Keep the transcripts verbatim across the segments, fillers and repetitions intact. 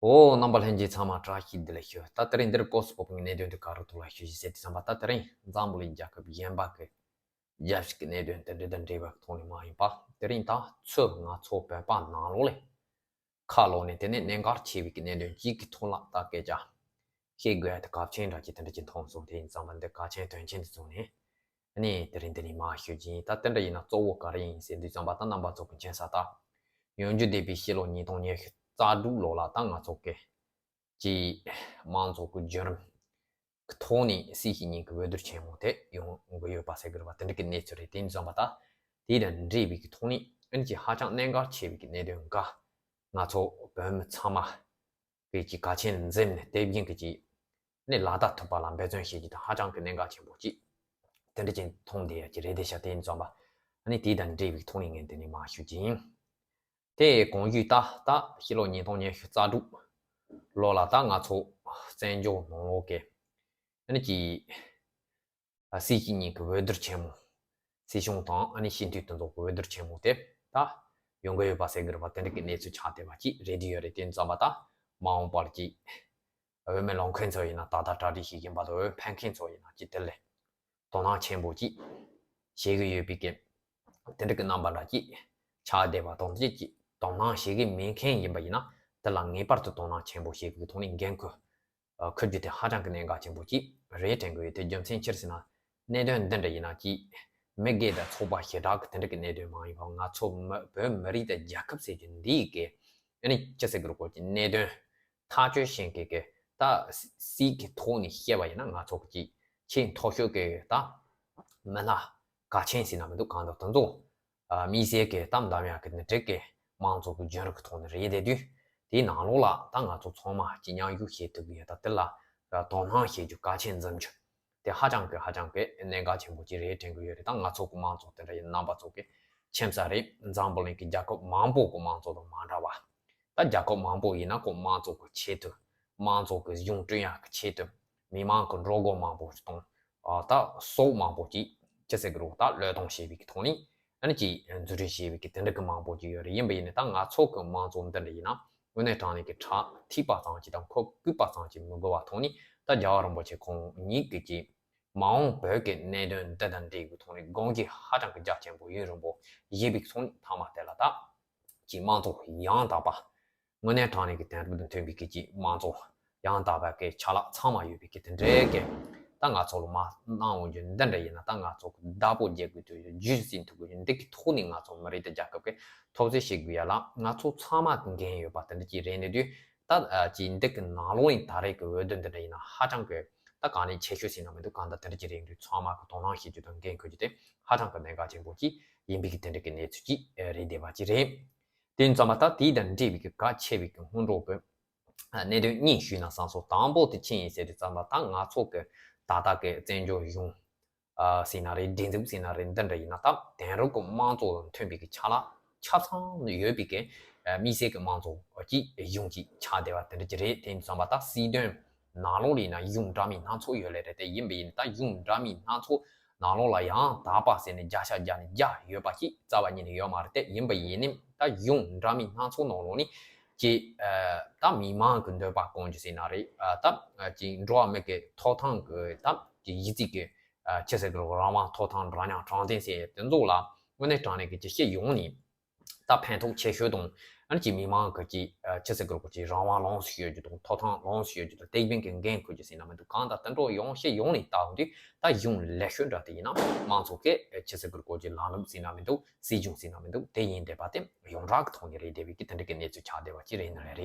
ཨོ། རྣམ་པ་ལྷན་རྒྱས་ཚང་མ་བཀྲ་ཤིས་བདེ་ལེགས་ཞུ། ད་དེ་རིང་འདིར་སྐོར་སུ་བབས་པའི་གནད་དོན་དེ་ག་རུ་ཐུག་ལ་ཞུ་ཞིག་ཟེར་དུས་ཙམ་པ། ད་དེ་རིང་འཛམ་བུ་གླིང་རྒྱལ་ཁབ་གཞན་པ་གི་རྒྱལ་སྤྱི་གི་གནད་དོན་དེ་འདྲ་དང་འབྲེལ་བའི་ཐོག་ནས་མ་ཡིན་པ། དེ་རིང་ད་ཚུར་ང་ཚོ་བོད་པ་ནང་ལོགས་ལ་ཁ་ལོག་ནས་དེ་ནས་གནད་འགག་ཆེ་བའི་གི་གནད་དོན་གཅིག་གི་ཐོག་ལ་ད་སྐད་ཆ་བཤད་དགོས་ཡ་དེ་གལ་ཆེན་འདྲ་ཅིག་དེ་འདྲ་ཅིག་མཐོང་སོང་། དེ་ཡིན་ཙམ་པ་འདི་གལ་ཆེན་དོན་ཆེན་དུ་བཟུང་ནས། ཨ་ནི་དེ་རིང་འདི་ནས་མར་ཞུ་རྒྱུ་ཡིན། ད་དེ་འདྲ་ཡིན་ན་གཙོ་བོ་ག་རེ་ཡིན་ཟེར་དུས་ཙམ་པ། ད་རྣམ་པ་ཚོ་གི་མཁྱེན་གསལ་ལྟར། ཡོང་རྒྱུ་བསྡད་པའི་ཕྱི་ལོ་ཉིས་སྟོང་ཉི་ཤུ་རྩ་དྲུག་ལོ་ལ་ད་ང་ཚོ་གི་ཀྱི་དམངས་གཙོ་གི་བརྒྱུད་རིམ་གི་ཐོག་ནས་སྲིད་ཞི་གཉིས་ཀྱི་འོས་བསྡུ་ཆེན་མོ་དེ་ཡོང་གི་ཡོད་པ་ཟེར་གི་རེད་པ། དེ་འདྲ་གི་གནས་ཚུལ་རེད། དེ་ཡིན་ཙམ་པ་ད་དེ་དང་འབྲེལ་བའི་གི་ཐོག་ནས་ཨ་ནི་ཀྱི་ཧ་ཅང་གནད་འགག་ཆེ་བའི་གི་གནད་དོན་འགའ་ང་ཚོ་བོད་མི་ཚང་མ་གི་ཀྱི་གལ་ཆེན་འཛིན་ནས་དེ་བཞིན་གི་ཀྱི་ནས་ལག་བསྟར་ཐུབ་པ་ལ་འབད་བརྩོན་བྱེད་རྒྱུ་དང་ཧ་ཅང་གི་གནད་འགག་ཆེན་པོ་ཅིག་དེ་འདྲ་ཅིག་མཐོང་བསྡད་ཡ་ཅིག་རེད་དེ་ཤག་དེ་ཡིན་ཙམ་པ་ཨ་ནི་དེ་དང་འབྲེལ་བའི་ཐོག་ནས་ངས་འདི་ནས་མར་ཞུ་རྒྱུ་ཡིན། དེ་གོང་ཞུས་ད་ད་ཕྱི་ལོ་ཉིས་སྟོང་ཉི་ཤུ་རྩ་དྲུག་ལོ་ལ་ད་ང་ཚོ་བཙན་བྱོལ་ནང་ལོགས་ཀྱི་ཨ་ནི་ཀྱི་ཨ་སྲིད་ཞི་གཉིས་ཀྱི་འོས་བསྡུ་ཆེན་མོ། སྲིད་གཞུང་དང་ཨ་ནི་སྤྱི་འཐུས་དེ་ཚོ་གི་འོས་བསྡུ་ཆེན་མོ་དེ་ད་ཡོང་གི་ཡོད་པ་ཟེར་གི་རེད་པ། དེ་འདྲ་གི་གནས་ཚུལ་ཆགས་བསྡད་པ་ཅིག་རེད་དེ་ཡོད་རེད། དེ་ཡིན་ཙམ་པ་ད་མ་འོངས་པར་ཀྱི་འོས་མི་ལངས་མཁན་ཚོ་ཡིན་ན་ད་ལྟ་གྲ་སྒྲིག་བྱེད་བཞིན་པ་དང་། འོས་འཕེན་མཁན་ཚོ་ཡིན་ན་ཅིག་དེ་ལས་དོ་སྣང་ཆེན་པོ་ཅིག་བྱེད་ཀྱི་ཡོད་པའི་གི་དེ་འདྲ་གི་རྣམ་པ་འདྲ་ཅིག་ཆགས་བསྡད་པ་དང་། དེ་ཅིག་དོ་སྣང་བྱེད་ཀྱི་མེད་མཁན་ཡིན་པ་ཡིན་ན་དེ་ལ་ངེས་པར་དུ་དོ་སྣང་ཆེན་པོ་བྱེད་དགོས་ཀྱི་ཐོག་ནས་འགན་ཁུར་ཨ་འཁུར་རྒྱུ་དེ་ཧ་ཅང་གི་གནད་འགག་ཆེན་པོ་ཅིག་རེད་དྲན་གི་ཡོད། དེ་རྒྱུ་མཚན་ཅི་རེད་ཟེར་ན། གནད་དོན་འདི་འདྲ་ཡིན་ན་ཅིག་མི་སྒེར་དང་ཚོགས་པ་ཞེ་དྲག་གི་དེ་འདྲ་གི་གནད་དོན་མ་ཡིན་པ། ང་ཚོ་མི་བོད་མི་རིགས་དང་རྒྱལ་ཁབ་ཟེར་རྒྱུ་འདིའི་གི་ཨ་ནི་ཅི་ཟེར་གི་རེད་གོ། ཀྱི་གནད་དོན་ཐག་གཅོད་བྱེད་མཁན་གི་ད་སྲིད་ཀྱི་ཐོག་ནས་བཤད་པ་ཡིན་ན་ང་ཚོ་གི་ཅིག་ཆེས་མཐོ་ཤོས་ཀྱི་ད་མི་སྣ་གལ་ཆེན་ཟེར་ན་མི་འདུག་གང་ལྟར་དེ་ཚོ་ཨ་དམིགས་བསལ་གྱི་གཏམ་བདམས་ཡག་གི་ནི་འགྲིག་གི་དམངས་གཙོ་གི་རྒྱུན་རིང་གི་ཐོག་ནས་རེད་བསྡད་དུས། དེའི་ནང་ལོགས་ལ་ད་ང་ཚོ་ཚང་མ་གཅིག་མཉམ་ཞུགས་བྱེད་ཐུབ་ཀྱི་ཡོད། ད་དེ་ལ་དོ་སྣང་བྱེད་རྒྱུ་གལ་ཆེན་འཛིན་རྒྱུ་དེ་ཧ་ཅང་གི་ཧ་ཅང་གི་གནད་འགག་ཆེན་པོ་ཅིག་རེད་དྲན་གི་ཡོད་རེད། ད་ང་ཚོ་གི་དམངས་གཙོ་དེ་འདྲ་ཡིན་རྣམ་པ་ཚོ་གི་མཁྱེན་གསལ་རེད། འཛམ་བུ་གླིང་གི་རྒྱལ་ཁབ་མང་པོ་གི་དམངས་གཙོ་དང་མ་འདྲ་བ། ད་རྒྱལ་ཁབ་མང་པོ་ཡིན་ན་ཁོ་དམངས་གཙོ་གི་ཆེད་དུ་དམངས་གཙོ་གི་གཞུང་བསྐྲུན་ཡག་གི་ཆེད་དུ་མི་མང་གི་འགྲོ་སྒོ་མང་པོ་གཏོང་། ཨ་ད་སྲོག་མང་པོ་ཅིག་ཅི་ཟེར་གི་རེད་ད་བློས་གཏོང་བྱས་པའི་གི་ཐོག་ནས་ཨ་ནི་ཅིག་འཛུགས་སྐྲུན་བྱས་པའི་གི་དེ་འདྲ་གི་མང་པོ་ཅིག་ཡོད་རེད། ཡིན་པ་ཡིན་ན་ད་ང་ཚོ་གི་དམངས་གཙོ་འདི་འདྲ་ཡིན་ན་དངོས་གནས་དྲང་གནས་ཀྱི་ཁྲག་ཐིགས་པ་ཙམ་ཅིག་དང་ཁོག་བརྐུས་པ་ཙམ་ཅིག་མི་དགོས་པ་ཐོག་ནས། ད་རྒྱལ་བ་རིན་པོ་ཆེ་ཁོང་ཉིད་ཀྱིས་ཀྱི་མ་འོངས་བོད་ཀྱི་གནད་དོན་འདི་དང་འབྲེལ་བའི་ཐོག་ནས་དགོངས་གཞི་ཧ་ཅང་གི་རྒྱ་ཆེན་པོ་ཡུན་རིང་པོ་བཞེས་པའི་ཚོགས་མཐའ་མ་དེ་ལ་ད་ཀྱི་དམངས་གཙོ་ཡང་དག་པ། དངོས་གནས་དྲང་གནས་ཀྱི་དེང་རབས་དང་མཐུན་པའི་གི་ཀྱི་དམངས་གཙོ་ཡང་དག་པ་གི་ཆ་ལག་ཚང་མ་ཡོད་པའི་གི་དེ་འདྲའི་གི་ད་ང་ཚོ་ལ་མ་གནང་འོང་རྒྱུ་འདི་འདྲ་ཡིན་ན། ད་ང་ཚོ་གི་བདག་པོ་རྒྱག་དགོས་དུས་རྒྱུད་འཛིན་ཐུབ་དགོས་རྒྱུ་འདི་གི་ཐོག་ནས་ང་ཚོ་མི་རིགས་དང་རྒྱལ་ཁབ་ཀྱི་ཐོབ་ཚེ་ཞིག་དགོས་ཡ་ལ་ང་ཚོ་ཚང་མ་གི་འགན་ཡོད་པ་དེ་འདྲ་ཅིག་རེད་ནས་དུས། ད་ཀྱི་འདི་གི་ནང་ལོགས་ནས་ད་རེས་ཀྱི་འོས་བསྡུ་འདི་འདྲ་ཡིན་ན་ཧ་ཅང་གི་ད་གང་ནས་ཆེ་ཤོས་ཟིན་ན་མི་འདུག་གང་ལྟར་དེ་འདྲ་ཅིག་རེད་དུས་ཚང་མ་གི་དོ་སྣང་བྱེད་རྒྱུ་དང་འགན་འཁུར་རྒྱུ་དེ་ཧ་ཅང་གི་གནད་འགག་ཆེན་པོ་ཅིག་ཡིན་པའི་གི་དེ་འདྲ་གི་གནས་ཚུལ་ཅིག་རེད་བསྡད་པ་ཅིག་རེད། དེ་ཡིན་ཙམ་པ་ད་དེ་དང་འབྲེལ་བའི་གི་གལ་ཆེ་བའི་གི་སྔོན་འགྲོ་གི་གནད་དོན་གཉིས་ཞུས་ན་བསམ་སོང་། དང་པོ་དེ་ཅི་ཡིན་ཟེར་དུས་ཙམ་པ་ད་ང་ཚོ་གི་ད་ལྟ་གི་བཙན་བྱོལ་གཞུང་ཨ་ཟེར་ན་རེད། སྒྲིག་འཛུགས་ཟེར་ན་རེད། འདི་འདྲ་ཡིན་ན་ད་དེང་རབས་ཀྱི་དམངས་གཙོ་དང་མཐུན་པའི་གི་ཆ་ལག་ཆ་ཚང་ཡོད་པའི་གི་ཨ་དམིགས་བསལ་གྱི་དམངས་གཙོ་ཅིག་གཞུང་ཅིག་ཆགས་བསྡད་པ་དེ་འདྲ་ཅིག་རེད། དེ་ཡིན་ཙམ་པ་ད་སྲིད་དོན་ནང་ལོགས་ལ་ཡིན་ན་གཞུང་འདྲ་མིན་སྣ་ཚོགས་ཡོད་ལེ་རེད། དེ་ཡིན་པ་ཡིན་ད་གཞུང་འདྲ་མིན་སྣ་ཚོགས་ནང་ལོགས་ལ་ཡང་དག་པ་ཟེར་ནས་བརྒྱ་ཆ་བརྒྱ་ནས་བརྒྱ་ཡོད་པ་ཅིག་རྩ་བ་ཉིད་ནས་ཡོད་མ་རེད། དེ་ཡིན་པ་ཡིན་ནའི་ད་གཞུང་འདྲ་མིན་སྣ་ཚོགས་ནང་ལོགས་ནས་ཅིག་ཨ་ད་མི་མང་གི་འདོད་པ་སྐོང་རྒྱུ་ཟེར་ན་རེད། ཨ་ད་ཅིག་འགྲོ་བ་མི་གི་ཐོབ་ཐང་གི་ད་ཅིག་གཞི་རྩའི་གི་ཨ་ཆི་ཟེར་གི་རེད། རང་དབང་ཐོབ་ཐང་འདྲ་མཉམ་དྲང་བདེན་ཟེར་དེ་ཚོ་ལ་དངོས་གནས་དྲང་གནས་ཀྱི་ཅིག་སྤྱི་ཡོངས་ནས་ད་ཕན་ཐོགས་ཆེ་ཤོས་དང་། ཨ་ནི་ཅིག་མི་མང་གི་ཅིག་ཨ་ཆི་ཟེར་གི་རེད་གོ། ཅིག་རང་དབང་ལོངས་སུ་སྤྱོད་རྒྱུ་དང་ཐོབ་ཐང་ལོངས་སུ་སྤྱོད་རྒྱུ་དང་དེ་བཞིན་གྱི་འགན་འཁུར་རྒྱུ་ཟེར་ན་མི་འདུག་གང་ལྟར་དེ་འགྲོ་ཡོང་སྤྱི་ཡོངས་ནས་ལྟ་འོང་དུས་ད་གཞུང་ལེགས་ཤོས་འདྲ་དེ་ཡིན་ན་དམངས་གཙོ་གི་ཨ་ཆི་ཟེར་གི་རེད་གོ། ཅིག་ལམ་ལུགས་ཟེར་ན་མི་འདུག་སྲིད་གཞུང་ཟེར་ན་མི་འདུག་དེ་ཡིན་བསྡད་པ་དེ་ཡོངས་གྲགས་ཀྱི་ཐོག་ནས་རེད་བསྡད་པའི་གི་དེ་འདྲ་གི་གནས་ཚུལ་ཆགས་བསྡད་པ་ཅིག་རེད་ནི་རེད།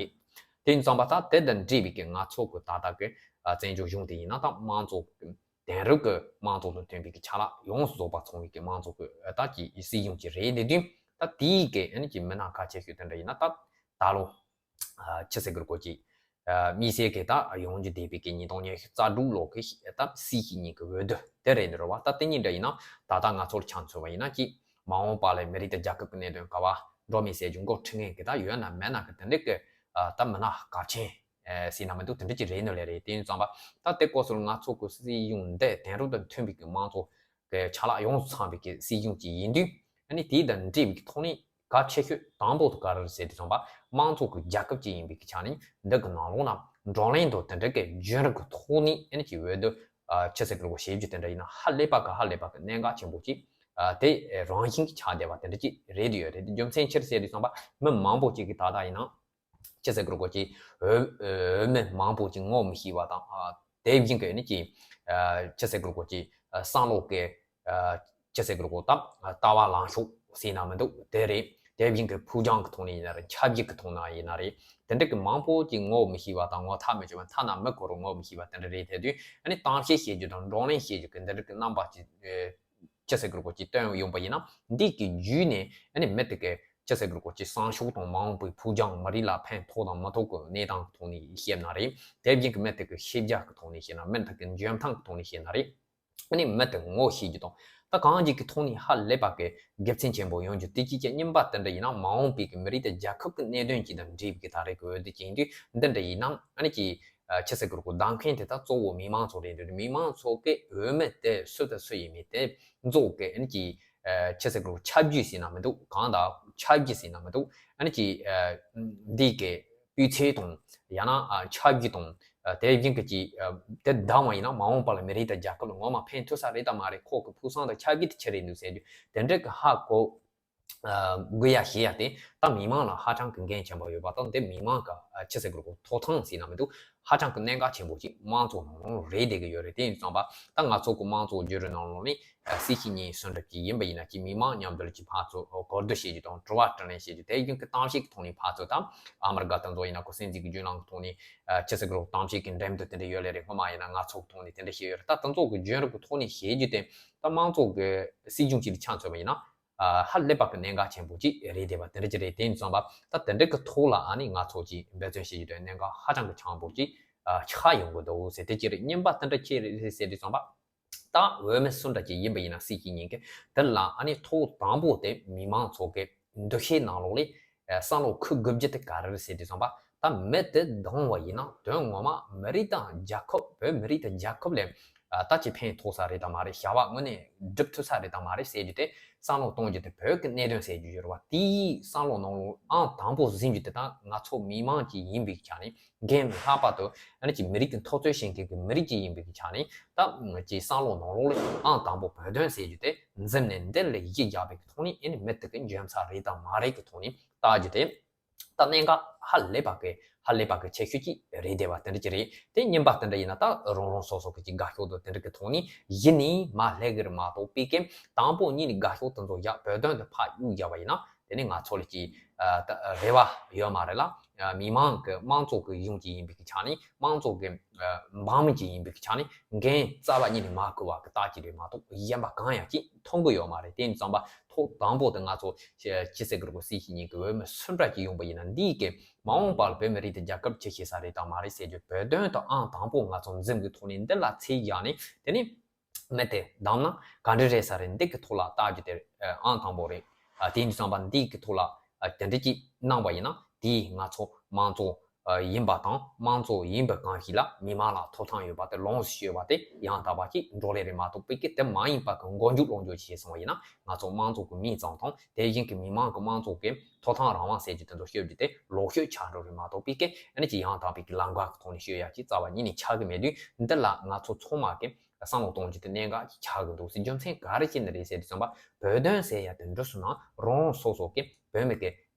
དེ་ཡིན་ཙམ་པ་ད་དེ་དང་འབྲེལ་བའི་གི་ང་ཚོ་གི་ད་ལྟ་གི་ཨ་བཙན་བྱོལ་གཞུང་དེ་ཡིན་ན་ད་དམངས་གཙོ་གི་དེང་རབས་ཀྱི་དམངས་གཙོ་དང་མཐུན་པའི་གི་ཆ་ལག་ཡོངས་སུ་རྫོགས་པ་ཚང་བའི་གི་དམངས་གཙོ་གི་ད་ཀྱི་སྲིད་གཞུང་ཅིག་རེད་འདི་དུས། ད་དེའི་གི་ཨ་ནི་ཀྱི་མི་སྣ་ཁ་ཆེ་ཤོས་དེ་འདྲ་ཡིན་ན་ད་ད་ལོ་ཨ་ཆི་ཟེར་གི་རེད་གོ། ཅིག་ཨ་དམིགས་བསལ་གི་ད་ཡོང་རྒྱུ་བསྡད་པའི་གི་ཉིས་སྟོང་ཉི་ཤུ་རྩ་དྲུག་ལོ་གི་ད་སྲིད་ཞི་གཉིས་ཀྱི་འོས་བསྡུ་དེ་རེད་འདི་རེད་བ། ད་དེ་གཉིས་འདྲ་ཡིན་ན་ད་ལྟ་ང་ཚོར་ཆ་མཚོན་པ་ཡིན་ན་ཅིག་མ་འོངས་པ་ལ་མི་རིགས་དང་རྒྱལ་ཁབ་ཀྱི་གནད་དོན་ག་བ་འགྲོ་མི་སེལ་རྒྱུ་འགོ་ཁྲིད་མཁན་གི་ད་ཡོད་ན་མེད་ན་གི་དེ་འདྲ་གི་ཨ་ད་མི་སྣ་གལ་ཆེན་ཨེ་ཟེར་ན་མི་འདུག་དེ་འདྲ་ཅིག་རེད་ནོ་ལེ་རེད། དེ་ཡིན་ཙང་པ་ད་དེ་སྐོར་སོགས་ང་ཚོ་གི་སྲིད་གཞུང་འདི་དེང་རབས་དང་མཐུན་པའི་གི་དམངས་གཙོ་གི་ཆ་ལག་ཡོངས་སུ་ཚང་བའི་གི་སྲིད་གཞུང་ཅིག་ཡིན་དུས། ཨ་ནི་དེ་དང་འབྲེལ་བའི་གི་ཐོག་ནས་ གལ་ཆེ་ཤོས་དང་པོ་དེ་ག་རེ་རེད་ཟེར་དུས་ཙམ་པ། དམངས་གཙོ་གི་རྒྱལ་ཁབ་ཅིག་ཡིན་པའི་གི་ཆ་ནས་འདི་གི་ནང་ལོགས་ན་བགྲོ་གླེང་དང་དེ་འདྲ་གི་རྒྱུན་རིང་གི་ཐོག་ནས་ཨ་ནི་ཅིག་འོས་བསྡུ་ཆི་ཟེར་གི་རེད་གོ། བྱེད་རྒྱུ་དེ་འདྲ་ཡིན་ན་ཧ་ལས་པ་གི་ཧ་ལས་པ་གི་གནད་འགག་ཆེན་པོ་ཅིག་དེ་རང་བཞིན་གྱི་ཆགས་བསྡད་པ་དེ་འདྲ་ཅིག་རེད་ཡོད་རེད། རྒྱུ་མཚན་ཅི་རེད་ཟེར་དུས་ཙམ་པ། མི་མང་པོ་ཅིག་གིས་ད་ལྟ་ཡིན་ན། ཆི་ཟེར་གི་རེད་གོ། ཅིག་འོས་འོས་མི་མང་པོ་ཅིག་ངོ་མི་ཤེས་པ་དང་། དེ་བཞིན་གི་ནི་ཅིག་ཆི་ཟེར་གི་རེད་གོ། ཅིག་བསམ་བློ་གི་ཆི་ཟེར་གི་རེད་གོ། ད་ལྟ་བ་ལངས་ཕྱོགས་ཟེར་ན་མི་འདུག་དེ་རེད། དེ་བཞིན་གི་ཕུགས་རྒྱང་གི་ཐོག་ནས་ཡིན་ན་རེད། ཆབ་སྲིད་ཀྱི་ཐོག་ན་ཡིན་ན་རེད། དེ་འདྲ་གི་མང་པོ་ཅིག་ངོ་མི་ཤེས་པ་དང་ངོ་ཐག་མི་ཆོད་པ། ཐ་ན་མི་སྐོར་ངོ་མི་ཤེས་པ་དེ་འདྲ་རེད། དེ་དུས་ཨ་ནི་གཏམ་བཤད་བྱེད་རྒྱུ་དང་བགྲོ་གླེང་བྱེད་རྒྱུ་གི་འདི་འདྲ་གི་རྣམ་པ་ཅིག་ཆི་ཟེར་གི་རེད་གོ། ཅིག་སྟོན་ཡོང་པ་ཡིན་ན། འདི་གི་བརྒྱུད་ནས་ཨ་ནི་མི་དེ་གི་ཆི་ཟེར་གི་རེད་གོ། ཅིག་བསམ་ཕྱོགས་དང་མ་འོངས་པའི་ཕུགས་རྒྱང་། མི་རིགས་ལ་ཕན་ཐོགས་དང་མི་ཐོགས་གི་གནས་སྟངས་ཀྱི་ཐོག་ནས་བཤད་ན་རེད། དེ་བཞིན་གི་མི་དེ་གི་ཤེས་བྱ་གི་ཐོག་ནས་བཤད་ན། མི་དེ་གི་འཇོན་ཐང་གི་ཐོག་ནས་བཤད་ན་རེད། ཨ་ནི་མི་དེ་ངོ་ཤེས་རྒྱུ་དང་། ད་གང་ཅིག་གི་ཐོག་ནས་ཧ་ལས་པ་གི་དགེ་མཚན་ཆེན་པོ་ཡོང་རྒྱུ་དེ་ཅིག་གི་རྙིང་པ་དེ་འདྲ་ཡིན་ན། མ་འོངས་པའི་གི་མི་རིགས་དང་རྒྱལ་ཁབ་ཀྱི་གནད་དོན་ཅིག་དང་འབྲེལ་བའི་གི་ད་རེས་ཀྱི་འོས་བསྡུ་ཅིག་ཡིན་དུས། འདི་འདྲ་ཡིན་ན་ཨ་ནི་ཅིག་ཆི་ཟེར་གི་རེད་གོ། བདམས་མཁན་དེ་དག་གཙོ་བོ་མི་མང་ཚོགས་རེད་འདུག་མི་མང་ཚོགས་ཀྱི་འོས་མི་དེ་སུ་དང་སུ་ཡིན་མིན་དེ་ཚོ་གི་ཨ་ནི་ཅིག་ཆི་ཟེར་གི་རེད་གོ། ཆ་རྒྱུས་ཟེར་ན་མི་འདུག་གང་དང་ཆ་རྒྱུས་ཟེར་ན་མི་འདུག་ཨ་ནི་ཅིག་འདི་གི་སྤུས་ཚད་དང་། ཡང་ན་ཆ་རྒྱུས་དང་། དེ་བཞིན་གི་ཅིག་དེ་བདམས་པ་ཡིན་ན་མ་འོངས་པ་ལ་མི་རིགས་དང་རྒྱལ་ཁབ་ལ་ངོ་མ་ཕན་ཐོགས་ས་རེད་དམ་མ་རེད། ཁོ་གི་ཕུགས་བསམ་དང་ཆ་རྒྱུས་དེ་ཆི་རེད་འདུག་ཟེར་རྒྱུ་དེ་འདྲ་གི་ཧ་གོ་དགོས་ཡ་ཞེས་ཡ་དེ་ད་མི་མང་ལ་ཧ་ཅང་གི་འགན་ཆེན་པོ་ཡོད་པ་དང་། དེ་མི་མང་གི་ཆི་ཟེར་གི་རེད་གོ། ཐོབ་ཐང་ཟེར་ན་མི་འདུག་ཧ་ཅང་གི་གནད་འགག་ཆེན་པོ་ཅིག་དམངས་གཙོ་ནང་ལོགས་རེད་བསྡད་གི་ཡོད་རེད། དེ་ཡིན་ཙང་པ་ད་ང་ཚོ་གི་དམངས་གཙོ་བརྒྱུད་རིམ་ནང་ལོགས་ནས་སྲིད་སྤྱི་གཉིས་སུ་འདྲ་ཅིག་ཡིན་པ་ཡིན་ན། ཅིག་མི་མང་མཉམ་དུ་ལ་ཅིག་ཕར་ཚུར་གོ་བསྡུར་བྱེད་རྒྱུ་དང་། དྲི་བ་དྲིས་ལན་བྱེད་རྒྱུ། དེ་བཞིན་གི་གཏམ་བཤད་ཀྱི་ཐོག་ནས་ཕར་ཚུར་དང་། ཨ་མི་རི་ཀ་དེ་ཚོ་ཡིན་ན་ཁོ་སྲིད་འཛིན་གྱི་བརྒྱུད་ལམ་གྱི་ཐོག་ནས་ཆི་ཟེར་གི་རེད་གོ། གཏམ་བཤད་ཀྱི་འགྲན་བསྡུར་དེ་འདྲ་ཡོད་ལེ་རེད། སྔོན་མ་ཡིན་ན་ང་ཚོ་གི་ཐོག་ནས་དེ་འདྲ་བྱས་ཡོད་རེད། ད་དེ་ཚོ་གི་བརྒྱུད་རིམ་གྱི་ཐོག་ནས་བྱེད་རྒྱུ་དེ་ད་དམངས་གཙོ་གི་སྲིད་གཞུང་ཅིག་ལ་ཆ་མཚོན་པ་ཡིན་ན། ཧ་ལས་པ་གི་གནད་འགག་ཆེན་པོ་ཅིག་རེད་བསྡད་པ་དེ་འདྲ་ཅིག་རེད། དེ་ཡིན་ཙང་པ་ད་དེ་འདྲ་གི་ཐོག་ལ་ཨ་ནི་ང་ཚོ་ཅིག་འབད་བརྩོན་བྱེད་རྒྱུ་དེ་གནད་འགག་ཧ་ཅང་གི་ཆེན་པོ་ཅིག་ཆགས་ཡོང་གི་འདུག་ཟེར། དེ་ཅི་རེད། རྙིང་པ་དེ་འདྲ་ཅི་རེད་ཟེར་དུས་ཙམ་པ། ད་འོས་མི་སུ་འདྲ་ཅིག་ཡིན་པ་ཡིན་ན། སྲིད་སྤྱི་གཉིས་ཀྱི་དེ་ལ་ཨ་ནི་ཐོག་དང་པོ་དེ་མི་མང་ཚོ་གི་འདུ་ཤེས་ནང་ལོགས་ལ་བསམ་བློ་འཁོར་དགོས་རྒྱུ་དེ་ག་རེ་རེད་ཟེར་དུས་ཙམ་པ། ད་མི་དེ་བདམས་པ་ཡིན་ན་དོན་ངོ་མ་མི་རིགས་དང་རྒྱལ་ཁབ། བོད་མི་རིགས་དང་རྒྱལ་ཁབ་ལ་ད་ཅིག་ཕན་ཐོགས་ས་རེད་དམ་མ་རེད། བྱ་བ་དངོས་གནས་སྒྲུབ་ཐུབ་ས་རེད་དམ་མ་རེད་ཟེར་རྒྱུ་དེ་བསམ་བློ་གཏོང་རྒྱུ་དེ་བོད་ཀྱི་གནད་དོན་ཟེར་རྒྱུ་ཡོད་རེད་བ། དེའི་བསམ་བློ་ནང་ལོགས་ཨང་དང་པོ་འཛིན་རྒྱུ་དེ་ད་ང་ཚོ་མི་མང་ཅིག་ཡིན་པའི་ཆ་ནས། འགན་ལྷག་པར་དུ་ཨ་ནི་ཅིག་མི་རིགས་ཀྱི་འཐབ་རྩོད་བྱེད་མཁན་གྱི་མི་རིགས་ཅིག་ཡིན་པའི་ཆ་ནས། ད་ཅིག་བསམ་བློ་ནང་ལོགས་ལ་ཨང་དང་པོ་བོད་དོན་ཟེར་རྒྱུ་དེ་འཛིན་ནས་འདི་ལ་གཞི་བཞག་པའི་ཐོག་ནས། ཨ་ནི་མི་དེ་གི་འཇོན་ཚད་རེད་དམ་མ་རེད་ཀྱི་ཐོག་ནས་བལྟ་རྒྱུ་དེ་ད་གནད་འགག་ཧ་ལས་པ་གི་ཧ་ལས་པ་གི་ཆེ་ཤོས་ཅིག་རེད་བསྡད་པ་དེ་འདྲ་ཅིག་རེད། དེ་རྙིང་པ་དེ་འདྲ་ཡིན་ན་ད་རང་རང་སོ་སོ་གི་ཅིག་དགའ་ཕྱོགས་དང་དེ་འདྲ་གི་ཐོག་ནས་གཞི་ནས་མར་སླེབས་གི་རེད་མ་གཏོགས། པའི་ཀེམ་དང་པོ་ཉིད་ནས་དགའ་ཕྱོགས་དེ་ཚོ་བཞག་བོད་དོན་དེ་ཕར་གཡུག་བཞག་པ་ཡིན་ན། དེ་ནི་ང་ཚོ་ལ་ཅིག་ཨ་ད་རེ་བ་ཡོད་མ་རེད་ལ། ཨ་མི་མང་གི་དམངས་གཙོ་གི་གཞུང་ཅིག་ཡིན་པའི་ཆ་ནས། དམངས་གཙོ་གི་ཨ་འབངས་མི་ཅིག་ཡིན་པའི་ཆ་ནས། འགན་རྩ་བ་ཉིད་ནས་མ་འཁུར་བ་གི་རྟགས་ཅིག་རེད་མ་གཏོགས། གཞན་པ་གང་ཡང་ཅིག་མཐོང་གི་ཡོད་མ་རེད། དེ་ཡིན་ཙང་པ་ཐོག་དང་པོ་དེ་ང་ཚོ་ཅི་ཟེར་གི་རེད་གོ། སྲིད་སྤྱི་གཉིས་ཀྱི་འོས་མི་སུ་འདྲ་ཅིག་ཡོང་པ་ཡིན་ན། འདིས་ཀྱི་མ་འོངས་པ་ལ་བོད་མི་རིགས་དེ་རྒྱལ་ཁབ་ཅིག་བྱེད་ས་རེད་དམ་མ་རེད་ཟེར་རྒྱུ། བོད་དོན་དང་ཨང་དང་པོ་ང་ཚོ་འཛིན་གི་ཐོག་ནས་འདི་ལ་ཚད་བཞག་ནས། དེ་ནས་མི་དེ་བདམས་ན་ག་འདྲ་རེད་ས་རེད། འདི་གི་ཐོག་ལ་བལྟ་རྒྱུ་དེ་ཨང་དང་པོ་རེད། ཨ་དེ་ཡིན་ཙང་པ་འདི་གི་ཐོག་ལ་ཨ་དེ་འདྲ་ཅིག་གནང་བ་ཡིན་ན། དེས་ང་ཚོ་དམངས་གཙོ་ཨ་ཡིན་པ་དང་། དམངས་གཙོ་ཡིན་པ་གང་ཞིག་ལ་མི་མང་ལ་ཐོབ་ཐང་ཡོད་པ་དེ་ལོངས་སུ་སྤྱོད་པ་དེ་ཡང་དག་པ་ཅིག་འགྲོ་ལེ་རེད་མ་གཏོགས། པའི་ཀེ་དེ་མ་ཡིན་པ་གི་མགོ་མཇུག་ལོག་འཇུག་བྱས་སོང་བ་ཡིན་ན། ང་ཚོ་དམངས་གཙོ་གི་མིང་ཙམ་དང་། དེ་བཞིན་གི་མི་མང་གི་དམངས་གཙོ་གི་ཐོབ་ཐང་རང་དབང་ཟེར་རྒྱུ་དེ་ཚོ་སྤྱོད་རྒྱུ་དེ་ལོག་ཤོས་ཆགས་འགྲོ་རེད་མ་གཏོགས། པའི་ཀེ་ཨ་ནི་ཅིག་ཡང་དག་པའི་གི་ལམ་ཁ་གི་ཐོག་ནས་སྤྱོད་ཡག་ཅིག་རྩ་བ་ཉིད་ནས་ཆགས་གི་མེད་དུས། འདི་ལ་ང་ཚོ་ཚང་མ་གི་བསམ་བློ་གཏོང་རྒྱུ་དེ་གནད་འགག་ཅིག་ཆགས་གི་འདུག་ཟེར། རྒྱུ་མཚན་ག་རེ་བྱས་ནས་རེད་ཟེར་དུས་ཙམ་པ། བོད་དོན་ཟེར་ཡ་དེ་འགྲོ་སོང་ན་རང་རང་སོ་སོ་གི་བོད་མི་གི་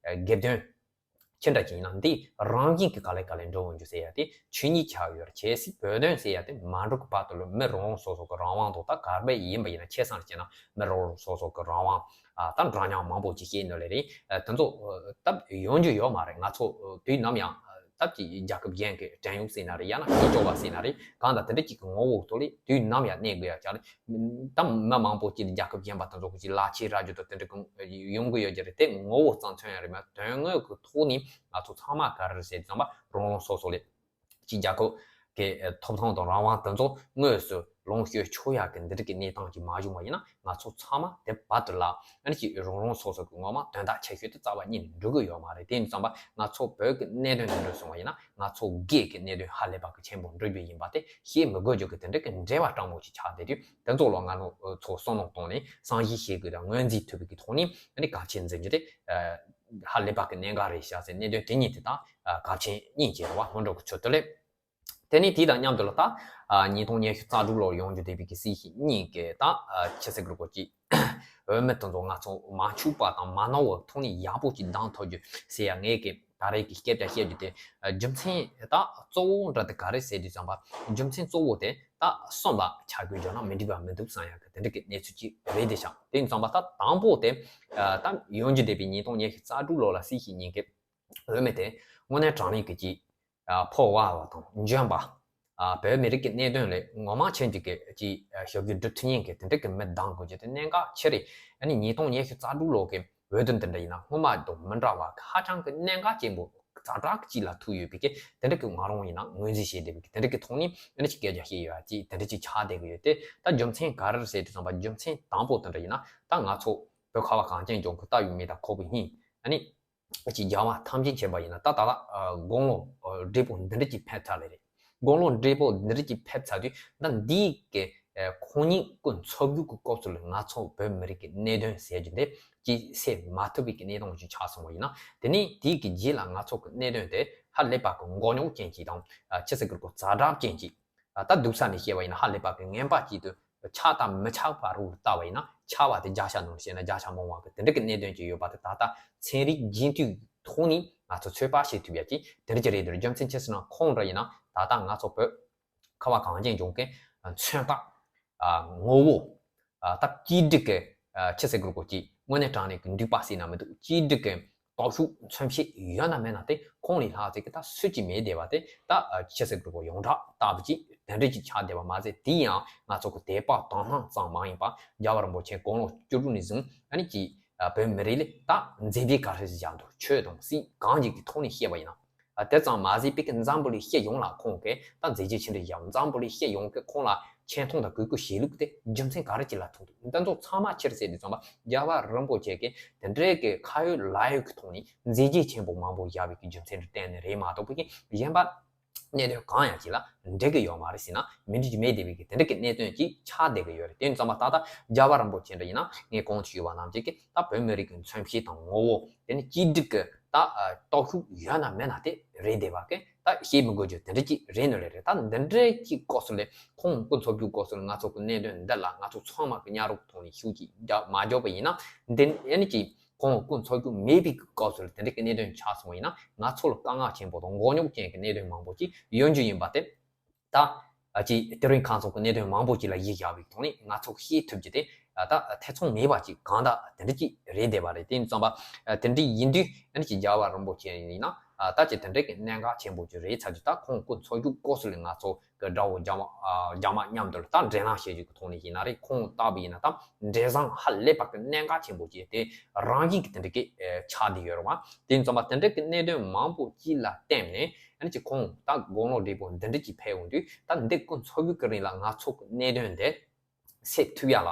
སྒེར་དོན་ཅི་འདྲ་ཅིག་ཡིན་ན། འདི་རང་བཞིན་གྱི་ག་ལེ་ག་ལེ་འགྲོ་འོང་རྒྱུ་ཟེར་ཡ་དེ་ཆོས་ཉིད་ཆགས་ཡོད་རེད། གལ་སྲིད་བོད་དོན་ཟེར་ཡ་དེ་མ་འགྲོ་གི་བར་དུ་ལ་མི་རང་རང་སོ་སོ་གི་རང་དབང་དང་། ད་ག་རེ་ཡིན་པ་ཡིན་ན། ཆེ་སང་བྱས་ན་མི་རང་རང་སོ་སོ་གི་རང་དབང་། ཨ་ད་འདྲ་མཉམ་མང་པོ་ཅིག་བཤད་ནོ་ལེ་རེད། ཨ་དེ་ཚོ་ད་ཡོང་རྒྱུ་ཡོད་མ་རེད། ང་ཚོ་དུས་ནམ་ཡང་ད་ཅིག་རྒྱལ་ཁབ་གཞན་གྱི་བྲན་གཡོག་ཟེར་ན་རེད། ཡང་ན་སྲིད་སྐྱོབ་པ་ཟེར་ན་རེད། གང་ལྟར་དེ་འདྲ་ཅིག་གི་ངོ་བོ་ཐོག་ལ་དུས་ནམ་ཡང་གནས་དགོས་ཡ་ཅིག་རེད། ད་མི་མང་པོ་ཅིག་རྒྱལ་ཁབ་གཞན་པ་དེ་ཚོ་གི་ཅིག་ལག་ཁྱེར་རག་རྒྱུ་དང་དེ་འདྲ་གི་ཡོང་གི་ཡོད་ཀྱི་རེད། དེ་ངོ་བོ་ཙམ་མཚོན་ཡ་རེད་མ། དོན་དངོས་ཀྱི་ཐོག་ནས་ང་ཚོ་ཚང་མ་ག་རེ་རེད་ཟེར་དུས་ཙམ་པ། རང་རང་སོ་སོ་ལ་ཅིག་རྒྱལ་ཁབ་ གི་ཐོབ་ཐང་དང་རང་དབང་དེ་ཚོ་དངོས་སུ་ལོངས་སྤྱོད་ཆོག་ཡག་གི་འདི་འདྲ་གི་གནས་སྟངས་ཅིག་མ་བྱུང་བ་ཡིན་ན། ང་ཚོ་ཚང་མ་དེ་བར་དུ་ལ་ཨ་ནི་ཅིག་རང་རང་སོ་སོ་གི་ངོ་མ་དོན་དག་ཆེ་ཤོས་དེ་རྩ་བ་ཉིད་ནས་འགྲོ་གི་ཡོད་མ་རེད། དེ་ཡིན་དུས་ཙམ་པ་ང་ཚོ་བོད་ཀྱི་གནད་དོན་དེ་འདྲ་སོང་བ་ཡིན་ན། ང་ཚོ་སྒེར་གྱི་གནད་དོན་ཧ་ལས་པ་གི་ཆེན་པོ་འགྲོ་རྒྱུ་ཡིན་པ་དེ་བཤད་མི་དགོས་རྒྱུ་གི་དེ་འདྲ་གི་འབྲེལ་བ་དྲང་མོ་ཅིག་ཆགས་བསྡད་དུས། དེ་ཚོ་ལ་ང་རང་ཚོ་བསམ་བློ་གཏོང་ནས་བསམ་གཞིག་བྱེད་དགོས་དང་ངོས་འཛིན་ཐུབ་པའི་གི་ཐོག་ནས་ཨ་ནི་གལ་ཆེན་འཛིན་རྒྱུ་དེ་ཧ་ལས་པ་གི་གནད་འགག་རེད་ཤག་ཟེར། གནད་དོན་དེ་གཉིས་དེ་དང་གལ་ཆེན་གཉིས་ཀྱི་རེད་བ། སྔོན་འགྲོ་གི་ཚུལ་དུ་ལས། དེ་ནས་དེ་དང་མཉམ་དུ་ལ་ད་ཉིས་སྟོང་ཉི་ཤུ་རྩ་དྲུག་ལོར་ཡོང་རྒྱུ་བསྡད་པའི་གི་སྲིད་སྤྱི་གཉིས་ཀྱི་ད་ཆི་ཟེར་དགོས་རེད་གོ་ཅིག་འོས་མི་དེ་ཚོ་ང་ཚོ་མ་འཆུག་པ་དང་མ་ནོར་བའི་ཐོག་ནས་ཡག་པོ་ཅིག་བདམས་ཐུབ་རྒྱུ་ཟེར་ཡ་ངས་གི་ད་རེས་ཀྱི་སྐད་ཆ་བཤད་རྒྱུ་དེ། རྒྱུ་མཚན་ད་གཙོ་བོ་འདྲ་དེ་ག་རེ་ཟེར་དུས་ཙམ་པ། རྒྱུ་མཚན་གཙོ་བོ་དེ་ད་གསུམ་ལ་ཆ་བགོས་བྱས་ན་མི་འགྲིག་པ་མི་འདུག་བསམ་ཡག་གི་དེ་འདྲ་གི་གནས་ཚུལ་ཅིག་རེད་དེ་ཤག་དེ་ཡིན་ཙམ་པ་ད་དང་པོ་དེ་ད་ཡོང་རྒྱུ་བསྡད་པའི་ཉིས་སྟོང་ཉི་ཤུ་རྩ་དྲུག་ལོ་ལ་སྲིད་སྤྱི་གཉིས་ཀྱི་འོས་མི་དེ་དངོས་གནས་དྲང་གནས་ཀྱི་ཅིག་ཕོ་བ་བ་དང་འཇོན་པ། བོད་མི་རིགས་ཀྱི་གནད་དོན་ལ་ངོ་མ་ཆེན་གྱི་ཅིག་ཞབས་ཞུ་སྒྲུབ་ཐུབ་མཁན་གྱི་དེ་འདྲ་གི་མི་གདམ་དགོས་རྒྱུ་དེ་གནད་འགག་ཆེ་རེད། ཨ་ནི་ཉིས་སྟོང་ཉི་ཤུ་རྩ་དྲུག་ལོ་གི་འོས་བསྡུ་འདི་འདྲ་ཡིན་ན་སྔོན་མ་དང་མི་འདྲ་བ་ཧ་ཅང་གི་གནད་འགག་ཆེན་པོ་ཛ་དྲག་ཅིག་ལ་ཐུག་ཡོད་པའི་གི་དེ་འདྲ་གི་ང་རང་ཡིན་ན་ངོས་འཛིན་བྱས་བསྡད་པའི་གི་དེ་འདྲ་གི་ཐོག་ནས་ཨ་ནི་ཅིག་སྐད་ཆ་བཤད་ཡོད་ཅིག་དེ་འདྲ་ཅིག་ཆགས་བསྡད་གི་ཡོད་དེ། ད་རྒྱུ་མཚན་ག་རེ་རེད་ཟེར་དུས་ཙམ་པ་རྒྱུ་མཚན་དང་པོ་དེ་འདྲ་ཡིན་ན། ད་ང་ཚོ་བོད་ཁ་བ་གངས་ཅན་ལྗོངས་ཀྱི་ལྟ་ཡོད་མེད་ད་ཁོ་བོ་ཡིན། ཨ་ནི། ཅིག་རྒྱལ་བ་ཐམས་ཅད་མཁྱེན་པ་ཡིན་ན་ད་ད་ལྟ་དགུང་ལོ་བགྲེས་པོ་འདི་འདྲ་ཅིག་ཕེབས་ཚར་ལེ་རེད། དགུང་ལོ་བགྲེས་པོ་འདི་འདྲ་ཅིག་ཕེབས་ཚར་དུས་ད་འདིའི་གི་ཁོང་ཉིད་སྐུ་འཚོ་རྒྱུ་གི་སྐབས་སུ་ལ་ང་ཚོ་བོད་མི་རིགས་ཀྱི་གནད་དོན་ཟེར་རྒྱུ་འདི་ཅིག་སེལ་མ་ཐུབ་པའི་གི་གནས་སྟངས་ཅིག་ཆགས་སོང་བ་ཡིན་ན། དེ་ནས་དེའི་གི་རྗེས་ལ་ང་ཚོ་གི་གནད་དོན་དེ་ཧ་ལས་པ་གི་མགོ་རྙོག་ཅན་ཅིག་དང་ཆི་ཟེར་དགོས་རེད་གོ་ཛ་དྲག་ཅན་ཅིག་ད་སྡུག་ས་ནས་བཤད་པ་ཡིན་ན་ཧ་ལས་པ་གི་ངན་པ་ཅིག་ཏུ་ཆགས་དང་མི་ཆགས་པ་རུ་ལྟ་བ་ཡིན་ན་ཆགས་པ་དེ་བརྒྱ་ཆ་ནང་བཤད་ན་བརྒྱ་ཆ་མང་བ་གི་དེ་འདྲ་གི་གནད་དོན་ཅིག་ཡོད་པ་དེ་ད་ལྟ་ཚན་རིག་རྒྱུན་མཐུད་ཐོག་ནས་ང་ཚོ་ཚོད་དཔག་བྱེད་ཐུབ་ཡ་ཅིག་དེ་འདྲ་ཅིག་རེད་འདུག་རྒྱུ་མཚན་ཅི་ཟེར་ན་ཁོང་འདྲ་ཡིན་ན་ད་ལྟ་ང་ཚོ་བོད་ཁ་བ་གངས་ཅན་ལྗོངས་ཀྱི་མཚོན་རྟགས། ངོ་བོ། ད་གཅིག་སྒྲིལ་གྱི་ཆི་ཟེར་དགོས་རེད་གོ་ཅིག་དངོས་གནས་དྲང་གནས་ཀྱི་འདུས་པ་ཟེར་ན་མི་འདུག་གཅིག་སྒྲིལ་གྱི་སྟོབས་ཤུགས་མཚོན་བྱེད་ཡོད་ན་མེད་ན་དེ་ཁོང་ལས་ལྷག་ཅིག་གི་ད་སུ་གཅིག་མེད་བསྡད་པ་དེ་ད་ཆི་ཟེར་དགོས་རེད་གོ་ཡོངས་གྲགས་ལྟ་བུ་ཅིག་དེ་འདྲ་ཅིག་ཆགས་བསྡད་པ་མ་ཟད། དེ་ཡང་ང་ཚོ་གི་དད་པ་དག་སྣང་ཙམ་མ་ཡིན་པ་རྒྱལ་བ་རིན་པོ་ཆེ་དགུང་ལོ་བཅུ་དྲུག་ནས་བཟུང་ཨ་ནི་ཅིག་བོད་མི་རིགས་ལ་ད་མཛད་རྗེས་ག་རེ་བཞག་འདུག་ཆོས་དང་སྲིད་གང་ཅིག་གི་ཐོག་ནས་བཤད་པ་ཡིན་ན། དེ་ཙམ་མ་ཟད་པའི་གི་འཛམ་བུ་གླིང་སྤྱི་ཡོངས་ལ་ཁོང་གིས་ད་མཛད་རྗེས་ཆེན་རེ་བཞག་འཛམ་བུ་གླིང་སྤྱི་ཡོངས་ཀྱིས་ཁོང་ལ་ཆེ་མཐོང་དང་གུས་བཀུར་བྱེད་ལུགས་དེ་རྒྱུ་མཚན་ག་རེ་ཅིག་ལ་ཐུག་འདུག་འདི་ཚོ་ཚང་མ་ཅི་རེད་ཟེར་དུས་ཙམ་པ་རྒྱལ་བ་རིན་པོ་ཆེ་གིས་དེ་འདྲའི་གི་ཁ་ཡོད་ལག་ཡོད་ཀྱི་ཐོག་ནས་མཛད་རྗེས་ཆེན་པོ་མང་པོ་བཞག་པའི་གི་རྒྱུ་མཚན་དེ་བརྟེན་ནས་རེད་མ་གཏོགས་པའི་གི་གཞན་པ་གནད་དོན་གང་ཡང་ཅིག་ལ་འགྲིག་གི་ཡོད་མ་རེད་ཟེར་ན་མི་འགྲིག་གི་མེད་བསྡད་པའི་གི་དེ་འདྲ་གི་གནད་དོན་ཅིག་ཆགས་བསྡད་གི་ཡོད་རེད། དེ་ཡིན་ཙམ་པ་ད་ལྟ་རྒྱལ་བ་རིན་པོ་ཆེ་འདྲ་ཡིན་ན་ངས་གོང་དུ་ཞུས་པ་ནང་བཞིན་གི་ད་བོད་མི་རིགས་ཀྱི་མཚོན་བྱེད་དང་ངོ་བོ་དེ་ནི་གཅིག་སྒྲིལ་གི་ད་སྟོབས་ཤུགས་ཡོད་ན་མེད་ན་དེ་རེད་བསྡད་པ་གི་ད་བཤད་མི་དགོས་རྒྱུ་དེ་འདྲ་ཅིག་རེད་ནོ་ལེ་རེད། ད་འདི་འདྲའི་ཅིག་སྐབས་སུ་ལས་ཁོང་སྐུ་འཚོ་རྒྱུ་སྐབས་སུ་ལས་ང་ཚོ་གི་གནད་དོན་འདི་ལ་ང་ཚོ་ཚང་མ་གི་མཉམ་རུབ་ཐོག་ནས་ཤུགས་ཀྱིས་རྒྱག་མ་རྒྱག་པ་ཡིན་ན་འདི་ཨ་ནི་ཅིག་ཁོང་སྐུ་འཚོ་རྒྱུ་མེད་པའི་སྐབས་སུ་ལ་དེ་འདྲའི་གི་གནད་དོན་ཆགས་སོང་བ་ཡིན་ན་ང་ཚོ་ལ་དཀའ་ངལ་ཆེན་པོ་དང་མགོ་རྙོག་ཅན་གྱི་གནད་དོན་མང་པོ་ཅིག་ཡོང་རྒྱུ་ཡིན་པ་དེ། ད་ཨ་ཅིག་དེ་རིང་ཁ་སང་གི་གནད་དོན་མང་པོ་ཅིག་ལ་གཞི་བཞག་པའི་ཐོག་ནས་ང་ཚོ་ཤེས་ཐུབ་རྒྱུ་དེ་ད་ཐེ་ཚོམ་མེད་པ་ཅིག་གང་ལྟར་དེ་འདྲ་ཅིག་རེད་བསྡད་པ་རེད། དེ་ཡིན་ཙམ་པ་དེ་འདྲ་ཡིན་དུས་ཨ་ནི་ཅིག་རྒྱལ་བ་རིན་པོ་ཆེ་ཡིན་ན་ད་ཅིག་དེ་འདྲའི་གི་གནད་འགག་ཆེན་པོ་ཅིག་རེད་ཚར་དུས་ད་ཁོང་སྐུ་འཚོ་རྒྱུ་སྐབས་སུ་ལ་ང་ཚོ་གི་དགྲ་བོ་རྒྱ་དམག་རྒྱ་དམག་མཉམ་དུ་ད་འབྲེལ་ལམ་བྱེད་རྒྱུ་གི་ཐོག་ནས་ཡིན་ན་རེད། ཁོང་ལྟ་བུ་ཡིན་ན་ད་འབྲེལ་ཟམ་ཧ་ལས་པ་གི་གནད་འགག་ཆེན་པོ་ཅིག་དེ་རང་བཞིན་གི་དེ་འདྲ་གི་ཆགས་བསྡད་ཡོད་རེད་བ། དེ་ཡིན་ཙམ་པ་དེ་འདྲ་གི་གནད་དོན་མང་པོ་ཅིག་ལ་བརྟེན་ནས་ཨ་ནི་ཅིག་ཁོང་ད་དགུང་ལོ་བགྲེས་པོ་འདི་འདྲ་ཅིག་ཕེབས་ཡོང་དུས་ད་འདི་སྐུ་འཚོ་རྒྱུ་གི་རིང་ལ་ང་ཚོ་གི་གནད་དོན་དེ་སེལ་ཐུབ་ཡ་ལ་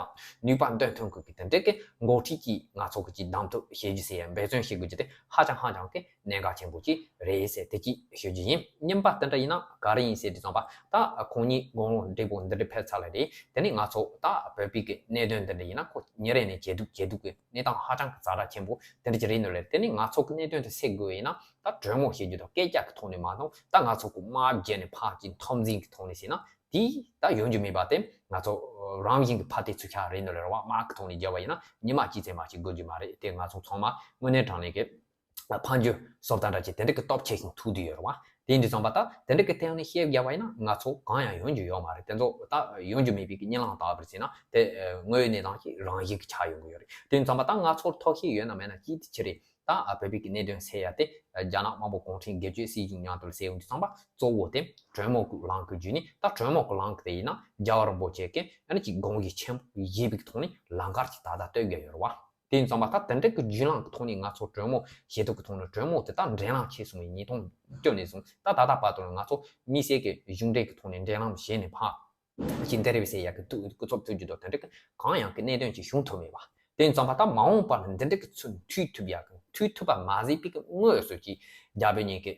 ནུས་པ་འདོན་ཐུབ་དགོས་ཀྱི་དེ་འདྲ་གི་འགོ་ཁྲིད་ཅིག་ང་ཚོ་གི་ཅིག་གདམ་ཐུབ་བྱེད་རྒྱུ་ཟེར་ཡ་འབད་བརྩོན་བྱེད་དགོས་རྒྱུ་དེ་ཧ་ཅང་ཧ་ཅང་གི་གནད་འགག་ཆེན་པོ་ཅིག་རེད་ཟེར་དེ་ཅིག་ཞུ་རྒྱུ་ཡིན། གཉིས་པ་དེ་འདྲ་ཡིན་ན་ག་རེ་ཡིན་ཟེར་དུས་ཙམ་པ་ད་ཁོང་གཉིས་དགུང་ལོ་བགྲེས་པོ་འདི་འདྲ་ཕེབས་ཚར་ལ་རེད། དེ་ནས་ང་ཚོ་ད་བོད་པའི་གི་གནད་དོན་འདི་འདྲ་ཡིན་ན་ཁོ་ཉིན་རེ་ནས་ཇེ་སྡུག་ཇེ་སྡུག་གི་གནས་སྟངས་ཧ་ཅང་གི་ཛ་དྲག་ཆེན་པོ་དེ་འདྲ་ཅིག་རེད་ནོ་ལེ། དེ་ནས་ང་ཚོ་གི་གནད་དོན་དེ་སེལ་དགོས་ཡིན་ན་ད་གྲོས་མོལ་བྱེད་རྒྱུ་དང་སྐད་རྒྱག་གི་ཐོག་ནས་མ་གཏོགས་ད་ང་ཚོ་གི་དམག་བརྒྱབ་ནས་ཕར་ཅིག་འཐབ་འཛིང་གི་ཐོག་ནས་ཟེར་ན་དེ་ད་ཡོང་རྒྱུ་མེད་པ་དེ་ང་ཚོ་རང་བཞིན་གི་ཕར་དེ་ཚུར་ཁྱག་རེད་ནོ་ལེ་རེད་བ། དམག་གི་ཐོག་ནས་བརྒྱབ་པ་ཡིན་ན་ཉི་མ་གཅིག་ཙམ་མ་གཅིག་དགོས་རྒྱུ་མ་རེད། དེ་ང་ཚོ་ཚང་མ་དངོས་གནས་དྲང་གནས་ཀྱི་ཕན་ཚུན་བཟོ་ལྟ་འདྲ་ཅིག་དེ་འདྲ་གི་སྟོབས་ཆེ་ཞིང་ཐུག་བསྡད་ཡོད་རེད་བ། དེ་ཡིན་དུས་ཙམ་པ་ད་དེ་འདྲ་གི་སྟེང་ནས་བཤད་བརྒྱབ་པ་ཡིན་ན་ང་ཚོ་གང་ཡང་ཡོང་རྒྱུ་ཡོད་མ་རེད། དེ་ཚོ་ད་ཡོང་རྒྱུ་མེད་པའི་གི་གཉིད་ལམ་ལྟ་བུ་རེད་ཟེར་ན་དེ་དངོས་ཡོད་གནས་སྟངས་ཀྱི་རང་བཞིན་གྱི་ཆགས་ཡོང་གི་ཡོད་རེད། དེ་ཡིན་ཙམ་པ་ད་ང་ཚོར་ཐབས་ཤེས་ཡོད་ན་མེད་ན་གཅིག་དེ་ཅི་རེད། ད་བོད་པའི་གི་གནད་དོན་སེལ་ཡ་དེ་རྒྱ་ནག་དམར་པོ་གུང་ཁྲན་སྒེར་གཅོད་སྲིད་གཞུང་མཉམ་དུ་སེལ་ཡོང་དུས་ཙམ་པ་གཙོ་བོ་དེ་གྲོས་མོལ་གྱི་ལམ་གྱི་བརྒྱུད་ནས་ད་གྲོས་མོལ་གྱི་ལམ་གྱི་དེ་ཡིན་ན་རྒྱལ་བ་རིན་པོ་ཆེ་གིས་ཨ་ནི་ཅིག་དགོངས་གཞི་ཆེན་པོ་བཞེས་པའི་ཐོག་ནས་ལམ་ཁ་ཅིག་ད་ལྟ་གཏོད་དགོས་ཡོད་རེད་བ། དེ་ཡིན་ཙང་མ་ད་དེ་འདྲ་གི་བརྒྱུད་ལམ་གི་ཐོག་ནས་ང་ཚོ་གྲོས་མོལ་བྱེད་ཐབས་ཀྱི་ཐོག་ནས་གྲོས་མོལ་དེ་དག་འབྲེལ་ལམ་བྱས་སོང་བའི་ཉིས་སྟོང་བཅུ་ནས་བཟུང་ད་ད་ལྟ་བར་དུ་ང་ཚོ་དམིགས་བསལ་གྱི་གཞུང་འབྲེལ་གྱི་ཐོག་ནས་འབྲེལ་ལམ་བྱས་ནས་ཕར་ཅིག་འདི་རེད་ཟེར་ཡག་གི་ཐུགས་སྐུ་ཚབ་ཐུགས་རྒྱུ་དང་དེ་འདྲ་གི་གང་ཡང་གི་གནད་དོན་ཅིག་བྱུང་ཐུབ་མེད་པ། དེ་ཡིན་ཙང་མ་ད་མ་འོངས་པ་ལ་འདི་འདྲ་གི་ཚུར་མཐུད་ཐུབ་ཡག་གི་མཐུད་ཐུབ་པ་མ་ཟད་པའི་གི་དངོས་སུ་ཅིག་རྒྱ་བོད་གཉིས་ཀྱི་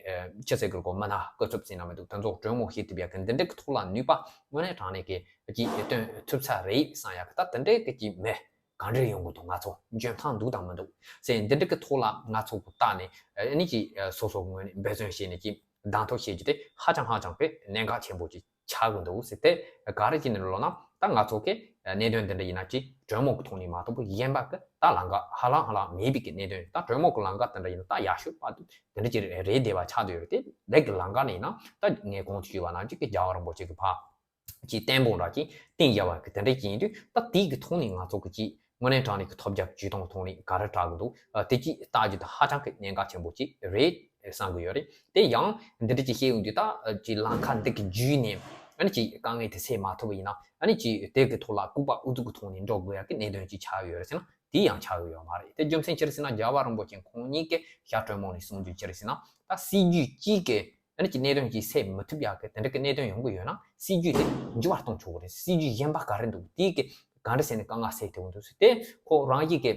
ཅི་ཟེར་གི་གོ་མི་སྣ་སྐུ་ཚབ་ཟེར་ན་མི་འདུག་དེ་ཚོ་གྲོས་མོལ་བྱེད་ཐུབ་ཡག་གི་འདི་འདྲ་གི་ཐོག་ལ་ནུས་པ་དངོས་གནས་དྲང་གནས་ཀྱི་ཅིག་སྟོན་ཐུབ་ས་རེད་བསམ་ཡག་གི་ད་དེ་འདྲ་གི་ཅིག་མེད། ག་འདྲ་ཡོང་གི་འདུག་ང་ཚོ་འཇོན་ཐང་འདུག་དང་མི་འདུག་ཟེར་འདི་འདྲ་གི་ཐོག་ལ་ང་ཚོ་གི་ལྟ་ནས་ཨ་ནི་ཅིག་སོ་སོ་ངོས་ནས་འབད་བརྩོན་བྱས་ནས་ཅིག་གདན་ཐོབ་བྱེད་རྒྱུ་དེ་ཧ་ཅང་ཧ་ཅང་གི་གནད་འགག་ཆེན་པོ་ཅིག་ཆགས་ཀྱི་འདུག་ཟེར་ཏེ་ག་རེ་བྱས་ནས་ལབ་ན་ད་ང་ཚོ་གི་གནད་དོན་འདི་འདྲ་ཡིན་ན་ཅིག་གྲོས་མོལ་གི་ཐོག་ནས་མ་གཏོགས་པ་གཞན་པ་གི་ད་ལམ་ཁ་ཧ་ལམ་ཧ་ལམ་མེད་པའི་གི་གནད་དོན་ད་གྲོས་མོལ་གི་ལམ་ཁ་དེ་འདྲ་ཡིན་ན་ད་ཡག་ཤོས་པ་དེ་འདྲ་ཅིག་རེད་བསྡད་པ་ཆགས་བསྡད་ཡོད་རེད་དེ་ལས་ཀྱི་ལམ་ཁ་ནས་ཡིན་ན་ད་ངས་གོང་དུ་ཞུས་པ་ནང་བཞིན་གི་རྒྱལ་བ་རིན་པོ་ཆེ་གི་ཕ། ཀྱི་བརྟན་པོ་འདྲ་ཅིག་བརྟན་ཡག་པ་གི་དེ་འདྲ་ཅིག་ཡིན་དུས་ད་དེའི་གི་ཐོག་ནས་ང་ཚོ་གི་ཅིག་དངོས་གནས་དྲང་གནས་ཀྱི་ཐོབ་རྒྱ་ཇུས་གཏོང་གི་ཐོག་ནས་ག་རེ་དྲག་གི་འདུག་ཨ་དེ་ཅིག་ལྟ་རྒྱུ་དེ་ཧ་ཅང་གི་གནད་འགག་ཆེན་པོ་ཅིག་རེད་བསམ་གི་ཡོད་རེད། དེ་ཡང་འདི་འདྲ་ཅིག་བཤད་ཡོང་དུས་ད་ཅིག་ལམ་ཁ་འདི་གི་བརྒྱུད་ནས་ཨ་ནི་ཅིག་དཀའ་ངལ་དེ་སེལ་མ་ཐུབ་པ་ཡིན་ན་ཨ་ནི་ཅིག་དེ་གི་ཐོག་ལ་ལྐུགས་པ་ཨུ་ཚུགས་གི་ཐོག་ནས་འགྲོ་དགོས་ཡག་གི་གནད་དོན་ཅིག་ཆགས་ཡོད་རེད་ཟེར་ན་དེ་ཡང་ཆགས་ཡོད་མ་རེད། དེ་རྒྱུ་མཚན་ཅི་རེད་ཟེར་ན་རྒྱལ་བ་རིན་པོ་ཆེ་ཁོང་ཉིད་ཀྱིས་ཤར་གྲོས་མོལ་ནས་གསུངས་རྒྱུ་ཅི་རེད་ཟེར་ན་ད་སྲིད་ཇུས་གཅིག་གི་ཨ་ནི་ཀྱི་གནད་དོན་གྱིས་སེལ་མི་ཐུབ་ཡག་གི་དེ་འདྲ་གི་གནད་དོན་ཡོང་གི་ཡོད་ན་སྲིད་ཇུས་དེ་འགྱུར་བ་གཏོང་ཆོག་གི་རེད། སྲིད་ཇུས་གཞན་པ་ག་རེ་འདུག་དེའི་གི་ག་འདྲ་ཟེར་ནས་དཀའ་ངལ་སེལ་ཐུབ་ཀྱི་འདུག་ཟེར་ཏེ་ཁོ་རང་གིས་གི་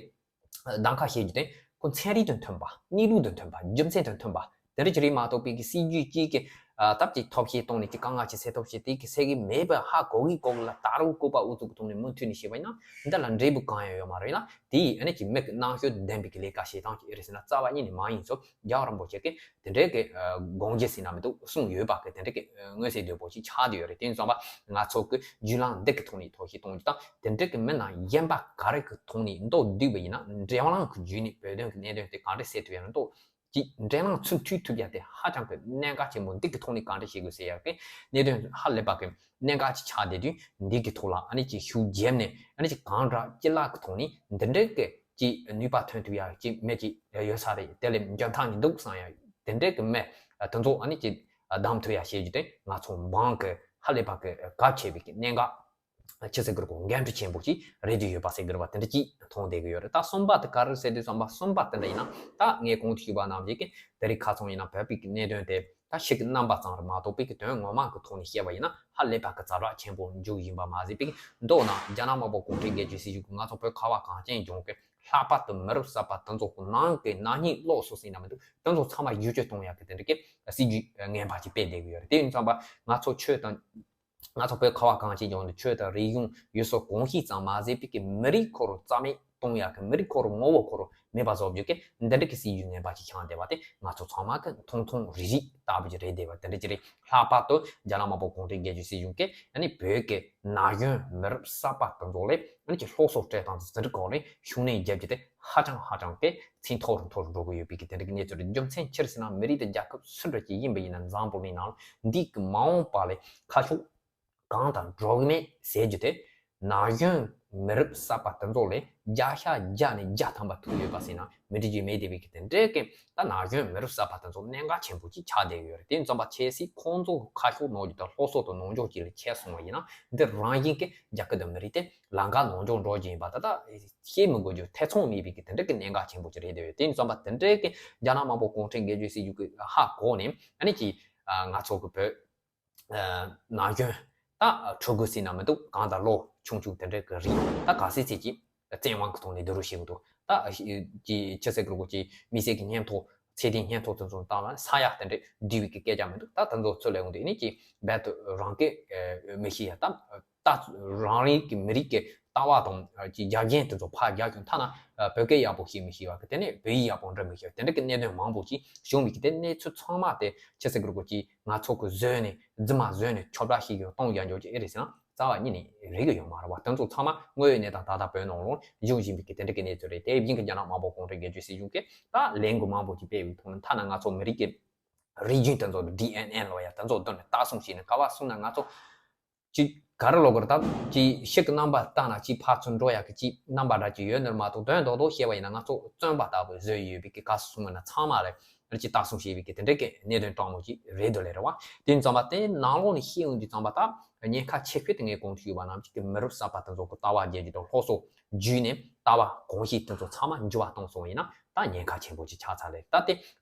གདམ་ཁ་བྱེད་རྒྱུ་དེ་ཁོ་ཚན་རིག་དང་མཐུན་པ་གནས་ལུགས་དང་མཐུན་པ་རྒྱུ་མཚན་དང་མཐུན་པ་དེ་འདྲ་ཅིག་རེད་མ་གཏོགས་པའི་གི་སྲིད་ཇུས་གཅིག་གི་སྟབས་ཀྱིས་ཐབས་ཤེས་གཏོང་ནས་ཀྱི་དཀའ་ངལ་ཅིག་སེལ་ཐབས་བྱེད་དེ་གི་སེལ་གི་མེད་པ་ཧ་གོ་གི་གོ་གི་ལ་ད་རུང་ལྐུགས་པ་ཨུ་ཚུགས་གི་ཐོག་ནས་མུ་མཐུད་ནས་བྱས་པ་ཡིན་ན་འདི་ལ་འབྲས་བུ་གང་ཡང་ཡོད་མ་རེད་ལ། དེ་ཡིས་ཨ་ནི་ཀྱི་མི་གི་རྣམ་དཔྱོད་ལྡན་པའི་གི་ལས་ཀ་བྱེད་སྟངས་ཅིག་ཨེ་རེད་ཟེར་ན་རྩ་བ་ཉིད་ནས་མ་ཡིན་ཚུལ་རྒྱལ་བ་རིན་པོ་ཆེ་གིས་དེ་འདྲའི་གི་དགོངས་གཞི་ཟེར་ན་མི་འདུག་གསུངས་ཡོད་པ་གི་དེ་འདྲའི་གི་མངོན་གསལ་དོད་པོ་ཞིག་ཆགས་བསྡད་ཡོད་རེད། དེ་ཡིན་ཙང་པ་ང་ཚོ་གི་བརྒྱུད་ལམ་འདི་གི་ཐོག་ནས་ཐོག་ཞིག་གཏོང་རྒྱུ་དང་དེ་འདྲའི་གི་མི་སྣ་གཞན་པ་ག་རེ་གི་ཐོག་ནས་མདོར་བསྡུས་པ་ཡིན་ན་འབྲེལ་ལམ་གི་བརྒྱུད་ནས་བོད་དོན་གི་གནད་དོན་དེ་ག་འདྲ་སེལ་ཐུབ་ཡ་ན་མདོར་ཅིག་འབྲེལ་ལམ་ཚུར་མཐུད་ཐུབ་ཡ་དེ་ཧ་ཅང་གི་གནད་འགག་ཆེན་པོ་འདི་གི་ཐོག་ནས་ག་འདྲ་བྱེད་དགོས་ཟེར་ཡ་གི་གནད་དོན་ཧ་ལས་པ་གི་གནད་འགག་ཅིག་ཆགས་བསྡད་དུས་འདི་གི་ཐོག་ལ་ཨ་ནི་ཅིག་ཤུགས་རྒྱབ་ནས་ཨ་ནི་ཅིག་གང་འདྲ་ཅི་ལག་གི་ཐོག་ནས་འདི་འདྲའི་གི་ཅིག་ནུས་པ་ཐོན་ཐུབ་ཡ་ཅིག་མི་ཅིག་ཡོད་ས་རེད། དེ་ལས་འཇོན་ཐང་ཅིག་འདུག་བསམ་ཡ་དེ་འདྲའི་གི་མི་དེ་ཚོ་ཨ་ནི་ཅིག་བདམས་ཐུབ་ཡ་བྱེད་རྒྱུ་དེ་ང་ཚོ་འབངས་གི་ཧ་ལས་པ་གི་གལ་ཆེ་བའི་གི་གནད་འགག་ཆི་ཟེར་གི་རེད་གོ་འགན་འཁྲི་ཆེན་པོ་ཅིག་རེད་དུ་ཡོད་པ་ཟེར་གི་རེད་བ། དེ་འདྲ་ཅིག་མཐོང་བསྡད་གི་ཡོད་རེད། ད་གསུམ་པ་དེ་ག་རེ་ཟེར་དུས་ཙམ་པ་གསུམ་པ་དེ་འདྲ་ཡིན་ན་ད་ངས་གོང་དུ་ཞུས་པ་ནང་བཞིན་གི་དེ་རིང་ཁ་སང་ཡིན་ན་བོད་པའི་གི་གནད་དོན་དེ་ད་ཕྱི་གི་རྣམ་པ་ཙམ་རེད་མ་གཏོགས་པའི་གི་དོན་ངོ་མ་གི་ཐོག་ནས་བཤད་པ་ཡིན་ན་ཧ་ལས་པ་གི་ཛ་དྲག་ཆེན་པོ་འཇུག་བཞིན་པ་མ་ཟད་པའི་གི་མདོར་ན་རྒྱ་ནག་དམར་པོ་གུང་ཁྲན་རྒྱལ་གཅེས་སྲིད་གཞུང་གི་ང་ཚོ་བོད་ཁ་བ་གངས་ཅན་ལྗོངས་གི་ལྷག་པར་དུ་མི་རབས་གསར་པ་དེ་ཚོ་གི་ནང་གི་ན་ནིང་ལོགས་སུ་ཟིན་ན་མི་འདུག་དེ་ཚོ་ཚང་མ་བསྒྱུར་བཅོས་གཏོང་ཡག་གི་དེ་འདྲ་གི་སྲིད་ཇུས་ངན་པ་ཅིག་སྤེལ་བསྡད་གི་ཡོད་རེད། དེ་ཡིན་ཙམ་པ་ང་ཚོ་ཆོས་དང་ང་ཚོ་བོད་ཁ་བ་གངས་ཅན་ལྗོངས་ནས་ཆོས་དང་རིག་གཞུང་ཡུལ་སྲོལ་གོམས་གཤིས་ཙམ་མ་ཟད་པའི་གི་མི་རིགས་ཁོ་རང་རྩ་མེད་གཏོང་ཡག་གི་མི་རིགས་ཁོ་རང་ངོ་བོ་ཁོ་རང་མེད་པ་བཟོ་རྒྱུ་གི་འདི་འདྲ་གི་སྲིད་ཇུས་ངན་པ་ཅིག་བཤངས་བསྡད་པ་དེ་ང་ཚོ་ཚང་མ་གི་མཐོང་མཐོང་རིག་རིག་ལྟ་བུ་ཅིག་རེད་བསྡད་པ་དེ་འདྲ་ཅིག་རེད། ལྷག་པར་དུ་རྒྱ་ནག་དམར་པོ་གུང་ཁྲན་རྒྱལ་གཅེས་སྲིད་གཞུང་གིས་ཨ་ནི་བོད་ཀྱི་ན་གཞོན་མི་རབས་གསར་པ་དེ་ཚོ་ལ་ཨ་ནི་ཀྱི་སློབ་གསོ་སྤྲད་སྟངས་ཟིན་བྲིས་སྐོར་ལ་ཤུགས་སྣོན་རྒྱབ་རྒྱུ་དེ་ཧ་ཅང་ཧ་ཅང་གི་ཚད་མཐོ་རུ་མཐོ་རུ་འགྲོ་གི་ཡོད་པའི་གི་དེ་འདྲ་གི་གནས་ཚུལ་རེད། རྒྱུ་མཚན་ཅི་རེད་ཟེར་ན་མི་རིགས་དང་རྒྱལ་ཁབ་སུ་འདྲ་ཅིག་ཡིན་པ་ཡིན་ན་འཛམ་བུ་གླིང་ནང་འདི་གི་མ་འོངས་པ་ལ་ཁ་ཕྱོགས་གང་དང་འགྲོ་གི་མེད་ཟེར་རྒྱུ་དེ་ན་གཞོན་མི་རབས་གསར་པ་དེ་ཚོ་ལ་བརྒྱ་ཆ་བརྒྱ་ནས་བརྒྱ་ཐམ་པ་ཐུག་ཡོད་པ་ཟེར་ན་མི་འགྲིག་རྒྱུ་མེད་བསྡད་པའི་གི་དེ་འདྲའི་གི་ད་ན་གཞོན་མི་རབས་གསར་པ་དེ་ཚོ་གནད་འགག་ཆེན་པོ་ཅིག་ཆགས་བསྡད་ཡོད་རེད། དེ་ཡིན་ཙམ་པ་ཆབ་སྲིད་ཁོང་ཚོ་ཁ་ཕྱོགས་ནོར་རྒྱུ་དང་སློབ་གསོ་དང་ནོར་འཇོག་ཅིག་ལ་ཁྱེར་སོང་བ་ཡིན་ན་འདི་རང་བཞིན་གི་རྒྱལ་ཁབ་དང་མི་རིགས་དེ་ལམ་ཁ་ནོར་འཇོག་འགྲོ་རྒྱུ་ཡིན་པ་ད་ལྟ་བཤད་མི་དགོས་རྒྱུ་ཐེ་ཚོམ་མེད་པའི་གི་དེ་འདྲ་གི་གནད་འགག་ཆེན་པོ་ཅིག་རེད་འདོད་ཡོད། དེ་ཡིན་ཙམ་པ་དེ་འདྲའི་གི་རྒྱ་ནག་དམར་པོ་གུང་ཁྲན་རྒྱལ་གཅེས་སྲིད་གཞུང་གི་ཧ་གོ་ནས་ཨ་ནི་ཀྱི་ང་ཚོ་གི་བོད་ན་གཞོན་ད་ཕྲུ་གུ་ཟེར་ན་མི་འདུག་གང་ལྟར་ལོ་ཆུང་ཆུང་དེ་འདྲའི་གི་རིགས་ད་ག་ཚད་ཚད་ཀྱི་བཙན་དབང་གི་ཐོག་ནས་སྡུད་རུབ་བྱེད་ཀྱི་འདུག་ད་ཀྱི་ཅི་ཟེར་གི་རུ་གོ་ཀྱི་མི་སེར་གི་སྙན་ཐོ་ཚད་ལྡན་སྙན་ཐོ་དེ་ཚོ་བཏང་ན་ས་ཡག་དེ་འདྲའི་བསྡུས་པའི་གི་སྐད་ཆ་མི་འདུག་ད་དེ་ཚོ་ཚུར་ལས་འོང་དུས་ནི་ཀྱི་རྦད་དེ་རང་སྐད་མི་ཤེས་ཡ་ད་ད་རང་རེའི་གི་མི་རིགས་ཀྱི་ལྟ་བ་དང་ཀྱི་རྒྱབ་རྒྱན་དེ་ཚོ་ཕར་རྒྱག་ཀྱང་ཐ་ན་བོད་སྐད་ཡག་པོ་ཤེས་མི་ཤེས་པ་གི་དེ་ནས་བོད་ཡིག་ཡག་པོ་འབྲི་མི་ཤེས་པ་དེ་འདྲ་གི་གནད་དོན་མང་པོ་ཞིག་བྱུང་བའི་གི་དེ་གནས་ཚུལ་ཚང་མ་དེ་ཅི་ཟེར་གི་རུ་གོ་ཀྱི་ང་ཚོ་གི་བཟོས་ནས་རྫུན་མ་བཟོས་ནས་ཁྱབ་བསྒྲགས་ཤིག་ཡོད་གཏོང་རྒྱ་འཇོག་ཀྱི་ཨེ་རེད་ཟེར་ན་རྩ་བ་ཉིད་ནས་རེད་གི་ཡོད་མ་རེད་བ། དེ་ཚོ་ཚང་མ་དངོས་ཡོད་གནས་སྟངས་ད་ལྟ་བོད་ནང་ལོགས་བཞུགས་བཞིན་པའི་གི་དེ་འདྲ་གི་གནས་ཚུལ་རེད། དེ་བཞིན་གི་རྒྱ་ནག་དམར་པོ་གུང་ཁྲན་རྒྱལ་གཅེས་སྲིད་གཞུང་གིས་ད་ལས་འགུལ་མང་པོ་ཅིག་སྤེལ་བའི་ཐོག་ནས་ཐ་ན་ང་ཚོ་མི་རིགས་ཀྱི་རིགས་རྒྱུན་དེ་ཚོ་ཌི་ཨེན་ཨེ་ལོ་ཡ་དེ་ཚོ་བསྡུར་ནས་ལྟ་སྲུང་བྱས་ནས་ག་བ་སོང་ན་ང་ཚོ་ཅིག་ག་རེ་ལབ་དགོས་རེད། ད་ཅིག་ཤིག་གི་རྣམ་པ་ལྟ་ན་ཅིག་ཕར་ཚུར་འགྲོ་ཡག་གི་ཅིག་རྣམ་པ་འདྲ་ཅིག་ཡོད་ནི་མ་གཏོགས་དོན་རྡོག་རྡོག་བཤད་པ་ཡིན་ན་ང་ཚོ་བཙོན་པ་ལྟ་བུ་བཟོས་ཡོད་པའི་གི་ག་སོང་ན་ཚང་མ་ལ་ཅིག་ལྟ་སྲུང་བྱེད་པའི་གི་དེ་འདྲའི་གི་གནད་དོན་སྤྲང་མོ་ཅིག་རེད་འདུག་ལེ་རེད་བ། དེ་ཡིན་ཙང་པ་དེ་ནང་ལོགས་ནས་ཤེས་ཡོང་དུས་ཙང་པ་ད་ཉེན་ཁ་ཆེ་ཤོས་དེ་ངས་གོང་དུ་ཞུས་པ་ནང་བཞིན་གི་མི་རབས་གསར་པ་དེ་ཚོ་གི་ལྟ་བ་རྒྱས་རྒྱུ་དང་སློབ་གསོ་བརྒྱུད་ནས་ ལྟ་བ་གོམས་གཤིས་དེ་ཚོ་ཚང་མ་འགྱུར་བ་གཏོང་སོང་ཡིན་ན་ད་ཉེན་ཁ་ཆེན་པོ་ཅིག་ཆགས་ཚར་རེད། ད་དེ་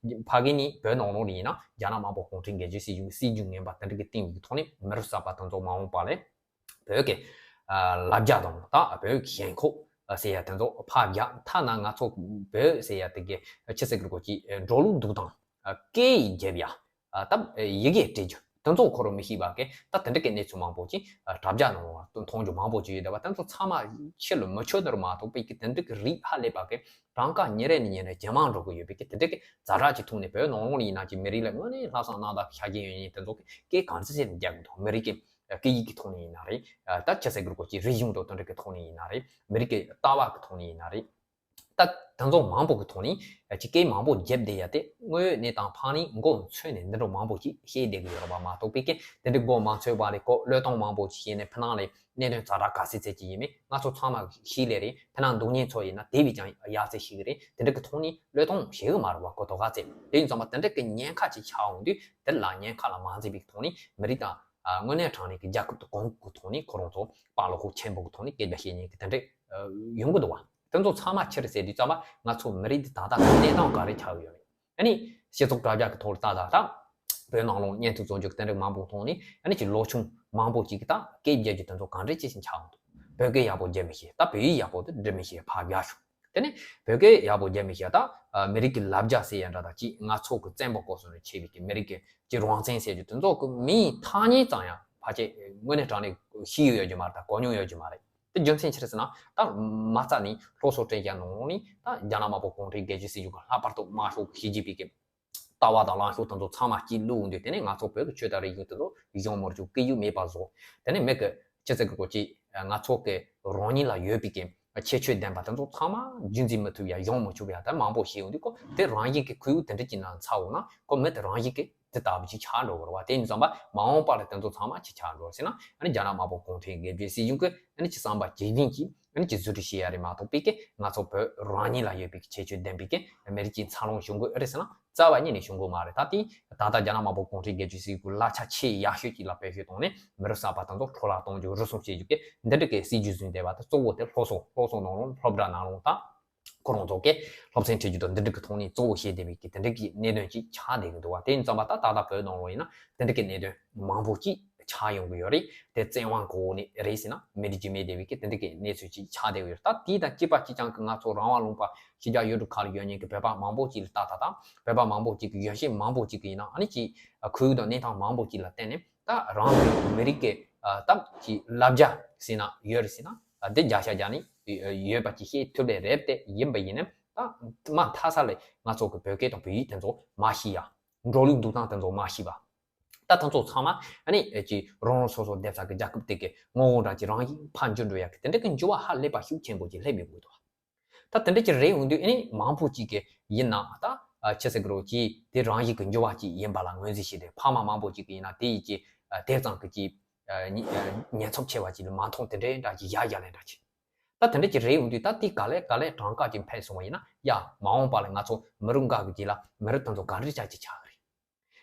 ཕ་གི་ནི་བོད་ནང་ལོགས་ནས་ཡིན་ན་རྒྱ་ནག་དམར་པོ་གུང་ཁྲན་སྒེར་གཅོད་སྲིད་གཞུང་སྲིད་ཇུས་ངན་པ་དེ་འདྲ་གི་སྟེང་གི་ཐོག་ནས་མི་རབས་གསར་པ་དེ་ཚོ་མ་འོངས་པ་ལ་བོད་ཀྱི་ལབ་རྒྱ་དང་ད་བོད་ཀྱི་ཞེན་ཁོག་ཟེར་ཡ་དེ་ཚོ་ཕར་རྒྱག་ཐ་ན་ང་ཚོ་བོད་ཟེར་ཡ་དེ་གི་ཆི་ཟེར་གི་རེད་གོ་ཅིག་འགྲོ་ལུགས་འདུག་སྟངས་སྐད་ཡིག་རྒྱབ་ཡ་ད་ཡི་གེ་སྤྲད་རྒྱུ་དེ་ཚོ་ཁོ་རང་མི་ཤེས་པ་གི་ད་དེ་འདྲ་གི་གནས་ཚུལ་མང་པོ་ཅིག་དྲ་རྒྱ་ནང་ལ་མཐོང་རྒྱུ་མང་པོ་ཅིག་ཡོད་བསྡད་པ་དེ་ཚོ་ཚང་མ་ཕྱི་ལ་མི་ཆོད་ནི་རུ་མ་གཏོགས་པའི་གི་དེ་འདྲ་གི་རིགས་ཧ་ལས་པ་གི་གྲངས་ཀ་ཉིན་རེ་ནས་ཉིན་རེ་ཇེ་མང་འགྲོ་གི་ཡོད་པའི་གི་དེ་འདྲ་གི་ཛ་དྲག་ཅིག་ཐུག་ནས་བོད་ནང་ལོགས་ནས་ཡིན་ན་ཅིག་མི་རིགས་ལ་དངོས་གནས་ལྷག་བསམ་རྣམ་དག་གི་ཆ་རྐྱེན་ཡོད་མཁན་དེ་ཚོ་གི་སྐད་གང་ཚད་ཚད་རྒྱག་གི་འདུག་མི་རིགས་གི་སྐད་ཡིག་གི་ཐོག་ནས་ཡིན་ན་རེད། ད་ཆི་ཟེར་དགོས་རེད་གོ་ཅིག་རིག་གཞུང་དང་དེ་འདྲ་གི་ཐོག་ནས་ཡིན་ན་རེད། མི་རིགས་ཀྱི་ལྟ་བ་གི་ཐོག་ནས་ཡིན་ན་རེད། ད་དེ་ཚོ་མང་པོ་གི་ཐོག་ནས་ཅིག་སྐད་མང་པོ་བརྒྱབ་བསྡད་ཡ་དེ་དངོས་ཡོད་གནས་སྟངས་ཕར་ནས་མགོ་ཚོས་ནས་འདི་འདྲ་མང་པོ་ཅིག་བཤད་བསྡད་གི་ཡོད་རེད་པ་མ་གཏོགས་པའི་གི་དེ་འདྲ་མགོ་མ་ཚོས་པ་ལས་ཀོ་བློས་གཏོང་མང་པོ་ཅིག་བྱས་ནས་ཕི་ནང་ལས་གནད་དོན་ཛ་དྲག་ག་ཚད་ཚད་ཅིག་ཡིན་མིན་ང་ཚོ་ཚང་མ་ཤེས་ལེ་རེད། ཕི་ནང་འདུག་མཁན་ཚོ་ཡིན་ན་དེ་བས་ཀྱང་ཡག་ཚད་ཤེས་གི་རེད། དེ་འདྲ་གི་ཐོག་ནས་བློས་གཏོང་བྱེད་གི་མ་རེད་པ་ཁོ་དོ་ག་ཚད་དེ་ཡིན་ཙང་པ་དེ་འདྲ་གི་ཉེན་ཁ་ཅིག་ཆགས་འོང་དུས་དེ་ལ་ཉེན་ཁ་ལ་མ་འཛེམས་པའི་ཐོག་ནས་མི་རིགས་དང་། དངོས་གནས་དྲང་གནས་ཀྱི་རྒྱལ་ཁབ་ཏུ་གོང་གི་ཐོག་ནས་ཁོ་རང་ཚོ་དཔའ་བློ་ཁོག་ཆེན་པོ་གི་ཐོག་ནས་སྐད་ཆ་བཤད་མཁན་གྱི་དེ་འདྲས་ཡོང་གི་འདུག་བ། དེ་ཚོ་ཚང་མ་ཕྱིར་ཟེར་དུས་ཙམ་པ་ང་ཚོ་མི་རིགས་འདི་ད་ལྟ་གནས་སྟངས་ག་རེ་ཆགས་ཡོད་མེད། ཨ་ནི་སྤྱི་ཚོགས་དྲ་རྒྱ་གི་ཐོག་ལ་ད་ད་ད་བོད་ནང་ལོགས་བརྙན་ཐུང་བཟོ་རྒྱུ་གི་དེ་འདྲས་མང་པོ་མཐོང་ནས་ཨ་ནི་ཅིག་ལོ་ཆུང་མང་པོ་ཅིག་གིས་ད་སྐད་རྒྱག་རྒྱུ་དེ་ཚོ་ག་འདྲས་ཅི་ཞིག་ཆགས་འདུག་བོད་སྐད་ཡག་པོ་རྒྱབ་མི་ཤེས། ད་བོད་ཡིག་ཡག་པོ་དེ་འབྲི་མི་ཤེས་ཕར་རྒྱག་ཤོག་དེ་ནས་བོད་སྐད་ཡག་པོ་རྒྱབ་མི་ཤེས། ད་མི་རིགས་ཀྱི་ལབ་རྒྱ་ཟེར་ཡ་འདྲ་དང་ཅིག་ང་ཚོ་གི་བཙན་པོ་སྐོར་སོང་ནས་ཆེ་བའི་གི་མི་རིགས་ཀྱི་ཅིག་རང་བཙན་ཟེར་རྒྱུ་དེ་ཚོ་གི་མིང་ཐ་སྙད་ཙམ་ཡང་ཕལ་ཆེར་དངོས་གནས་དྲང་གནས་ཤེས་ཡོད་ཡོད་རྒྱུ་མ་རེད། ད་གོ་མྱོང་ཡོད་རྒྱུ་མ་རེད། དེ་རྒྱུ་མཚན་ཅི་རེད་ཟེར་ན་ད་མ་རྩ་ནས་སློབ་གསོ་སྤྲད་ཡ་ནང་ནས་ད་རྒྱ་ནག་དམར་པོ་གུང་ཁྲན་སྒེར་གཅོད་སྲིད་གཞུང་གི་ལྷག་པར་དུ་དམར་ཤོག་གི་ཞི་བྱེད་པའི་གི་ལྟ་བ་དང་ལངས་ཕྱོགས་དེ་ཚོ་ཚང་མ་གཅིག་བླུགས་འདུག་དེ་ནས་ང་ཚོ་བོད་ཀྱི་ཆོས་དང་རིག་གཞུང་དེ་ཚོ་གཞུང་མི་རྒྱུ་སྐད་ཡིག་མེད་པ་བཟོ། དེ་ནས་མི་གི་ཅི་ཟེར་གི་གོ་ཅི་ང་ཚོ་གི་རང་ཉིད་ལ་ཡོད་པའི་གི་ཁྱད་ཆོས་ལྡན་པ་དེ་ཚོ་ཚང་མ་རྒྱུན་འཛིན་མི་ཐུབ་ཡ་གཞུང་མི་ཆུབ་ཡ་དེ་མང་པོ་ཞིག་ཡོང་དུས་ཀོ་དེ་རང་བཞིན་གི་ཁོར་ཡུག་དེ་འདྲ་ཅིག་ནང་ཚ་འོང་ན་ཀོ་མི་དེ་རང་བཞིན་གི་དེ་ལྟ་བུ་ཅིག་ཆགས་འགྲོ་གི་རེད་བ། དེ་ཡིན་ཙང་པ་མ་འོངས་པ་ལ་དེ་ཚོ་ཚང་མ་ཅི་ཆགས་འགྲོ་ཟེར་ན་ཨ་ནི་རྒྱ་ནག་དམར་པོ་གུང་ཁྲན་སྒེར་གཅོད་སྲིད་གཞུང་གི་ཨ་ནི་ཅི་བསམ་པ་ཇི་བཞིན་གྱི་ཨ་ནི་ཅི་བཟོ་སྐྲུན་བྱེད་ཡ་རེད་མ་གཏོགས་པའི་གི་ང་ཚོ་བོད་རང་ཉིད་ལ་ཡོད་པའི་གི་ཁྱད་ཆོས་ལྡན་པའི་གི་མི་རིགས་ཀྱི་འཚར་ལོངས་བྱུང་དགོས་ཨེ་རེད་ཟེར་ན་རྩ་བ་ཉིད་ནས་བྱུང་དགོས་མ་རེད། ད་དེ་ད་ལྟ་རྒྱ་ནག་དམར་པོ་གུང་ཁྲན་སྒེར་གཅོད་སྲིད་གཞུང་གི་གླ་ཆ་ཆེས་ཡག་ཤོས་ཅིག་ལ་བེད་སྤྱོད་བཏང་ནས་མི་རབས་གསར་པ་དང་ཚོ་འཕྲོ་བརླག་གཏོང་རྒྱུ་རུལ་སུངས་བྱེད་རྒྱུ་གི་འདི་འདྲ་གི་སྲིད་ཇུས་བཟུང་བསྡད་པ་དེ་གཙོ་བོ་དེ་སློབ་གསོ་སློབ་གསོ་ནང་ལོགས་སློབ་གྲྭ་ནང་ལོགས་ད། ཁོ་རང་ཚོ་གིས་སློབ་ཚན་ཁྲིད་རྒྱུ་དང་འདི་འདྲ་གི་ཐོག་ནས་གཙོ་བོ་བྱས་བསྡད་པའི་གི་དེ་འདྲ་གི་གནད་དོན་ཅིག་ཆགས་བསྡད་ཀྱི་འདུག་བ། དེ་ཡིན་ཙང་པ་ད་ད་ལྟ་བོད་ནང་ལོགས་ཡིན་ན་དེ་འདྲ་གི་གནད་དོན་མང་པོ་ཅིག་ཆགས་ཡོང་གི་ཡོད་རེད། དེ་བཙན་དབང་གོ་ནས་རེད་ཟེར་ན་མི་འགྲིག་རྒྱུ་མེད་བསྡད་པའི་གི་དེ་འདྲ་གི་གནས་ཚུལ་ཅིག་ཆགས་བསྡད་ཀྱི་ཡོད་རེད། ད་དེ་དང་གཅིག་པ་གཅིག་རྐྱང་གི་ང་ཚོ་རང་དབང་ལུང་པ་ཕྱི་རྒྱལ་ཡུལ་གྲུ་ཁག་ལ་ཡོད་མཁན་གི་བོད་པ་མང་པོ་ཅིག་ལ་ལྟ་ད་ད་བོད་པ་མང་པོ་ཅིག་གི་ཡོན་ཤེས་མང་པོ་ཅིག་གི་ཡིན་ན་ཨ་ནི་ཅིག་ཁོར་ཡུག་དང་གནས་སྟངས་མང་པོ་ཅིག་ལ་བརྟེན་ནས། ད་རང་གི་མི་རིགས་ཀྱི་ཨ་སྟབས་ཀྱི་ལབ་རྒྱ་ཟེར་ན་ཡོད་རེད་ཟེར་ན་ཨ་དེ་བརྒྱ་ཆ་བརྒྱ་ནི་ཡོད་པ་ཅིག་ཤེས་ཐུབ་པ་རེད་དེ་ཡིན་པ་ཡིན་ན་ད་མ་མཐའ་ས་ལས་ང་ཚོ་གི་བོད་སྐད་དང་བོད་ཡིག་དེ་ཚོ་མ་ཤེས་ཡ། འགྲོ་ལུགས་འདུག་སྟངས་དེ་ཚོ་མ་ཤེས་པ། ད་དེ་ཚོ་ཚང་མ་ཨ་ནི་ཨ་ཅིག་རང་རང་སོ་སོ་སྡོད་ས་གི་རྒྱལ་ཁབ་དེ་གི་ངོ་བོ་འདྲ་ཅིག་རང་བཞིན་ཕར་འགྱུར་འགྲོ་ཡ་གི་དེ་འདྲ་གི་འགྱུར་བ་ཧ་ལས་པ་ཤུགས་ཆེན་པོ་ཅིག་སླེབས་ཡོང་གི་འདུག་ད་དེ་འདྲ་ཅིག་རེད་འོང་དུས་ཨ་ནི་མང་པོ་ཅིག་གི་ཡིན་ན་ད་ཨ་ཆི་ཟེར་གི་རོ་ཅིག་དེ་རང་བཞིན་གི་འགྱུར་བ་ཅིག་ཡིན་པ་ལ་ངོས་འཛིན་བྱས་ཏེ་ཕ་མ་མང་པོ་ཅིག་གི་ཡིན་ན་དེ་ཡི་ཅིག་ཨ་དེ་ཙམ་གི་ཅིག་ཨ་ཉེ་ཨ་ཉེན་ཚབས་ཆེ་བ་ཅིག་ལ་མ་མཐོང་དེ་འདྲའི་འདྲ་ཅིག་ཡ་ཡ་ལས་འདྲ་ཅིག་ད་དེ་འདྲ་ཅིག་རེད་འོང་དུས་ད་དེ་ག་ལེ་ག་ལེ་གྲངས་ཀ་ཅིག་འཕེལ་སོང་བ་ཡིན་ན་ཡ་མ་འོངས་པ་ལ་ང་ཚོ་མི་རབས་འགའ་གི་རྗེས་ལ་མི་རབས་དེ་ཚོ་ག་འདྲ་ཅིག་ཆགས་ཀྱི་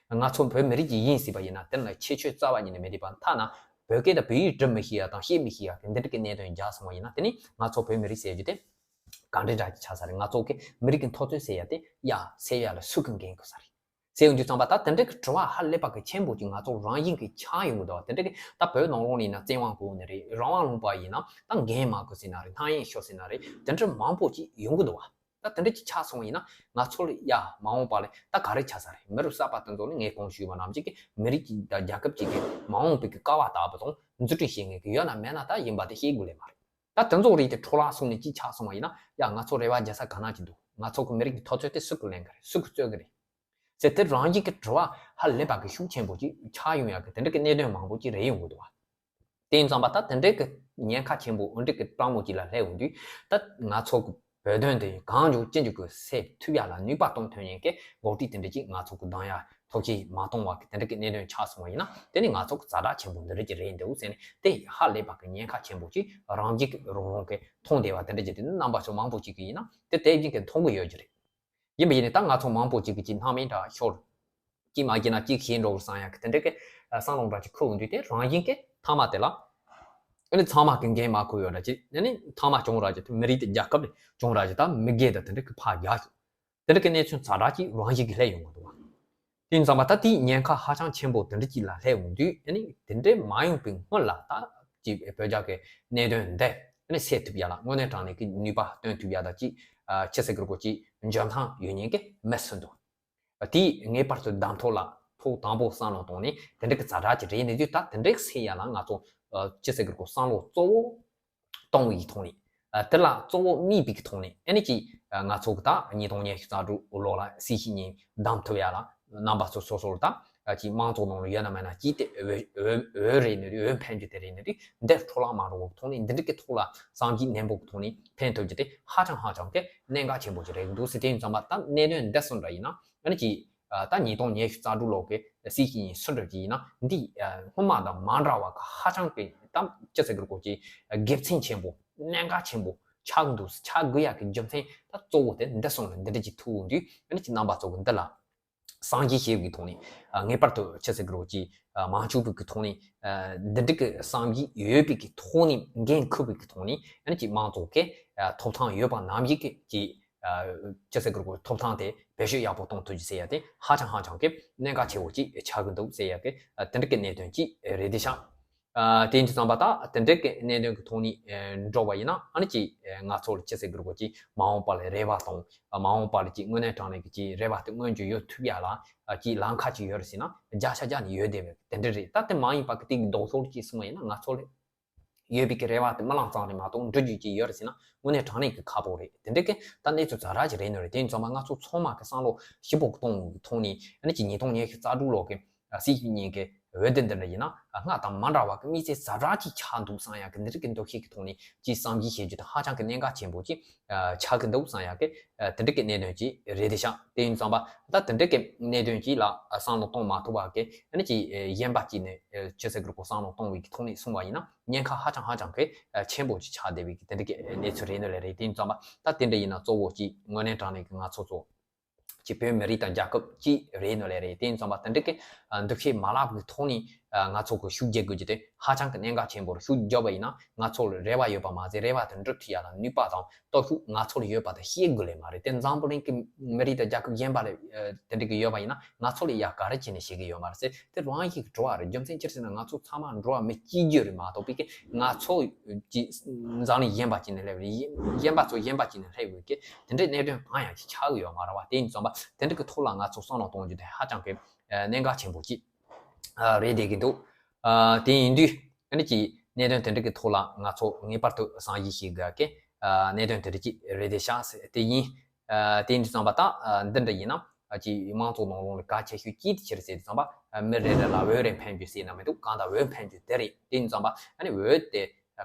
རེད། ང་ཚོ་བོད་མི་རིགས་ཀྱི་ཡིན་སྲིད་པ་ཡིན་ན་དེ་ལ་ཁྱད་ཆོས་རྩ་བ་ཉིད་ནས་མེད་དེ་བ་ཐ་ན་བོད་སྐད་དང་བོད་ཡིག་འབྲི་མི་ཤེས་ཡ་དང་བཤད་མི་ཤེས་ཡ་དེ་འདྲ་གི་གནད་དོན་རྒྱག་སོང་བ་ཡིན་ན་དེ་ནི་ང་ཚོ་བོད་མི་རིགས་ཟེར་རྒྱུ་དེ་ག་འདྲ་འདྲ་ཅིག་ཆགས་ས་རེད། ང་ཚོ་གི་མི་རིགས་ཀྱི་འཐབ་རྩོད་ཟེར་ཡ་དེ་ཡ་སེལ་ཡ་ལ་སུ་གི་འགན་དགོས་ས་རེད། ཟེར་ཡོང་དུས་ཙམ་པ་ད་དེ་འདྲ་གི་དྲི་བ་ཧ་ལས་པ་གི་ཆེན་པོ་ཅིག་ང་ཚོ་རང་བཞིན་གི་ཆགས་ཡོང་གི་འདུག་དེ་འདྲ་གི་ད་བོད་ནང་ལོགས་ནས་ཡིན་ན་བཙན་དབང་གོ་ནི་རེད། རང་དབང་ལུང་པ་ཡིན་ན་ད་འགན་མ་གོ་ཟེར་ན་རེད། སྣང་ཡན་ཤོར་ཟེར་ན་རེད། དེ་འདྲ་མང་པོ་ཅིག་ཡོང་གི་འདུག་བ། ད་དེ་འདྲ་ཅིག་ཆགས་སོང་བ་ཡིན་ན་ང་ཚོ་ལ་ཡ་མ་འོངས་པ་ལ་ད་ག་རེ་ཆགས་ས་རེད། མི་རབས་གསར་པ་དེ་ཚོ་ནི་ངས་གོང་ཞུས་པ་ནང་བཞིན་གྱི་མི་རིགས་ཀྱི་དང་རྒྱལ་ཁབ་ཅིག་གི་མ་འོངས་པའི་གི་ཀ་བ་ལྟ་བུ་དང་འཛུགས་སྐྲུན་བྱེད་མཁན་གི་ཡོད་ན་མེད་ན་ད་ཡིན་པ་དེ་ཤེས་དགོས་ལེ་མ་རེད། ད་དེ་ཚོ་རིགས་དེ་འཕྲོ་བརླག་སོང་ནས་ཅིག་ཆགས་སོང་བ་ཡིན་ན་ཡ་ང་ཚོ་རེ་བ་རྒྱག་ས་ག་ན་ཅིག་འདུག་ང་ཚོ་གི་མི་རིགས་ཀྱི་འཐབ་རྩོད་དེ་སུ་གི་ལེན་གི་རེད། སུ་གི་རྩོད་གི་རེད། ཟེར་དེ་རང་བཞིན་གྱི་དྲི་བ་ཧ་ལས་པ་གི་ཤུགས་ཆེན་པོ་ཅིག་ཆགས་ཡོང་ཡ་གི་དེ་འདྲ་གི་གནད་དོན་མང་པོ་ཅིག་རེད་ཡོང་གི་འདུག་བ། དེ་ཡིན་ཙང་པ་ད་དེ་འདྲའི་གི་ཉེན་ཁ་ཆེན་པོ་འོ་འདྲའི་གི་སྤྲང་མོ་ཅིག་ལ་སླེབས་འོང་དུས་ད་ང་ཚོ་གི་བོད་དོན་དེ་གང་མགྱོགས་ཅི་མགྱོགས་གི་སེལ་ཐུབ་ཡ་ལ་ནུས་པ་གཏོང་ཐུབ་མཁན་གི་འགོ་ཁྲིད་དེ་འདྲ་ཅིག་ང་ཚོ་གི་གདམ་ཡ་ཐབས་ཤེས་མ་གཏོང་བ་གི་དེ་འདྲ་གི་གནད་དོན་ཆགས་སོང་བ་ཡིན་ན་དེ་ནི་ང་ཚོ་གི་ཛ་དྲག་ཆེན་པོ་འདི་འདྲ་ཅིག་རེད་འདུག་ཟེར་ནས་དེ་ཧ་ལས་པ་གི་ཉེན་ཁ་ཆེན་པོ་ཅིག་རང་རྒྱུད་གི་རང་རང་གི་མཐོང་བསྡད་པ་དེ་འདྲ་ཅིག་དེ་ནི་རྣམ་པ་ཚོ་མང་པོ་ཅིག་གི་ཡིན་ན་དེ་དེ་བཞིན་གི་མཐོང་གི་ཡོད་ཀྱི་རེད། ཡིན་པ་ཡིན་ནའི་ད་ང་ཚོ་མང་པོ་ཅིག་གིས་ཅིག་སྣང་མེད་འདྲ་ཤོར། ཅིག་མ་བྱས་ན་ཅིག་ཤེས་འགྲོ་བསམ་ཡ་གི་དེ་འདྲ་གི་བསམ་བློ་འདྲ་ཅིག་འཁོར་འོང་དུས་དེ་རང་བཞིན་གྱི་མཐའ་མ་དེ་ལ་ ཨ་ནི་ཚང་མ་གི་འགན་མ་ཁུར་ཡོད་ར་ཅིག་ཨ་ནི་ཚང་མ་གྱོང་རག་ཅིག་མི་རིགས་དེ་རྒྱལ་ཁབ་ལས་གྱོང་རག་ཅིག་ད་མི་སྒེར་དང་དེ་འདྲ་གི་ཕར་རྒྱག་ཅིག་དེ་འདྲ་གི་གནས་ཚུལ་ཛ་དྲག་ཅིག་རང་བཞིན་གྱི་སླེབས་ཡོང་གི་འདུག་བ། དེ་ཡིན་ཙང་མ་ད་དེའི་ཉེན་ཁ་ཧ་ཅང་ཆེན་པོ་དེ་འདྲ་ཅིག་ལ་སླེབས་ཡོང་དུས་ཨ་ནི་དེ་འདྲ་མ་ཡོང་པའི་སྔོན་ལ་ད་ཅིག་བོད་རྒྱ་གི་གནད་དོན་འདི་ཨ་ནི་སེལ་ཐུབ་ཡ་ལ་དངོས་གནས་དྲང་གནས་ཀྱི་ནུས་པ་བཏོན་ཐུབ་ཡ་ད་ཅིག་ཅི་ཟེར་གི་རེད་གོ་ཅིག་འཇོན་ཐང་ཡོད་མཁན་གྱི་མི་སུ་འདུག་དེས་ངེས་པར་དུ་བདམས་ཐོག་ལ་ཐོག་དང་པོ་བསམ་བློ་གཏོང་ནས་དེ་འདྲ་གི་ཛ་དྲག་ཅིག་རེད་ནས་དུས་ད་དེ་འདྲ་གི་སེལ་ཡ་ལ་ང་ཚོ་ཅི་ཟེར་གི་རེད་གོ་བསམ་བློ་གཙོ་བོ་གཏོང་བའི་ཐོག་ནས། ཨ་དེ་ལ་གཙོ་བོ་དམིགས་པའི་ཐོག་ནས་ཨ་ནི་ཅིག་ཨ་ང་ཚོ་གི་ད་ཉིས་སྟོང་ཉི་ཤུ་རྩ་དྲུག་ལོ་ལ་སྲིད་སྤྱི་གཉིས་བདམས་ཐུབ་ཡ་ལ་རྣམ་པ་ཚོ་སོ་སོར་ད་ཨ་ཅིག་དམངས་གཙོ་ནང་ལ་ཡོད་ན་མེད་ན་ཅིག་དེ་འོས་འོས་འོས་རེད་ནི་འོས་འཕེན་རྒྱུ་དེ་རེད་ནི་འདི་འདིར་འཕྲོ་བརླག་མ་འགྲོ་བའི་ཐོག་ནས་འདི་འདྲ་གི་ཐོག་ལ་བསམ་གཞིག་ནན་པོ་གི་ཐོག་ནས་འཕེན་ཐུབ་རྒྱུ་དེ་ཧ་ཅང་ཧ་ཅང་གི་གནད་འགག་ཆེན་པོ་ཅིག་རེད་འདུག་ཟེར་དེ་ཡིན་ཙང་མ་ད་གནད་དོན་འདི་སོང་འདྲ་ཡིན་ན་ཨ་ནི་ཅིག་ཨ་ད་ཉིས་སྟོང་ཉི་ཤུ་རྩ་དྲུག་ལོ་གི་སྲིད་སྤྱི་གཉིས་སུ་འགྲུབ་ཀྱི་ཡིན་ན་འདི་ཨ་སྔོན་མ་དང་མ་འདྲ་བ་གི་ཧ་ཅང་གི་ད་ཅི་ཟེར་གི་རེད་གོ་ཅི་དགེ་མཚན་ཆེན་པོ་གནད་འགག་ཆེན་པོ་ཆགས་འདུག་ཆགས་དགོས་ཡག་གི་རྒྱུ་མཚན་ད་གཙོ་བོ་དེ་འདི་སོང་ལ་འདི་འདྲ་ཅིག་ཐུག་འོང་དུས་ཨ་ནི་ཅི་རྣམ་པ་ཚོ་གི་འདི་ལ་བསམ་གཞིག་བྱེད་པའི་ཐོག་ནས་ཨ་ངེས་པར་དུ་ཅི་ཟེར་གི་རེད་གོ་ཅི་ཨ་མང་ཆོག་པའི་གི་ཐོག་ནས་ཨ་འདི་འདྲ་གི་བསམ་གཞིག་ཡོད་པའི་གི་ཐོག་ནས་འགན་འཁུར་བའི་གི་ཐོག་ནས་ཨ་ནི་ཅི་མང་ཚོགས་ཀྱི་ཨ་ཐོབ་ཐང་ཡོད་པ་ནམ་ཞིག་གི་ཅི་ཨ་ཅི་ཟེར་གི་རེད་གོ་ཐོབ་ཐང་དེ་བེད་སྤྱོད་ཡག་པོ་གཏོང་ཐུབ་རྒྱུ་ཟེར་ཡ་དེ་ཧ་ཅང་ཧ་ཅང་གི་གནད་འགག་ཆེ་བོ་ཅིག་ཆགས་ཀྱི་འདུག་ཟེར་ཡ་གི་ཨ་དེ་འདྲ་གི་གནད་དོན་ཅིག་རེད་དེ་ཤག་ཨ་དེ་ཡིན་དུས་ཙམ་པ་ད་དེ་འདྲ་གི་གནད་དོན་གི་ཐོག་ནས་ཨ་འགྲོ་བ་ཡིན་ན་ཨ་ནི་ཅིག་ཨ་ང་ཚོ་ལ་ཅི་ཟེར་གི་རེད་གོ་ཅིག་མ་འོངས་པ་ལ་རེ་བ་དང་ཨ་མ་འོངས་པ་ལ་ཅིག་དངོས་གནས་དྲང་གནས་ཀྱི་ཅིག་རེ་བ་དེ་མངོན་འགྱུར་ཡོང་ཐུབ་ཡ་ལ་ཨ་ཅིག་ལམ་ཁ་ཅིག་ཡོད་རེད་ཟེར་ན་བརྒྱ་ཆ་བརྒྱ་ནས་ཡོད་བསྡད་པ་དེ་འདྲ་རེད། ད་དེ་མ་ཡིན་པ་གི་དེ་གི་ལྡོག་ཕྱོགས་ཅིག་སོང་བ་ཡིན་ན་ང་ཚོ་ལ་ཡོད་པའི་གི་རེ་བ་དེ་རྨི་ལམ་ཙམ་རེད་མ་གཏོགས་འགྲུབ་རྒྱུ་ཅིག་ཡོད་རེད་ཟེར་ན་དངོས་གནས་དྲང་གནས་ཀྱི་ཁག་པོ་རེད། དེ་འདྲ་གི་ད་གནས་ཚུལ་ཛ་དྲག་ཅིག་རེད་ནོ་རེད། དེ་ཡིན་ཙང་མ་ང་ཚོ་ཚང་མ་གི་བསམ་བློ་ཞིབ་པོ་གཏོང་གི་ཐོག་ནས་ཨ་ནི་ཅིག་ཉིས་སྟོང་ཉི་ཤུ་རྩ་དྲུག་ལོ་གི་སྲིད་སྤྱི་གཉིས་ཀྱི་འོས་བསྡུ་འདི་འདྲ་ཡིན་ན་སྔར་དང་མ་འདྲ་བ་གི་དམིགས་བསལ་ཛ་དྲག་ཅིག་ཆགས་འདུག་བསམ་ཡག་གི་འདི་འདྲ་གི་འདུ་ཤེས་ཀྱི་ཐོག་ནས་ཅིག་བསམ་གཞིག་བྱེད་རྒྱུ་དེ་ཧ་ཅང་གི་གནད་འགག་ཆེན་པོ་ཅིག་ཆགས་ཀྱི་འདུག་བསམ་ཡག་གི་དེ་འདྲ་གི་གནད་དོན་ཅིག་རེད་དེ་ཤག་དེ་ཡིན་ཙང་པ་ད་དེ་འདྲ་གི་གནད་དོན་ཅིག་ལ་བསམ་བློ་གཏོང་མ་ཐུབ་པ་གི་ཨ་ནི་ཅིག་གཞན་པ་ཅིག་ནས་ཅི་ཟེར་གི་རེད་གོ་བསམ་བློ་གཏོང་བའི་གི་ཐོག་ནས་གསུངས་པ་ཡིན་ན་ཉེན་ཁ་ཧ་ཅང་ཧ་ཅང་གི་ཆེན་པོ་ཅིག་ཆགས་བསྡད་པའི་གི་དེ་འདྲ་གི་གནས་ཚུལ་རེད་ནོ་ལས་རེད། དེ་ཡིན་ཙང་པ་ད་དེ་འདྲ་ཡིན་ན་གཙོ་བོ་ཅིག་དངོས་གནས་དྲང་གནས་གི་ང་ཚོ་ཚོ་ཅིག་བོད་མི་རིགས་དང་རྒྱལ་ཁབ་ཅིག་རེད་ནོ་ལས་རེད། དེ་ཡིན་ཙང་པ་དེ་འདྲ་གི་འདུ་ཤེས་མ་བརླག་པའི་ཐོག་ནས་ང་ཚོ་གི་ཤུགས་རྒྱག་དགོས་རྒྱུ་དེ་ཧ་ཅང་གི་གནད་འགག་ཆེན་པོ་རེད། ཤུགས་རྒྱབ་པ་ཡིན་ན་ང་ཚོ་ལ་རེ་བ་ཡོད་པ་མ་ཟད་རེ་བ་དེ་འགྲུབ་ཐུབ་ཡ་ལ་ནུས་པ་དང་སྟོབས་ཤུགས་ང་ཚོ་ལ་ཡོད་པ་དེ་ཤེས་དགོས་ལེ་མ་རེད། དེ་འཛམ་བུ་གླིང་གི་མི་རིགས་དང་རྒྱལ་ཁབ་གཞན་པ་ལ་དེ་འདྲ་གི་ཡོད་པ་ཡིན་ན་ང་ཚོ་ལ་ཡ་ག་རེ་བྱས་ནས་ཤེས་ཀྱི་ཡོད་མ་རེད་ཟེར། དེ་རང་ཡིག་གི་འགྲོ་བ་རེད། རྒྱུ་མཚན་ཅི་རེད་ཟེར་ན་ང་ཚོ་ཚང་མ་འགྲོ་བ་མི་གཅིག་གྱུར་རེད་མ་གཏོགས་པའི་གི་ང་ཚོ་ཅིག་འཛམ་གླིང་གཞན་པ་ཅིག་ནས་སླེབས་རེད། གཞན་པ་ཚོ་གཞན་པ་ཅིག་ནས་སླེབས་ཡོད་གི་དེ་འདྲའི་གནད་དོན་གང་ཡང་ཅིག་ཆགས་ཀྱི་ཡོད་མ་རེད་བ། དེ་ཡིན་ཙང་པ་དེ་འདྲ་གི་ཐོག་ལ་ང་ཚོ་བསམ་བློ་གཏོང་རྒྱུ་དེ་ཧ་ཅང་གི་གནད་འགག་ཆེན་པོ་ཅིག་རེད་བསྡད་ཀྱི་འདུག་དེ་ཡིན་དུས་ཨ་ནི་ཅིག་གནད་དོན་དེ་འདྲ་གི་ཐོག་ལ་ང་ཚོ་ངེས་པར་དུ་བསམ་གཞིག་བྱེད་དགོས་ཀྱི་གནད་དོན་དེ་འདྲ་ཅིག་རེད་བསྡད་ཤག་ཟེར་དེ་ཡིན། དེ་ཡིན་དུས་ཙམ་པ་ད་འདི་འདྲ་ཡིན་ན་ཅིག་དམངས་གཙོ་ནང་ལོགས་ལ་གལ་ཆེ་ཤོས་ཅིག་དེ་ཅི་རེད་ཟེར་དུས་ཙམ་པ་མི་རེ་རེ་ལ་འོས་རེ་འཕེན་རྒྱུ་ཟེར་ན་མི་འདུག་གང་ལྟར་འོས་འཕེན་རྒྱུ་དེ་རེད། དེ་ཡིན་ཙམ་པ་ཨ་ནི་འོས་དེ་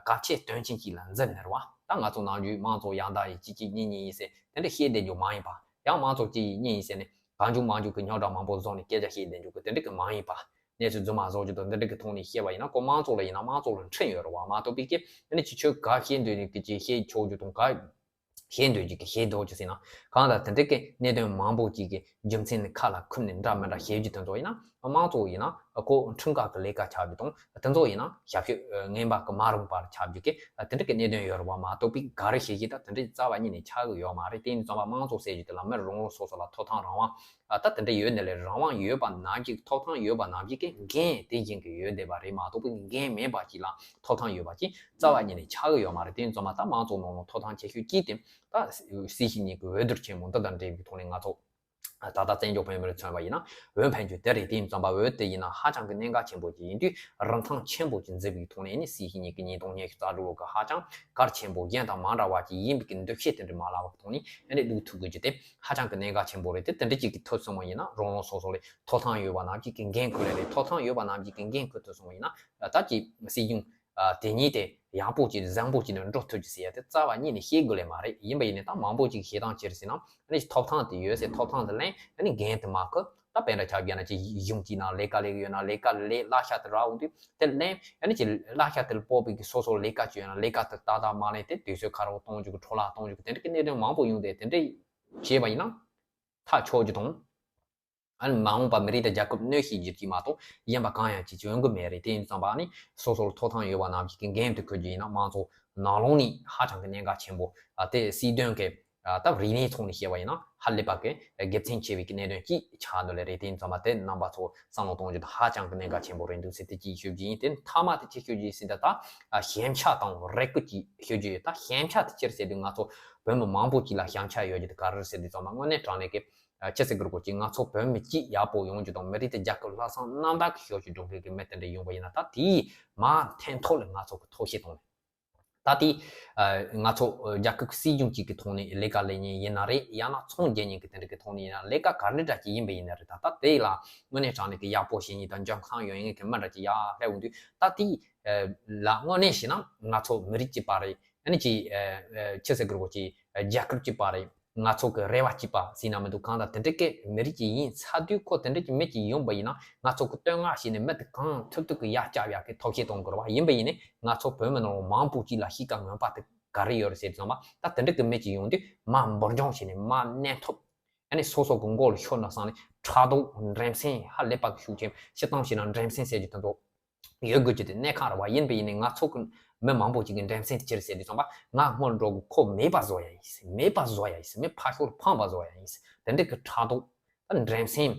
གལ་ཆེ་དོན་ཆེན་ཅིག་ལ་འཛིན་ནི་རེད་བ། ད་ང་ཚོ་ནམ་རྒྱུན་དམངས་གཙོ་ཡང་དག་ཡིན་གཅིག་གཅིག་གཉིས་གཉིས་ཡིན་ཟེར་དེ་འདྲ་བཤད་བསྡད་རྒྱུ་མ་ཡིན་པ། ཡང་དམངས་གཙོ་གཅིག་ཡིན་གཉིས་ཡིན་ཟེར་ནས་གང་བྱུང་མང་བྱུང་གི་རྙོག་དྲ་མང་པོ་བཟོ་ནས་སྐད་ཆ་བཤད་བསྡད་རྒྱུ་གི་དེ་འདྲ་གི་མ་ཡིན་པ། གནས་ཚུལ་རྫུན་མ་བཟོ་རྒྱུ་དང་འདི་འདྲ་གི་ཐོག་ནས་བཤད་པ་ཡིན་ན་ཁོ་དམངས་གཙོ་ལ་ཡིན་ན་དམངས་གཙོ་ལ་འཁྲུན་ཡོད་རེད་བ། མ་གཏོགས་པའི་གི་ཨ་ནི་ཅིག་ཁྱོད་ག་བཤད་འདོད་ནས་གི་ཅིག་བཤད་ཆོག་རྒྱུ་དང་ག་བཤད་འདོད་ཀྱི་གི་བཤད་འདོད་ཀྱི་ཟེར་ན་གང་ལྟར་དེ་འདྲ་གི་གནད་དོན་མང་པོ་ཅིག་གི་རྒྱུ་མཚན་ནི་ཁ་ལ་ཁུར་ནས་འདྲ་མི་འདྲ་བཤད་རྒྱུ་དེ་ཚོ་ཡིན་ན་དམངས་གཙོ་ཡིན་ན་ཁོ་འཁྲུན་ཁག་གི་ལས་ཀ་ཆགས་རྒྱུ་དང་དེ་ཚོ་ཡིན་ན་ཞབས་ཞུ་ངན་པ་གི་མ་རུང་པར་ཆགས་རྒྱུ་གི་དེ་འདྲ་གི་གནད་དོན་ཡོད་རེད་བ། མ་གཏོགས་པའི་ག་རེ་བཤད་བཤད་ད་དེ་འདྲ་རྩ་བ་ཉིད་ནས་ཆགས་གི་ཡོད་མ་རེད། དེ་ཡིན་ཙང་པ་དམངས་གཙོ་ཟེར་རྒྱུ་དེ་ལ་མི་རང་རང་སོ་སོ་ལ་ཐོབ་ཐང་རང་དབང་ཨ་ད་དེ་འདྲ་ཡོད་ནི་ལས་རང་དབང་ཡོད་པ་ནམ་ཞིག་ཐོབ་ཐང་ཡོད་པ་ནམ་ཞིག་གི་འགན་དེ་བཞིན་གི་ཡོད་བསྡད་པ་རེད། མ་གཏོགས་པའི་འགན་མེད་པ་ཅིག་ལ་ཐོབ་ཐང་ཡོད་པ་ཅིག་རྩ་བ་ཉིད་ནས་ཆགས་གི་ཡོད་མ་རེད། དེ་ཡིན་ཙང་མ་ད་དམངས་གཙོ་ནང་ལ་ཐོབ་ཐང་ཆེ་ཤོས་ཅིག་དེ་ད་སྲིད་སྤྱི་གཉིས་ཀྱི་འོས་བསྡུར་ཆེན་མོ་འདི་དང་འབྲེལ་བའི་ཐོག་ནས་ང་ཚོ་ད་ལྟ་བཙན་བྱོལ་བོད་མི་རིགས་མཚོན་པ་ཡིན་ན་འོས་འཕེན་རྒྱུ་དེ་རེད། དེ་ཡིན་ཙང་མ་འོས་དེ་ཡིན་ན་ཧ་ཅང་གི་གནད་འགག་ཆེན་པོ་ཅིག་ཡིན་དུས་རིན་ཐང་ཆེན་པོ་ཅིག་འཛིན་པའི་ཐོག་ནས་ནི་སྲིད་སྤྱི་གཉིས་ཀྱི་ཉིས་སྟོང་ཉི་ཤུ་རྩ་དྲུག་ལོ་གི་ཧ་ཅང་གལ་ཆེན་པོ་གཞན་དང་མ་འདྲ་བ་ཅིག་ཡིན་པའི་གི་འདུ་ཤེས་དེ་འདྲ་མ་ལབ་པའི་ཐོག་ནས་ཨ་ནི་བླུག་ཐུབ་དགོས་རྒྱུ་དེ་ཧ་ཅང་གི་གནད་འགག་ཆེན་པོ་རེད། དེ་དེ་འདྲ་ཅིག་གི་ཐུབ་སོང་བ་ཡིན་ན་རང་རང་སོ་སོ་ལས་ཐོབ་ཐང་ཡོད་པ་ནམ་ཞིག་གི་འགན་འཁུར་ལས་རེད། ཐོབ་ཐང་ཡོད་པ་ནམ་ཞིག་གི་འགན་འཁུར་ཐུབ་སོང་བ་ཡིན་ན་ད་ཅིག་སྲིད་གཞུང་དེ་ཉིད་དེ་ཡག་པོ་ཅིག་བཟང་པོ་ཅིག་ནས་འགྲོ་ཐུབ་ཀྱི་ཟེར་ཡ་དེ་རྩ་བ་ཉིད་ནས་ཤེས་དགོས་ལེ་མ་རེད། ཡིན་པ་ཡིན་ནས་ད་མང་པོ་ཅིག་བཤད་སྟངས་ཅི་རེད་ཟེར་ན་ཨ་ནི་ཐོབ་ཐང་དེ་ཡོད་ཟེར་ཐོབ་ཐང་དེ་ལེན་ཨ་ནི་འགན་དེ་མ་ཁུར། ད་དཔེ་འདྲ་ཆགས་བརྒྱབ་ན་ཅིག་གཞུང་གཅིག་ནང་ལས་ཀ་ལས་ཀྱི་ཡོད་ན་ལས་ཀ་ལས་གླ་ཆ་དེ་རག་འོང་དུས་དེ་ལེན་ཨ་ནི་ཅིག་གླ་ཆ་དེ་ལ་དཔག་པའི་གི་སོ་སོ་ལས་ཀ་ཅིག་ཡོད་ན་ལས་ཀ་དེ་ཏག་ཏག་མ་ལེན་ཏེ་དུས་ཚོད་ཁ་རོག་གཏོང་རྒྱུ་གི་འཕྲོ་བརླག་གཏོང་རྒྱུ་གི་དེ་འདྲ་གི་གནད་དོན་མང་པོ་ཡོང་དེ་དེ་འདྲ་བྱས་པ་ཡིན་ན་ཐག་ཆོད་རྒྱུ་དང་། ཨ་ནི་མ་འོངས་པ་མི་རིགས་དང་རྒྱལ་ཁབ་གནོད་བྱེད་རྒྱུ་ཅིག་མ་གཏོགས་གཞན་པ་གང་ཡང་ཅིག་ཡོང་གི་མེད་རེད། དེ་ཡིན་ཙང་པ་ཨ་ནི་སོ་སོར་ཐོབ་ཐང་ཡོད་པ་ནང་བཞིན་གྱི་འགན་དེ་འཁུར་རྒྱུ་ཡིན་ན་མང་ཚོགས་ནང་ལོགས་ནས་ཧ་ཅང་གི་གནད་འགག་ཆེན་པོ་ཨ་དེ་སྲིད་དོན་གྱི་ཨ་ད་རིག་གནས་ཐོག་ནས་བཤད་པ་ཡིན་ན་ཧ་ལས་པ་གི་དགེ་མཚན་ཆེ་བའི་གི་གནད་དོན་ཅིག་ཆགས་འདུག་ལེ་རེད། དེ་ཡིན་ཙང་པ་དེ་རྣམ་པ་ཚོ་བསམ་བློ་གཏོང་རྒྱུ་དེ་ཧ་ཅང་གི་གནད་འགག་ཆེན་པོ་རེད་འདུག་ཟེར་དེ་ཅིག་ཞུ་རྒྱུ་ཡིན། དེ་མཐའ་མ་དེ་ཅིག་ཞུ་རྒྱུ་ཡིན་ཟེར་ད་ད་ཞན་ཆ་དང་རེ་སྐུལ་ཅིག་ཞུ་རྒྱུ་ཡོད། ད་ཞན་ཆ་དེ་ཅི་རེད་ཟེར་དུས་ང་ཚོ་བོད་མི་མང་པོ་ཅིག་ལ་ཞན་ཆ་ཡོད་རྒྱུ་དེ་ག་རེ་རེད་ཟེར་དུས་ཙང་པ་དངོས་གནས་དྲང་གནས་ཀྱི་ཨ་ཅི་ཟེར་དགོས་རེད་གོ་ཅིག་ང་ཚོ་བོད་མི་སྤྱི་ཡག་པོ་ཡོང་རྒྱུ་དང་མི་རིགས་དང་རྒྱལ་ཁབ་ལྷག་བསམ་རྣམ་དག་གི་ཕྱོགས་ཀྱི་འགྲོ་མཁན་གྱི་མི་དེ་འདྲ་ཡོང་པ་ཡིན་ན་ད་དེའི་མ་མཐའ་ཐོག་ལ་ང་ཚོ་གི་ཐོག་ཤེས་གཏོང་ནས་ད་དེ་ཨ་ང་ཚོ་རྒྱལ་ཁབ་ཀྱི་སྲིད་གཞུང་གཅིག་གི་ཐོག་ནས་ལས་ཀ་ལས་མཁན་ཡིན་ན་རེད། ཡང་ན་ཚོང་རྒྱག་མཁན་གྱི་དེ་འདྲ་གི་ཐོག་ནས་ཡིན་ན་ལས་ཀ་ག་འདྲ་འདྲ་ཅིག་ཡིན་པ་ཡིན་ན་རེད། ད་ད་དེ་ལ་དངོས་གནས་དྲང་གནས་ཀྱི་ཡག་པོ་བྱེད་མཁན་དང་འཇོན་ཐང་ཡོད་མཁན་གྱི་མི་འདྲ་ཅིག་ཡར་སླེབས་འོང་དུས་ད་དེ་ལ་དངོས་གནས་བྱས་ན་ང་ཚོ་མི་རིགས་གཅིག་པ་རེད། ཨ་ནི་ཅིག་ཨ་ཨ་ཅི་ཟེར་དགོས་རེད་གོ་ཅིག་ཨ་རྒྱལ་ཁབ་གཅིག་པ་རེད། ང་ཚོ་གི་རེ་བ་གཅིག་པ་ཟེར་ན་མི་འདུག་གང་ལྟར་དེ་འདྲ་གི་མི་རིགས་གཅིག་ཡིན་ཚར་དུས་ཁོ་དེ་འདྲ་གི་མི་གཅིག་ཡོང་པ་ཡིན་ན་ང་ཚོ་གི་བསྟོད་བསྔགས་བྱས་ནས་མི་དེ་གང་ཐུབ་ཐུབ་གི་ཡར་བསྐྱབ་ཡག་གི་ཐབས་ཤེས་གཏོང་དགོས་རེད་བ། ཡིན་པ་ཡིན་ནའི་ང་ཚོ་བོད་མི་ནང་ལོགས་མང་པོ་གཅིག་ལ་གཤིས་ཀ་ངན་པ་དེ་ག་རེ་ཡོད་རེད་ཟེར་དུས་ཙམ་པ་ད་དེ་འདྲ་གི་མི་གཅིག་ཡོང་དུས་མར་འབུར་འཇོམས་བྱས་ནས་མར་མནན་ཐབས། ཨ་ནི་སོ་སོ་གི་མགོ་ལ་ཤོར་ན་བསམ་ནས་ཕྲག་དོག་འགྲན་སེམས་ཧ་ལས་པ་གི་ཤུགས་ཆེན། སྤྱིར་བཏང་བྱས་ན་འགྲན་སེམས་ཟེར་རྒྱུ་དེ་ཚོ་ཡོད་དགོས་ཀྱི་དེ་གནད་འགག་རེད་བ། ཡིན་པ་ཡིན་ནའི་ང་ཚོ་གི་མི་མང་པོ་ཅིག་གི་འགྲན་སེམས་དེ་ཅི་རེད་ཟེར་དུས་ཙམ་པ་ང་སྔོན་འགྲོ་གི་ཁོ་མེད་པ་བཟོ་ཡ་ཡིན་ཟེར། མེད་པ་བཟོ་ཡ་ཡིན་ཟེར། མི་ཕར་ཞོག་ལ་འཕངས་པ་བཟོ་ཡ་ཡིན་ཟེར། དེ་འདྲ་གི་ཕྲག་དོག་ད་འགྲན་སེམས་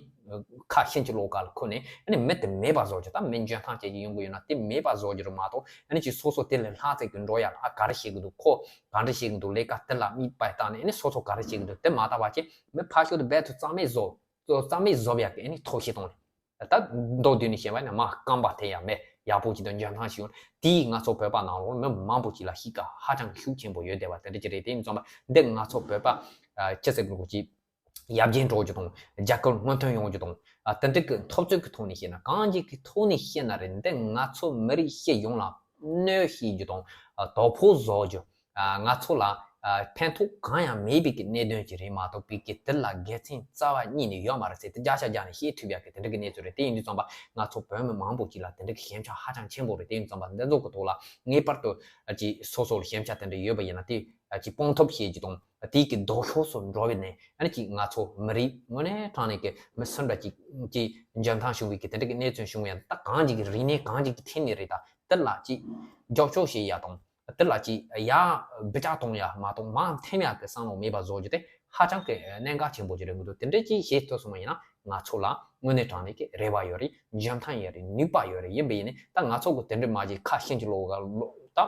ཁ་ཤིན་ཅི་ལོག་ག་ལ་ཁུར་ནས་ཨ་ནི་མི་དེ་མེད་པ་བཟོ་རྒྱུ། ད་མི་འཇོན་ཐང་ཅན་ཅིག་ཡོང་གི་ཡོད་ན་དེ་མེད་པ་བཟོ་རྒྱུ་རེད་མ་གཏོགས་ཨ་ནི་ཅིག་སོ་སོ་དེ་ལས་ལྷག་ཙམ་གི་འགྲོ་ཡ་ལ་ཨ་ག་རེ་བྱེད་གི་འདུག་ཁོ་ག་འདྲ་བྱེད་གི་འདུག་ལས་ཀ་དེ་ལ་མིག་དཔེ་བལྟས་ནས་ཨ་ནི་སོ་སོ་ག་རེ་བྱེད་གི་འདུག་དེ་མ་བལྟ་བ་བྱས་མི་ཕར་ཞོག་ཏུ་རྦད་དེ་རྩ་མེད་བཟོ་རྩ་མེད་བཟོ་ཡག་གི་ཨ་ནི་ཐབས་ཤེས་གཏོང་ནས། ད་མདོར་བསྡུས་ནས་བཤད་པ་ཡིན་ན་མར་རྐང་པ་འཐེན་ཡ་མེད། ཡག་པོ་ཅིག་དང་འཇོན་ཐང་ཞིག་ཡོང་དེས་ང་ཚོ་བོད་པ་ནང་ལོགས་མི་མང་པོ་ཅིག་ལ་གཤིས་ཀ་ཧ་ཅང་ཤུགས་ཆེན་པོ་ཡོད་བསྡད་པ་དེ་འདྲ་ཅིག་རེད། དེ་ཡིན་ཙང་འདི་ང་ཚོ་བོད་པ་ཨ་སྤྱི་ཚོགས་ཀྱི་ཅིག་ཡར་རྒྱས་འགྲོ་རྒྱུ་དང་རྒྱལ་ཁབ་སྔོན་ཐོན་ཡོང་རྒྱུ་དང་ཨ་དེ་འདྲ་གི་འཐབ་རྩོད་ཀྱི་ཐོག་ནས་བཤད་ན་གང་ཅིག་གི་ཐོག་ནས་བཤད་ན་རེད། འདི་ང་ཚོ་མི་རིགས་སྤྱི་ཡོངས་ལ་གནོད་བྱེད་རྒྱུ་དང་ཨ་དོ་ཕོག་བཟོ་རྒྱུ། ཨ་ང་ཚོ་ལ་ཨ་ཕན་ཐོགས་གང་ཡང་མེད་པའི་གི་གནད་དོན་ཅིག་རེད་མ་གཏོགས་པའི་གི་དེ་ལ་དགེ་མཚན་རྩ་བ་ཉིད་ནས་ཡོད་མ་རེད་ཟེར་དེ་བརྒྱ་ཆ་བརྒྱ་ནས་བཤད་ཐུབ་ཡག་གི་དེ་འདྲ་གི་གནས་ཚུལ་རེད། དེ་ཡིན་དུས་ཙམ་པ་ང་ཚོ་བོད་མི་མང་པོ་ཅིག་ལ་དེ་འདྲ་གི་ཞན་ཆ་ཧ་ཅང་ཆེན་པོ་རེད། དེ་ཡིན་དུས་ཙམ་པ་འདི་ཚོ་གི་ཐོག་ལ་ངེས་པར་དུ་ཨ་ཅིག་སོ་སོ་ལ་ཞན་ཆ་དེ་འདྲ་ཡོད་པ་ཡིན་ན་དེ་ཨ་ཅིག་སྤོང་ཐབས་བྱེད་རྒྱུ་དང་དེའི་གི་ལྡོག་ཕྱོགས་སུ་འགྲོ་བའི་ནས་ཨ་ནི་ཅིག་ང་ཚོ་མི་རིགས་དངོས་གནས་དྲང་གནས་ཀྱི་མི་སུ་འདྲ་ཅིག་ཅིག་འཇོན་ཐང་བྱུང་བའི་གི་དེ་འདྲ་གི་གནས་ཚུལ་བྱུང་ཡང་ད་གང་ཅིག་གི་རིག་གནས་གང་ཅིག་གི་ཐད་ནས་རེད། ད་དེ་ལ་ཅིག་རྒྱབ་སྐྱོར་བྱེད་ཡ་དང་། དེ་ལ་ཅིག་ཡར་འབུད་རྒྱག་གཏོང་ཡ་མ་གཏོགས་མར་འཐེན་ཡག་གི་བསམ་བློ་མེད་པ་བཟོ་རྒྱུ་དེ་ཧ་ཅང་གི་གནད་འགག་ཆེན་པོ་ཅིག་རེད་འདུག་དེ་འདྲ་ཅིག་བྱེད་ཐུབ་སོང་བ་ཡིན་ན་ང་ཚོ་ལ་དངོས་གནས་དྲང་གནས་ཀྱི་རེ་བ་ཡོད་རེད། འཇོན་ཐང་ཡོད་རེད། ནུས་པ་ཡོད་རེད། ཡིན་པ་ཡིན་ནའི་ད་ང་ཚོ་གི་དེ་འདྲ་མ་བྱེད་ཁ་ཤིན་ཅི་ལོག་ག་ལོ་ད་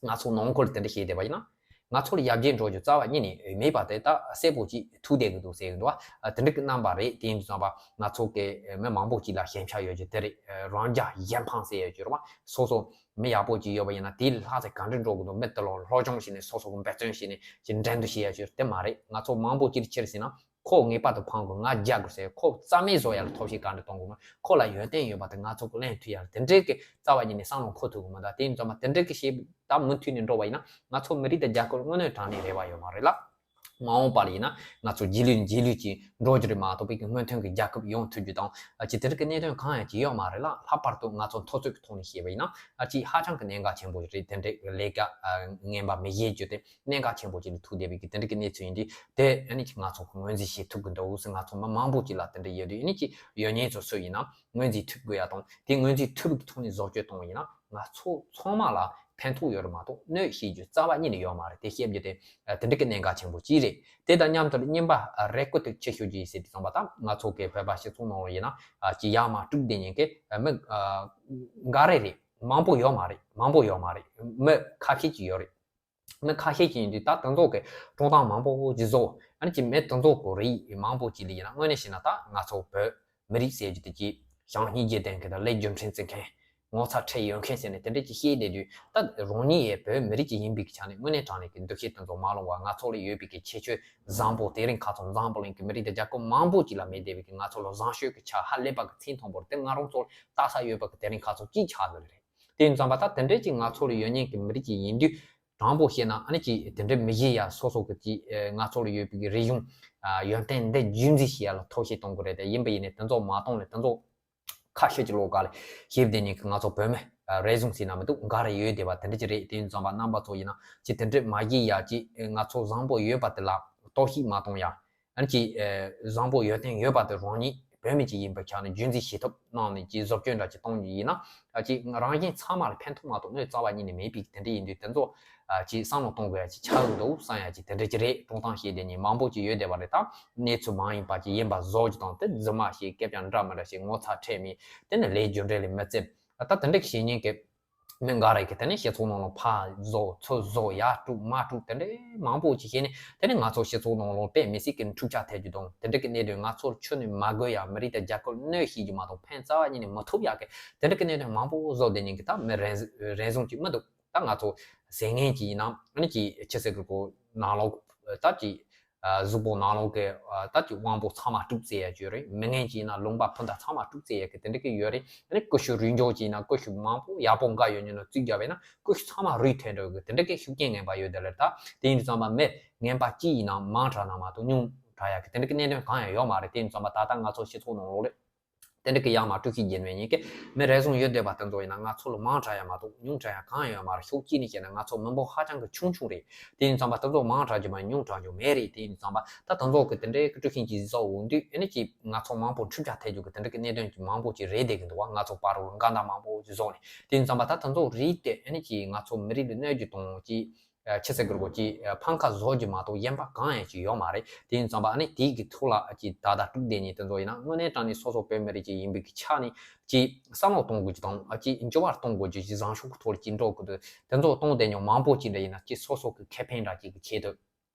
ང་ཚོ་ནང་ཁུལ་དེ་འདྲ་བྱེད་བསྡད་པ་ཡིན་ན་ང་ཚོ་ལ་ཡར་རྒྱས་འགྲོ་རྒྱུ་རྩ་བ་ཉིད་ནས་མེད་པ་དེ་ད་གསལ་པོ་ཅིག་ཐུག་བསྡད་གི་འདུག་ཟེར་གི་འདུག་ཨ་དེ་འདྲ་གི་རྣམ་པ་རེད། དེ་ཡིན་དུས་ཙམ་པ་ང་ཚོ་གི་མི་མང་པོ་ཅིག་ལ་ཞན་ཆ་ཡོད་རྒྱུ་དེ་རེད། རང་རྒྱ་གཞན་ཕམ་ཟེར་ཡོད་རྒྱུ་རེད་བ། སོ་སོ་མི་ཡག་པོ་ཅིག་ཡོད་པ་ཡིན་ན་དེའི་ལྷག་ཙམ་ག་འདྲ་འགྲོ་གི་འདུག་མི་དེ་ལ་སློབ་སྦྱོང་བྱས་ནས་སོ་སོ་གི་འབད་བརྩོན་བྱས་ནས་ཅིག་འགྲན་བསྡུར་བྱེད་ཡ་ཅིག་དེ་མ་རེད། ང་ཚོ་མང་པོ་ཅིག་ཕྱིར་ཟིན་ན་ཁོ་ངེས་པར་དུ་ཕམ་དགོས། ང་རྒྱལ་དགོས་ཟེར་ཁོ་རྩ་མེད་བཟོ་ཡ་ལ་ཐབས་ཤེས་ག་འདྲ་གཏོང་དགོས། ཁོ་ལ་ཡོན་ཏན་ཡོད་པ་དེ་ང་ཚོ་གི་ལེན་ཐུབ་ཡ་ལ་དེ་འདྲའི་གི་རྩ་བ་ཉིད་ནས་བསམ་བློ་འཁོར་ཐུབ་གི་མི་འདུག་དེ་ཡིན་ཙང་མ་དེ་འདྲའི་གི་བྱེད་ད་མུ་མཐུད་ནས་འགྲོ་བ་ཡིན་ན་ང་ཚོ་མི་རིགས་དང་རྒྱལ་ཁབ་དངོས་གནས་དྲང་གནས་རེ་བ་ཡོད་མ་རེད་ལ། མ་འོངས་པ་ལ་ཡིན་ན་ང་ཚོ་རྗེས་ལུས་རྗེས་ལུས་ཀྱི་འགྲོ་རྒྱུ་རེད་མ་གཏོགས་པའི་གི་སྔོན་ཐོན་གྱི་རྒྱལ་ཁབ་ཡོང་ཐུབ་རྒྱུ་དང་ཨ་ཅིག་དེ་རིགས་ཀྱི་གནད་དོན་གང་ཡང་ཅིག་ཡོད་མ་རེད་ལ། ལྷག་པར་དུ་ང་ཚོ་འཐབ་རྩོད་ཀྱི་ཐོག་ནས་བཤད་པ་ཡིན་ན་ཨ་ཅིག་ཧ་ཅང་གི་གནད་འགག་ཆེན་པོ་རེད། དེ་འདྲའི་ལས་ཀ་ཨ་ངན་པ་མི་བྱེད་རྒྱུ་དེ་གནད་འགག་ཆེན་པོ་ཅིག་ལ་ཐུག་བསྡད་པའི་གི་དེ་འདྲའི་གི་གནས་ཚུལ་ཡིན་དུས་དེ་ཨ་ནི་ཅིག་ང་ཚོ་ངོས་འཛིན་བྱེད་ཐུབ་ཀྱི་འདུག་ཟེར། ང་ཚོ་མི་མང་པོ་ཅིག་ལ་དེ་འདྲ་ཡོད་དུས་ཨ་ནི་ཅིག་ཡོད་མཁན་ཚོ་སུ་ཡིན་ན་ངོས་འཛིན་ཐུབ་དགོས་ཡ་དང་དེ་ངོས་འཛིན་ཐུབ་པའི་གི་ཐོག་ནས་བཟོ་བཅོས་གཏོང་བ་ཡིན་ན་ང་ཚོ་ཚང་མ་ལ་ཕན་ཐོགས་ཡོད་རེད་མ་གཏོགས་གནོད་བྱེད་རྒྱུ་རྩ་བ་ཉིད་ནས་ཡོད་མ་རེད། དེ་བཤད་རྒྱུ་དེ་ཨ་དེ་འདྲ་གི་གནད་འགག་ཆེན་པོ་གཅིག་རེད། དེ་དང་མཉམ་དུ་གཉིས་པ་ཨ་རེ་སྐུལ་དེ་ཅི་ཞུ་རྒྱུ་ཡིན་ཟེར་དུས་ཙམ་པ་ད་ང་ཚོ་གི་བོད་པ་སྤྱི་ཚོགས་ནང་ལ་ཡིན་ན་ཨ་ཅིག་ཡར་མར་དཀྲུགས་བསྡད་མཁན་གི་ཨ་མི་ཨ་འགའ་རེ་རེད། མང་པོ་ཡོད་མ་རེད། མང་པོ་ཡོད་མ་རེད། མི་ཁ་ཤས་ཅིག་ཡོད་རེད། མི་ཁ་ཤས་ཅིག་ཡིན་དུས་ད་དེ་ཚོ་གི་སྤྲོ་སྟངས་མང་པོ་ཅིག་བཟོ། ཨ་ནི་ཅིག་མི་དེ་ཚོ་གི་རིགས་མང་པོ་ཅིག་ལ་ཡིན་ན་དངོས་གནས་བཤད་ན་ད་ང་ཚོ་བོད་མི་རིགས་ཟེར་རྒྱུ་དེ་ཅིག་བྱམས་སྙིང་རྗེ་ལྡན་མཁན་དང་ལས་རྒྱུ་མཚན་བརྩི་མཁན། ངོ་ཚ་ཁྲེལ་ཡོད་མཁན་ཟེར་ནས་དེ་འདྲས་ཅིག་བཤད་བསྡད་དུས་ད་རང་ཉིད་ཡང་བོད་མི་རིགས་ཅིག་ཡིན་པའི་གི་ཆ་ནས་དངོས་གནས་དྲང་གནས་ཀྱི་འདུ་ཤེས་དེ་ཚོ་མ་ལོངས་པ། ང་ཚོ་ལ་ཡོད་པའི་གི་ཁྱད་ཆོས་བཟང་པོ་དེ་རིང་ཁ་སང་འཛམ་བུ་གླིང་གི་མི་རིགས་དང་རྒྱལ་ཁབ་མང་པོ་ཅིག་ལ་མེད་བསྡད་པའི་གི་ང་ཚོ་ལ་བཟང་ཤོས་ཀྱི་ཆ་ཧ་ལས་པ་གི་མཚན་མཐོན་པོ་རེད། དེ་ང་རང་ཚོ་ལ་ལྟ་ས་ཡོད་པ་གི་དེ་རིང་ཁ་སང་ཅིག་ཆགས་འདུག་ལེ་རེད། དེ་ཡིན་ཙང་པ་ད་དེ་འདྲས་ཅིག་ང་ཚོ་ལ་ཡོད་མཁན་གྱི་མི་རིགས་ཅིག་ཡིན་དུས་དྲང་པོ་བཤད་ན་ཨ་ནི་ཅིག་དེ་འདྲས་མི་བྱེད་ཡ་སོ་སོ་གི་ཅིག་ཨ་ང་ཚོ་ལ་ཡོད་པའི་གི་རིག་གཞུང་ཨ་ཡོན་ཏན་འདི་རྒྱུན་འཛིན་བྱེད་ཡ་ལ་ཐབས་ཤེས་གཏོང་དགོས་རེད། དེ་ཡིན་པ་ཡིན་ནའི་དེ་ཚོ་མ་གཏོང་ལེ་དེ་ཚོ་ཁ་ཤས་ཀྱི་ལོགས་ཀ་ལ་ཞེ་བདེ་ཉིད་ཀྱི་ང་ཚོ་བོད་མི་རེ་ཟུང་ཟེར་ན་མི་འདུག་འགའ་རེ་ཡོད་བསྡད་པ་དེ་འདྲ་ཅིག་རེད། དེ་ཡིན་ཙང་པ་རྣམ་པ་ཚོ་ཡིན་ན་ཅིག་དེ་འདྲས་མ་བྱེད་ཡ་ཅིག་ང་ཚོ་བཟང་པོ་ཡོད་པ་དེ་ལ་གཏོར་བཤིག་མ་གཏོང་ཡ། ཨ་ནི་ཅིག་བཟང་པོ་ཡོན་ཏན་ཡོད་པ་དེ་རང་ཉིད་ བོད་མི་ཅིག་ཡིན་པའི་ཆ་ནས་རྒྱུན་འཛིན་བྱེད་ཐབས་གནང་ནས་ཅིག་བཟོ་བཅོས་འདྲ་ཅིག་གཏོང་རྒྱུ་ཡིན་ན། ཅིག་རང་གཞན་ཚང་མ་ལ་ཕན་ཐོགས་མ་གཏོགས་གནོད་རྩ་བ་ཉིད་ནས་མེད་པའི་དེ་འདྲ་ཡིན་དུས་དེ་ཚོ་ཅིག་བསམ་བློ་གཏོང་དགོས་ཡ་ཅིག་ཆགས་འདུག་བསམ་ཡ་ཅིག་དེ་འདྲ་ཅིག་རེད། སྤྲོ་སྟངས་ཤེས་དེ་ཉིད་མང་པོ་ཅིག་ཡོད་བསྡད་པ་རེད། ད་གནས་ཚུལ་མང་ཡིན་པ་ཅིག་ཡིན་པ་བཟོ་རྒྱུ་དང་དེ་རྫུན་མ་ཞིག་སྐད་ཆ་འདྲ་མི་འདྲ་ཞིག་ངོ་ཚ་ཁྲེལ་མེད་དེ་ནི་ལས་རྒྱུ་འབྲས་ལ་མི་བརྩི། ད་དེ་འདྲ་ཞིག་བྱེད་མཁན་གྱི་མི་འགའ་རེ་གིས་དེ་ནས་སྤྱི་ཚོགས་ནང་ལ་ཕར་བཟོ་ཚུར་བཟོ་ཡར་དཀྲུག་མར་དཀྲུག་དེ་འདྲའི་མང་པོ་ཅིག་བྱས་ནས་དེ་ནས་ང་ཚོ་སྤྱི་ཚོགས་ནང་ལ་དཔེ་མི་སྲིད་ཀྱི་འཁྲུག་ཆ་ཐེབས་རྒྱུ་དང་དེ་འདྲ་གི་གནད་དོན། ང་ཚོར་ཁྱོན་ནས་མ་དགོས་ཡ་མི་རིགས་དང་རྒྱལ་ཁབ་གནོད་བྱེད་རྒྱུ་མ་གཏོགས་ཕན་རྩ་བ་ཉིད་ནས་མི་ཐོགས་ཡ་གི་དེ་འདྲ་གི་གནད་དོན་མང་པོ་བཟོ་བསྡད་མཁན་གྱི་ད་མི་རེ་རེ་ཟུང་ཅིག་མི་འདུག་ད་ང་ཚོ་ཟེར་མཁན་ཅིག་ཡིན་ན་ཨ་ནི་ཅིག་ཅི་ཟེར་དགོས་གོ། ནང་ལོགས་ད་ཅིག་གཟུགས་པོ་ནང་ལོགས་ཀྱི་ད་ཅིག་དབང་པོ་ཚང་མ་དཀྲུག་རྩེ་ཡ་ཅིག་ཡོད་རེད། མི་ངན་ཅིག་ཡིན་ན་ལུང་པ་ཕུ་མདའ་ཚང་མ་དཀྲུག་རྩེ་ཡ་གི་དེ་འདྲ་གི་ཡོད་རེད། ཨ་ནི་ཀུ་ཤུ་རུས་འཇོག་ཅིག་ཡིན་ན་ཀུ་ཤུ་མང་པོ་ཡག་པོ་འགའ་ཡོད་ཉིན་ནོ་རྩིས་རྒྱབ་པས་ན་ཀུ་ཤུ་ཚང་མ་རུས་ཐལ་འགྲོ་གི་དེ་འདྲ་གི་ཤུགས་རྐྱེན་ངན་པ་ཡོད་དེ་ལ། ད་དེ་ཡིན་དུས་ཙམ་པ་མི་ངན་པ་གཅིག་ཡིན་ན་མང་དྲགས་ན་མ་གཏོགས་ཉུང་དྲགས་ཡ་གི་དེ་འདྲ་གི་གནད་དོན་གང་ཡང་ཡོད་མ་རེད། དེ་ཡིན་དུས་ཙམ་པ་ད་ལྟ་ང་ཚོ་སྤྱི་ཚོགས་ནང་ལོགས་ལ། དེ་འདྲ་གི་ཡར་མར་དཀྲུག་ཤིང་བརྒྱབ་པའི་ཉེན་ཁ་མི་རེ་ཟུང་ཡོད་བསྡད་པ་དེ་ཚོ་ཡིན་ན་ང་ཚོ་ལ་མང་དྲགས་ཡ་མ་གཏོགས་ཉུང་དྲགས་ཡ་གང་ཡང་ཡོད་མ་རེད། ཕྱོགས་གཅིག་ནས་བཤད་ན་ང་ཚོ་མི་འབོར་ཧ་ཅང་གི་ཆུང་ཆུང་རེད། དེ་ཡིན་ཙང་པ་དེ་ཚོ་མང་དྲགས་རྒྱུ་མ་ཉུང་དྲགས་རྒྱུ་མེད་རེད། དེ་ཡིན་ཙང་པ་ད་དེ་ཚོ་གི་དེ་འདྲའི་གི་དཀྲུག་ཤིང་གི་བཟོ་འོང་དུས་ཨ་ནི་ཅིག་ང་ཚོ་མང་པོ་འཁྲུག་ཆ་ཐེབས་རྒྱུ་གི་དེ་འདྲ་གི་གནད་དོན་གྱི་མང་པོ་ཅིག་རེད་བསྡད་གི་འདུག་བ། ང་ཚོ་བར་རུ་འགལ་ཟླ་མང་པོ་ཅིག་བཟོ་ནས། དེ་ཡིན་ཙང་པ་ད་དེ་ཚོ་རིགས་དེ་ཨ་ནི་ཅིག་ང་ཚོ་མི་རིགས་ལ་གནོད་རྒྱུ་དང་ཅིག་ཆི་ཟེར་དགོས་རེད་གོ། ཅིག་ཕམ་ཁ་བཟོ་རྒྱུ་མ་གཏོགས་གཞན་པ་གང་ཡང་ཅིག་ཡོད་མ་རེད། དེ་ཡིན་ཙང་པ་ཨ་ནི་དེའི་གི་ཐོག་ལ་ཅིག་ད་ལྟ་དཀྲུག་བསྡད་མཁན་དེ་ཚོ་ཡིན་ན་དངོས་གནས་དྲང་གནས་སོ་སོ་བོད་མི་རིགས་ཅིག་ཡིན་པའི་གི་ཆ་ནས་ཅིག་བསམ་བློ་གཏོང་དགོས་རྒྱུ་དང་ཅིག་འགྱུར་བ་གཏོང་དགོས་རྒྱུ། ཅིག་བཟང་ཕྱོགས་ཀྱི་ཐོག་ལ་ཅིག་འགྲོ་དགོས་རྒྱུ། དེ་ཚོ་གཏོང་བསྡད་མཁན་མང་པོ་ཅིག་འདྲ་ཡིན་ན་ཅིག་སོ་སོ་གི་ཁེ་ཕན་འདྲ་ཅིག་གི་ཆེད་དུ།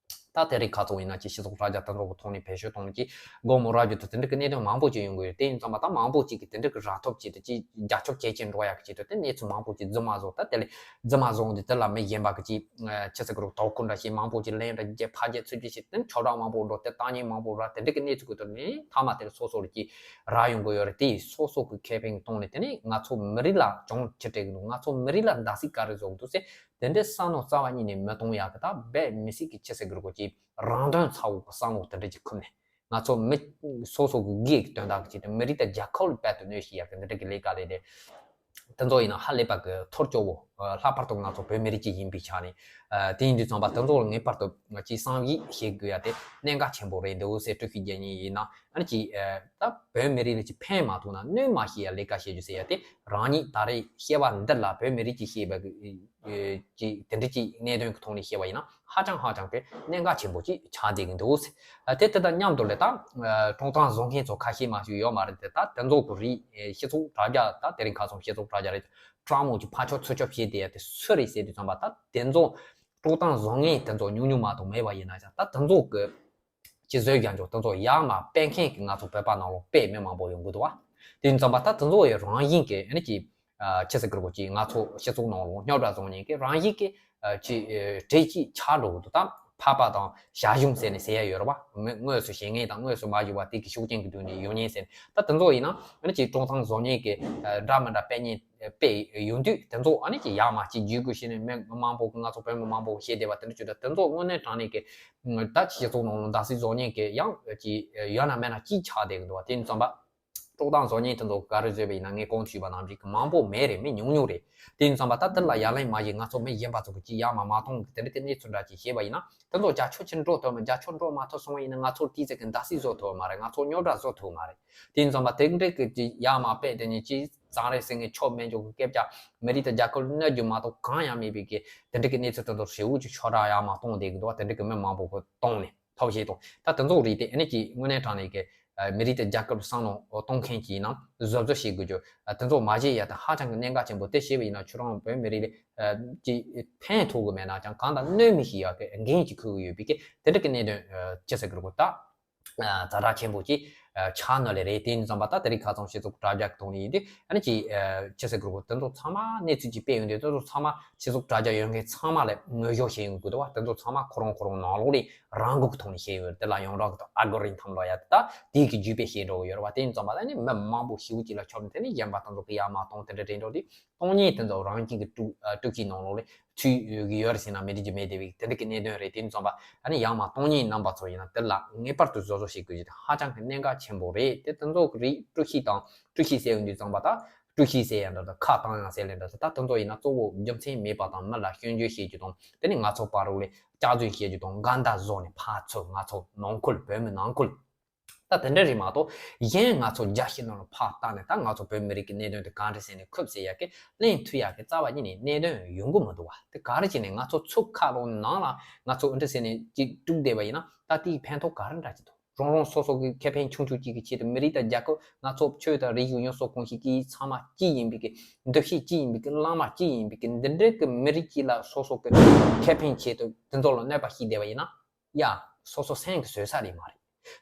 ད་དེ་རིང་ཁ་སང་ཡིན་ན་ཅིག་སྤྱི་ཚོགས་དྲ་རྒྱ་དེ་ཚོ་གི་ཐོག་ནས་བེད་སྤྱོད་གཏོང་ཅིག་སྒོར་མོ་རག་རྒྱུ་དང་དེ་འདྲ་གི་གནད་དོན་མང་པོ་ཅིག་ཡོང་གི་ཡོད། དེ་ཡིན་ཙང་པ་ད་མང་པོ་ཅིག་གིས་དེ་འདྲ་གི་རག་ཐབས་ཆེད་དུ་ཅིག་རྒྱ་ཁྱོན་གལ་ཆེན་འགྲོ་ཡག་གི་ཆེད་དུ་དེ་གནས་ཚུལ་མང་པོ་ཅིག་རྫུན་མ་བཟོ། ད་དེ་ལས་རྫུན་མ་བཟོ་འོང་དུས་དེ་ལ་མི་གཞན་པ་གི་ཅིག་ཆི་ཟེར་དགོས་རེད། དོ་ཁུར་འདྲ་ཞིག་མང་པོ་ཅིག་ལེན་འདྲ་རྒྱབ་ཕར་རྒྱབ་ཚུར་རྒྱབ་བྱས་དེ་ཁྱོ་ག་མང་པོ་འགྲོ། དེ་ལྟ་ཉན་མང་པོ་འགྲོ། དེ་འདྲ་གི་གནས་ཚུལ་གི་ཐོག་ནས་མཐའ་མ་དེར་སོ་སོ་ལ་ཅིག་རག་ཡོང་གི་ཡོད་རེད། དེ་ཡིས་སོ་སོ་གི་ཁེ་ཕན་གི་སྟེང་ནས་དེ་ནས་ང་ཚོ་མི་རིགས་ལ་གྱོང་ཅི་སྤྲད་གི་འདུག་ང་ཚོ་མི་རིགས་ལ་བརྡབ་གསིག་ག་རེ་བཟོ་གི་འདུག་ཟེར། དེ་འདྲའི་བསམ་བློ་རྩ་བ་ཉིད་ནས་མི་གཏོང་ཡག་གི་ད་དཔེ་མི་སྲིད་ཀྱི་ཆི་ཟེར་དགོས་རེད་གོ། ཅིག་རང་དོན་ཚ་བོ་གི་བསམ་བློ་དེ་འདྲ་ཅིག་འཁུར་ནས་ང་ཚོ་མི་སོ་སོ་གི་སྒེར་གྱི་དོན་དག་གི་ཆེད་དུ་མི་རིགས་དང་རྒྱལ་ཁབ་ལ་རྦད་དེ་གནོད་བྱེད་ཡག་གི་འདི་འདྲ་གི་ལས་ཀ་ལས་དེ་དེ་ཚོ་ཡིན་ན་ཧ་ལས་པ་གི་ཐོར་སྐྱོ་བོ། ལྷག་པར་དུ་ང་ཚོ་བོད་མི་རིགས་ཅིག་ཡིན་པའི་ཆ་ནས། དེ་ཡིན་དུས་ཙམ་པ་དེ་ཚོ་ལ་ངེས་པར་དུ་ཅིག་བསམ་གཞིག་བྱེད་དགོས་ཡ་དེ་གནད་འགག་ཆེན་པོ་རེད་འདུག་ཟེར། དཀྲུག་ཤིང་རྒྱག་མཁན་ཡིན་ན་ཨ་ནི་ཅིག་ད་བོད་མི་རིགས་ལ་ཅིག་ཕན་མ་ཐོགས་ན་གནོད་མ་བྱེད་ཡ་ལས་ཀ་བྱེད་རྒྱུ་ཟེར་ཡ་དེ་རང་ཉིད་ད་རེས་བཤད་པ་འདི་ལ་བོད་མི་རིགས་ཀྱིས་བཤད་པ་གི་ཅིག་དེ་འདྲ་ཅིག་གནད་དོན་གྱི་ཐོག་ནས་བཤད་པ་ཡིན་ན་ཧ་ཅང་ཧ་ཅང་གི་གནད་འགག་ཆེན་པོ་ཅིག་ཆགས་བསྡད་ཀྱི་འདུག་ཟེར། དེ་དེ་དང་མཉམ་དུ་ལས་ད་སྤྲོ་སྟངས་བཟོ་མཁན་ཚོ་ཁ་ཤས་མ་ཞིག་ཡོད་མ་རེད་དེ། ད་དེ་ཚོ་གི་རིགས་སྤྱི་ཚོགས་དྲ་རྒྱ་ད་དེ་རིང་ཁ་སང་སྤྱི་ཚོགས་དྲ་རྒྱ་རེད། ཀྲང་མོ་གི་ཕར་ཕྱོགས་ཚུར་ཕྱོགས་བྱས་ཏེ་ཡ་དེ་སུ་རེད་ཟེར་དུས་ཙམ་པ་ད་དེ་ཚོ་སྤྲོ་སྟངས་བཟོ་མཁན་དེ་ཚོ་ཉུང་ཉུང་མ་གཏོགས་མེད་པ་ཡིན་ན་ཡང་ད་དེ་ཚོ་གི་ཅིག་བཟོས་རྒྱག་འཇོག་དེ་ཚོ་ཡར་མར་སྤེལ་མཁན་གྱི་ང་ཚོ་བོད་པ་ནང་ལོགས་དཔེ་མི་མང་པོ་ཡོང་གི་འདུག་བ། དེ་ཡིན་ཙམ་པ་ད་དེ་ཚོ་ཡི་རང་བཞིན་གྱི་ཨ་ནི་ཅིག་ཆི་ཟེར་དགོས་རེད་གོ། ཅིག་ང་ཚོ་སྤྱི་ཚོགས་ནང་ལོགས་རྙོག་དྲ་བཟོ་མཁན་གྱི་རང་བཞིན་གྱི་ཅིག་གྲས་ཅིག་ཆགས་འགྲོ་གི་འདུག་ད་ཕར་པ་དང་ཞར་ཞུམ་ཟེར་ནས་ཟེར་ཡ་ཡོད་རེད་བ། དངོས་དངོས་སུ་བྱེད་མཁན་དང་དངོས་སུ་མ་ཞུགས་པ་དེ་གི་ཤུགས་རྐྱེན་གྱི་དོན་ནས་ཡོང་མཁན་ཟེར་ནས་ད་དེ་ཚོ་ཡིན་ན་ཨ་ནི་ཅིག་སྤྲོ་སྟངས་བཟོ་མཁན་གྱི་འདྲ་མི་འདྲ་སྤེལ་མཁན་སྤེལ་ཡོང་དུས་དེ་ཚོ་ཨ་ནི་ཅིག་ཡར་མར་ཅིག་བརྒྱུད་དགོས་ཤེས་ནས་མི་མང་པོ་གི་ང་ཚོ་བོད་མི་མང་པོ་བཤད་བསྡད་པ་དེ་འདྲ་བྱུང་ད་དེ་ཚོ་དངོས་གནས་དྲང་གནས་ཀྱི་ད་སྤྱི་ཚོགས་ནང་ལ་བརྡབ་གསིག་བཟོ་མཁན་གྱི་ཡང་ཅིག་ཡོད་ན་མེད་ན་ཅིག་ཆགས་བསྡད་ཀྱི་འདུག་བ། དེ་ཡིན་ཙམ་པ། སྤྲོ་སྟངས་བཟོ་མཁན་དེ་ཚོ་ག་རེ་བཟོས་པ་ཡིན་ན་ངས་གོང་དུ་ཞུས་པ་ནང་བཞིན་གྱི་མང་པོ་མེད་རེད། མི་ཉུང་ཉུང་རེད། དེ་ཡིན་ཙམ་པ་ད་དེ་ལ་ཡ་ལན་མ་བྱེད་ང་ཚོ་མི་གཞན་པ་ཚོ་གི་ཅིག་ཡར་མར་མ་གཏོང་གི་དེ་འདྲ་གི་གནས་ཚུལ་འདྲ་ཅིག་བྱས་པ་ཡིན་ན་དེ་ཚོ་རྒྱ་ཆོ་ཕྱིར་འགྲོ་ཐུབ་མ་རྒྱ་ཆོ་འགྲོ་མ་ཐུབ་སོང་བ་ཡིན་ན་ང་ཚོར་ཏི་ཙེ་གི་འདྲ་སྲིད་བཟོ་ཐུབ་མ་རེད། ང་ཚོ་རྙོག་དྲ་བཟོ་ཐུབ་མ་རེད། དེ་ཡིན་ཙམ་པ་དེ་འདྲ་གི་ཅིག་ཡར་མར་སྤེལ་དེ་ནི་ཅིག་ཙང་རེ་ཟེར་ངས་ཆོ་མེད་འཇོག་གི་སྐད་ཆ་མི་རིགས་དང་རྒྱལ་ཁབ་གནོད་རྒྱུ་མ་གཏོགས་གང་ཡང་མེད་པའི་གི་དེ་འདྲ་གི་གནས་ཚུལ་དེ་ཚོ་ཧྲིལ་བོ་ཅིག་ཆོ་དྲ་ཡར་མར་གཏོང་བསྡད་གི་འདུག་བ། དེ་འདྲ་གི་མི་མང་པོ་གི་གཏོང་ནས། ཐབས་ཤེས་དང་ད་དེ་ཚོ་རིགས་དེ་ཨ་ནི་ཅིག་དངོས་གནས་དྲང་གནས་ཀྱི་མི་རིགས་དང་རྒྱལ་ཁབ་བསམ་བློ་གཏོང་མཁན་གྱི་ནང་བཟོ་བཟོ་བྱེད་དགོས་རྒྱུ། དེ་ཚོ་མ་བྱེད་ཡ་ད་ཧ་ཅང་གི་གནད་འགག་ཆེན་པོ་དེ་བྱས་པ་ཡིན་ན་ཁྱོད་རང་བོད་མི་རིགས་ལ་ཅིག་ཕན་ཐོགས་གི་མེད་ན་ཅང་གང་དང་གནོད་མི་ཤེས་ཡ་གི་འགན་ཅིག་འཁུར་གི་ཡོད་པའི་གི་དེ་འདྲ་གི་གནད་དོན་ཅི་ཟེར་དགོས་རེད་གོ། ད་ཛ་དྲག་ཆེན་པོ་ཅིག་ཆགས་ནི་ལས་རེད། དེ་ཡིན་ཙམ་པ་ད་དེ་རིང་ཁ་སང་སྤྱི་ཚོགས་དྲ་རྒྱ་གི་ཐོག་ནས་ཡིན་དུས་ཨ་ནི་ཅིག་ཅི་ཟེར་དགོས་རེད་གོ། དེ་ཚོ་ཚང་མ་གནས་ཚུལ་ཅིག་སྤེལ་ཡོང་དུས་དེ་ཚོ་ཚང་མ་སྤྱི་ཚོགས་དྲ་རྒྱ་ཡོད་མཁན་ཚང་མ་ལ་ངོ་སྦྱོར་བྱེད་ཡོང་གི་འདུག་བ། དེ་ཚོ་ཚང་མ་ཁོ་རང་ཁོ་རང་ནང་ལོགས་ལས། རང་འགུལ་གྱི་ཐོག་ནས་བཤད་ཡོད་རེད། དེ་ལ་ཡོངས་གྲགས་ཀྱི་ཨལ་གོ་རི་ཐམ་ལ་ཡ་དེ་དག་དེའི་གི་བརྒྱུད་སྤེལ་བྱེད་འགྲོ་གི་ཡོད་རེད་བ། དེ་ཡིན་ཙམ་པ་ཨ་ནི་མི་མང་པོ་ཞེ་པོ་ཅིག་ལ་ཁྱོབ་ནས་དེ་ནས་གཞན་པ་དེ་ཚོ་གི་ཡར་མར་གཏོང་དེ་འདྲ་དྲན་འགྲོ་དུས་གཏོང་མཁན་དེ་ཚོ་རང་བཞིན་གྱི་དཀྲུག་དཀྲུག་ཤིང་ནང་ལོགས་ལ་ཚུད་ཡོད་རེད་ཟེར་ན་མི་འགྲིག་རྒྱུ་མེད་དེ་བས་དེ་འདྲ་གི་གནད་དོན་རེད། དེ་ཡིན་ཙམ་པ་ཨ་ནི་ཡར་མར་གཏོང་མཁན་རྣམ་པ་ཚོ་ཡིན་ན་དེ་ལ་ངེས་པར་དུ་བཟོ་བཟོ་བྱེད་དགོས་ཀྱི་དེ་ཧ་ཅང་གི་གནད་འགག་ཆེན་པོ་རེད། དེ་དེ་ཚོ་གི་རིགས་དཀྲུག་ཤིང་དང་དཀྲུག་ཤིང་ཟེར་ཡོང་དུས་ཙམ་པ་ད། དཀྲུག་ཤིང་ཟེར་ཡ་འདྲ་དང་ཁ་བཏང་ཡ་ཟེར་ལེ་འདྲ་དང་ད་དེ་ཚོ་ཡིན་ན་གཙོ་བོ་རྒྱུ་མཚན་མེད་པ་དང་མི་ལ་སྐྱོན་བརྗོད་བྱེད་རྒྱུ་དང་དེ་ནི་ང་ཚོ་བར་རུ་ལས་སྐྱག་རྫུན་བཤད་རྒྱུ་དང་འགལ་ཟླ་བཟོ་ནས་ཕར་ཚུར་ང་ཚོ་ནང་ཁུལ་བོད་མི་ནང་ཁུལ་ ད་དེ་འདྲ་རེད་མ་གཏོགས། གཞན་ང་ཚོ་རྒྱལ་སྤྱི་ནང་ལ་ཕར་བལྟས་ནས་ད་ང་ཚོ་བོད་མི་རིགས་ཀྱི་གནད་དོན་དེ་ག་འདྲ་ཟེར་ནས་ཁུབ་ཟེར་ཡ་གི་གླེང་ཐུབ་ཡ་གི་རྩ་བ་ཉིད་ནས་གནད་དོན་ཡོང་གི་མི་འདུག་བ། དེ་ག་རེ་བྱས་ནས་ང་ཚོ་ཚུར་ཁ་ལོག་ནང་ལ་ང་ཚོ་འདི་འདྲ་ཟེར་ནས་ཅིག་དཀྲུགས་བསྡད་པ་ཡིན་ན། ད་དེའི་ཕན་ཐོགས་ག་རེ་འདྲ་ཅིག་འདུག་རང་རང་སོ་སོ་གི་ཁེ་ཕན་ཆུང་ཆུང་གཅིག་གི་ཆེད་དུ། མི་རིགས་དང་རྒྱལ་ཁབ། ང་ཚོ་ཆོས་དང་རིག་གཞུང་ཡོངས་སུ་གོམས་གཤིས་ཀྱི་ཚང་མ་གཅིག་ཡིན་པའི་གི་འདུ་ཤེས་གཅིག་ཡིན་པའི་གི་བླ་མ་གཅིག་ཡིན་པའི་གི་འདི་འདྲའི་གི་མི་རིགས་གཅིག་ལ་སོ་སོ་གི་ཁེ་ཕན་ཆེད་དུ་དེ་ཚོ་ལ་གནོད་པ་བྱས་བསྡད་པ་ཡིན་ན། ཡ། སོ་སོ་སེམས་ཀྱིས་བཟོད་ས་རེད་མ་རེད།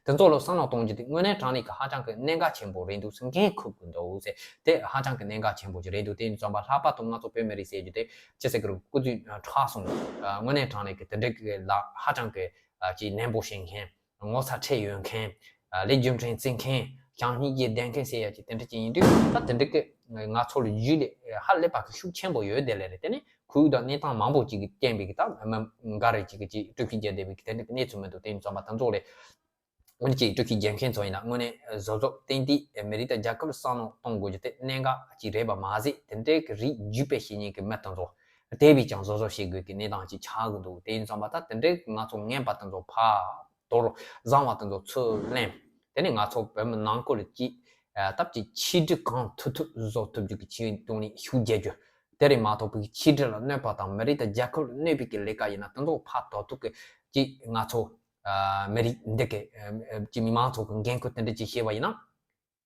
དེ་ཚོ་ལ་བསམ་བློ་གཏོང་རྒྱུ་དེ་དངོས་གནས་དྲང་གནས་ཀྱི་ཧ་ཅང་གི་གནད་འགག་ཆེན་པོ་རེད་འདུག་ཟེར། འགན་འཁུར་དགོས་འདུག་ཟེར། དེ་ཧ་ཅང་གི་གནད་འགག་ཆེན་པོ་ཅིག་རེད་འདུག་དེ་ཡིན་ཙམ་པ་ལྷག་པར་དུ་ང་ཚོ་བོད་མི་རིགས་ཟེར་རྒྱུ་དེ་ཅི་ཟེར་གི་རེད། སྐུ་ཚེ་ཕྲ་སོང་། དངོས་གནས་དྲང་གནས་ཀྱི་དེ་འདྲའི་གི་ལ་ཧ་ཅང་གི་ཅིག་ནན་པོ་བྱེད་མཁན། ངོ་ཚ་ཁྲེལ་ཡོད་མཁན། ལས་རྒྱུ་འཕྲུལ་བརྩི་མཁན། བྱམས་སྙིང་རྗེ་ལྡན་མཁན་ཟེར་ཡ་ཅིག་དེ་འདྲ་ཅིག་ཡིན་དུས། ད་དེ་འདྲ་གི་ང་ཚོ་ལ་རྒྱུས་ལས་ཧ་ལས་པ་གི་ཤུགས་ཆེན་པོ་ཡོད་དེ་ལས་རེད། དེ་ནི་ཁོར་ཡུག་དང་གནས་སྟངས་མང་པོ་ཅིག་གི་རྐྱེན་པས་གི་ད་མི་འགའ་རེ་ཅིག་གི་ཅིག་དཀྲུག་ཤིང་རྒྱག་བསྡད་པའི་གི་དེ་འདྲ་གི་གནས་ཚུལ་མི་འདུག་དེ་ཡིན་ཙམ་པ་དེ་ཚོ་ལས། འོན་ཏེ་དཀྲུག་ཤིང་རྒྱག་མཁན་ཚོ་ཡིན་ན་དངོས་གནས་གཟབ་གཟབ་ཏན་ཏན་མི་རིགས་དང་རྒྱལ་ཁབ་ལ་བསམ་བློ་གཏོང་དགོས་རྒྱུ་དེ་གནད་འགག་ཅིག་རེད་པ་མ་ཟད། དེ་འདྲའི་གི་རིགས་རྒྱུད་པའི་བཤེས་གཉེན་གི་མི་དེ་ཚོ་དེ་བས་ཀྱང་གཟབ་གཟབ་བྱེད་དགོས་ཀྱི་གནས་སྟངས་ཅིག་ཆགས་ཀྱི་འདུག་དེ་ཡིན་ཙམ་པ་ད་དེ་འདྲའི་ང་ཚོ་ངན་པ་དེ་ཚོ་ཕར་དོར། བཟང་བ་དེ་ཚོ་ཚུར་ལེན། དེ་ནས་ང་ཚོ་བོད་མི་ནང་ཁུལ་ལ་ཅིག་སྟབས་ཀྱིས་ཆིག་སྒྲིལ་གང་ཐུབ་ཐུབ་བཟོ་ཐུབ་རྒྱུ་གི་ཆེད་དུ་ནས་ཤུགས་རྒྱག་རྒྱུ། དེ་རེད་མ་གཏོགས་པའི་ཆིག་སྒྲིལ་ལ་གནོད་པ་དང་མི་རིགས་དང་རྒྱལ་ཁབ་ལ་གནོད་པའི་གི་ལས་ཀ་ཡིན་ན་དེ་ཚོ་ཕར་དོར་ཐུབ་ཀྱི་ཅིག་ང་ཚོ་ཨ་མི་རིགས་འདི་གི་ཨ་ཅིག་མི་མང་ཚོགས་ཀྱི་འགན་ཁུར་དེ་འདྲ་ཅིག་བཞེས་པ་ཡིན་ན།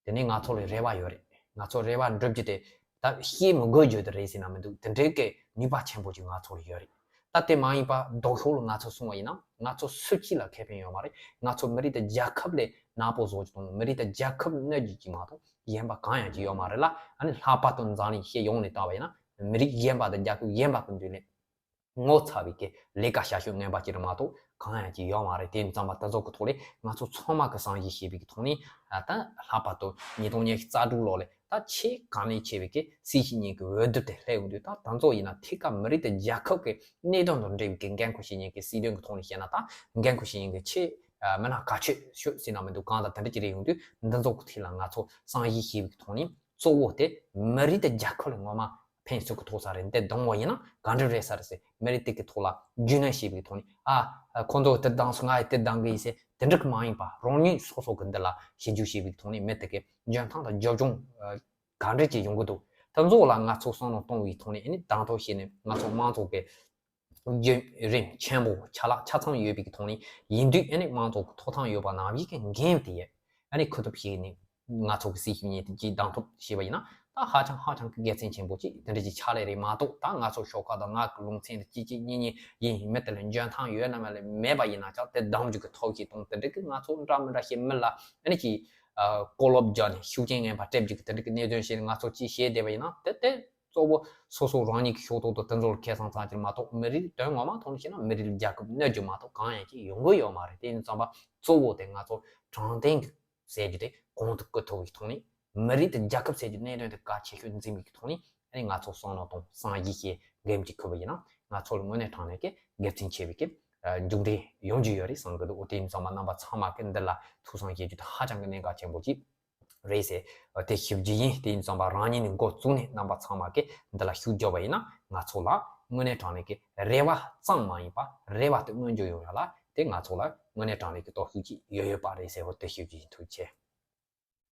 དེ་ནས་ང་ཚོ་ལ་རེ་བ་ཡོད་རེད། ང་ཚོ་རེ་བ་འགྲུབ་རྒྱུ་དེ་ད་བཤད་མི་དགོས་རྒྱུ་དེ་རེད་ཟེར་ན་མི་འདུག་དེ་འདྲའི་གི་ནུས་པ་ཆེན་པོ་ཅིག་ང་ཚོ་ལ་ཡོད་རེད། ད་དེ་མ་ཡིན་པ་ལྡོག་ཕྱོགས་ལ་ང་ཚོ་སོང་བ་ཡིན་ན། ང་ཚོ་སུ་གཅིག་ལ་ཁེ་ཕན་ཡོད་མ་རེད། ང་ཚོ་མི་རིགས་དང་རྒྱལ་ཁབ་ལ་ནག་པོ་བཟོ་རྒྱུ་དང་མི་རིགས་དང་རྒྱལ་ཁབ་གནོད་རྒྱུ་ཅིག་མ་གཏོགས་གཞན་པ་གང་ཡང་ཅིག་ཡོད་མ་རེད་ལ། ཨ་ནི་ལྷག་པར་དུ་འཛམ་གླིང་སྤྱི་ཡོངས་ནས་བལྟས་པ་ཡིན་ན། མི་རིགས་གཞན་པ་དང་རྒྱལ་ཁབ་གཞན་པ་གི་མདུན་ནས་ངོ་ཚ་བའི་གི་ལས་ཀ་བྱ་ཤོག་ངན་པ་ཅིག་རེད་མ་གཏོགས་གང་ཡང་ཅིག་ཡོད་མ་རེད། དེ་ཡིན་ཙམ་པ་དེ་ཚོ་གི་ཐོག་ལས་ང་ཚོ་ཚང་མ་གི་བསམ་གཞིག་བྱས་པའི་གི་ཐོག་ནས། ཨ་ད་ལྷག་པར་དུ་ཉིས་སྟོང་ཉི་ཤུ་རྩ་དྲུག་ལོ་ལ་ད་ཆེས་གལ་གནད་ཆེ་བའི་གི་སྲིད་བྱུས་གཉིས་ཀྱི་འོས་བསྡུ་དེ་སླེབས་ཡོང་དུས། ད་དེ་ཚོ་ཡིན་ན་ཐད་ཀར་མི་རིགས་དང་རྒྱལ་ཁབ་ཀྱི་གནད་དོན་དང་འབྲེལ་བའི་གི་འགན་ཁུར་བྱེད་མཁན་གྱི་སྲིད་དོན་གྱི་ཐོག་ནས་བཤད་ན། ད་འགན་ཁུར་བྱེད་མཁན་གྱི་ཆེས་ཨ་མི་སྣ་གལ་ཆེ་ཤོས་ཟེར་ན་མི་འདུག་གང་ལྟར་དེ་འདྲ་ཅིག་རེད། ཡོང་དུས་འདི་ཚོ་གི་ཐད་ལ་ང་ཚོ་བསམ་གཞིག་བྱས་པའི་གི་ཐོག་ནས། གཙོ་བོ་དེ་མི་རིགས་དང་རྒྱལ་ཁབ་ལ་ངོ་མ་ཕན་ཐོགས་ཀྱི་ཐོག་ས་རེད། འདི་བདམས་པ་ཡིན་ན་ག་འདྲ་རེད་ས་རེད་ཟེར། མི་རིགས་དེ་གི་ཐོག་ལ་རྒྱུས་ལོན་བྱས་པའི་ཐོག་ནས། ཨ་ཁོང་ཚོ་དེ་བདམས་སོང་། ང་ཡི་དེ་བདམས་གི་ཡིན་ཟེར་དེ་འདྲ་གི་མ་ཡིན་པ། རང་ཉིད་སོ་སོ་གི་འདི་ལ་ཞིབ་འཇུག་བྱས་པའི་ཐོག་ནས་མི་དེ་གི་འཇོན་ཐང་དང་རྒྱབ་ལྗོངས་ག་འདྲ་ཅིག་ཡོང་གི་འདུག་དེ་ཚོ་ལ་ང་ཚོ་བསམ་བློ་གཏོང་བའི་ཐོག་ནས། ཨ་ནི་དང་ཐོག་བྱས་ནས་ང་ཚོ་མང་ཚོགས་ཀྱི་བརྒྱུད་རིམ་ཆེན་པོ་ཆ་ལག་ཆ་ཚང་ཡོད་པའི་གི་ཐོག་ནས་ཡིན་དུས། ཨ་ནི་མང་ཚོགས་ཀྱི་ཐོབ་ཐང་ཡོད་པ་ནང་བཞིན་གྱི་འགན་དེ་ཡ་ཨ་ནི་འཁུར་ཐབས་བྱས་ནས། ང་ཚོ་གི་སྲིད་བྱུས་གཉིས་དེ་གཅིག་གདན་ཐོབ་བྱས་པ་ཡིན་ན། ད་ཧ་ཅང་ཧ་ཅང་གི་དགེ་མཚན་ཆེན་པོ་ཅིག་དེ་འདྲ་ཅིག་ཆགས་ལེ་རེད་མ་གཏོགས། ད་ང་ཚོ་ཤོག་ཁག་དང་ང་གི་ལུང་ཚན་དེ་གཅིག་གཅིག་གཉིས་གཉིས་ཡིན། མི་དེ་ལ་འཇོན་ཐང་ཡོད་ན་མེད་ལ་མེད་པ་ཡིན་ན་ཀྱང་དེ་བདམས་རྒྱུ་གི་ཐབས་ཤེས་དང་། དེ་འདྲ་གི་ང་ཚོ་འདྲ་མི་འདྲ་བྱས་མི་ལ་ཨ་ནི་ཅིག་ཨ་བཀོད་ལོག་བརྒྱབ་ནས་ཤུགས་རྐྱེན་ངན་པ་སྤྲད་རྒྱུ་གི་དེ་འདྲ་གི་གནད་དོན་བྱས་ནས་ང་ཚོ་ཅིག་བྱས་བསྡད་པ་ཡིན་ན། དེ་དེ་གཙོ་བོ་སོ་སོ་རང་ཉིད་ཀྱི་ཕྱོགས་གཏོགས་དང་དེ་ཚོ་ལ་ཁེ་བཟང་ཙམ་ཅིག་མ་གཏོགས། མི་རིགས་དོན་ངོ་མ་ཐོག་ནས་བཤད་ན་མི་རིགས་རྒྱལ་ཁབ་གནོད་རྒྱུ་མ་གཏོགས་གང་ཡང་ཅིག་ཡོང་གི་ཡོད་མ་རེད། དེ་ཡིན་ཙམ་པ་གཙོ་བོ་དེ་ང་ཚོ་དྲང་བདེན་གྱི་ཟེར་རྒྱུ་དེ་གོང་དུ་བཀུར་ཐུབ་པའི་ཐོག་ནས། མི་རིགས་དང་རྒྱལ་ཁབ་ཟེར་རྒྱུ་གནད་དོན་དེ་གལ་ཆེ་ཤོས་འཛིན་པའི་ཐོག་ནས། ཨ་ནི་ང་ཚོ་བསམ་བློ་གཏོང་བསམ་གཞིག་བྱེད་འགན་ཅིག་འཁུར་བ་ཡིན་ན། ང་ཚོ་ལ་དངོས་གནས་དྲང་གནས་ཀྱི་དགེ་མཚན་ཆེ་བའི་གི་མཇུག་འབྲས་ཡོང་རྒྱུ་ཡོད་རེད་བསམ་གི་འདུག་འོ་དེ་ཡིན་ཙང་མ་རྣམ་པ་ཚང་མ་གི་འདི་ལ་ཐུགས་བསམ་བཞེས་རྒྱུ་དེ་ཧ་ཅང་གི་གནད་འགག་ཆེན་པོ་ཅིག་རེད་ཟེར། དེ་ཞུ་རྒྱུ་ཡིན། དེ་ཡིན་ཙང་མ་རང་ཉིད་ནས་འགོ་བཙུགས་ནས་རྣམ་པ་ཚང་མ་གི་འདི་ལ་ཤུགས་རྒྱོབ་པ་ཡིན་ན། ང་ཚོ་ལ་དངོས་གནས་དྲང་གནས་ཀྱི་རེ་བ་ཙམ་མ་ཡིན་པ་རེ་བ་དེ་མངོན་འགྱུར་ཡོང་ཡ་ལ་དེ་ང་ཚོ་ལ་དངོས་གནས་དྲང་གནས་ཀྱི་སྟོབས་ཤུགས་ཅིག་ཡོད་ཡོད་པ་རེད་ཟེར། འོ་དེ་ཞུ་རྒྱུ་ཡིན། ཐུགས་རྗེ་ཆེ།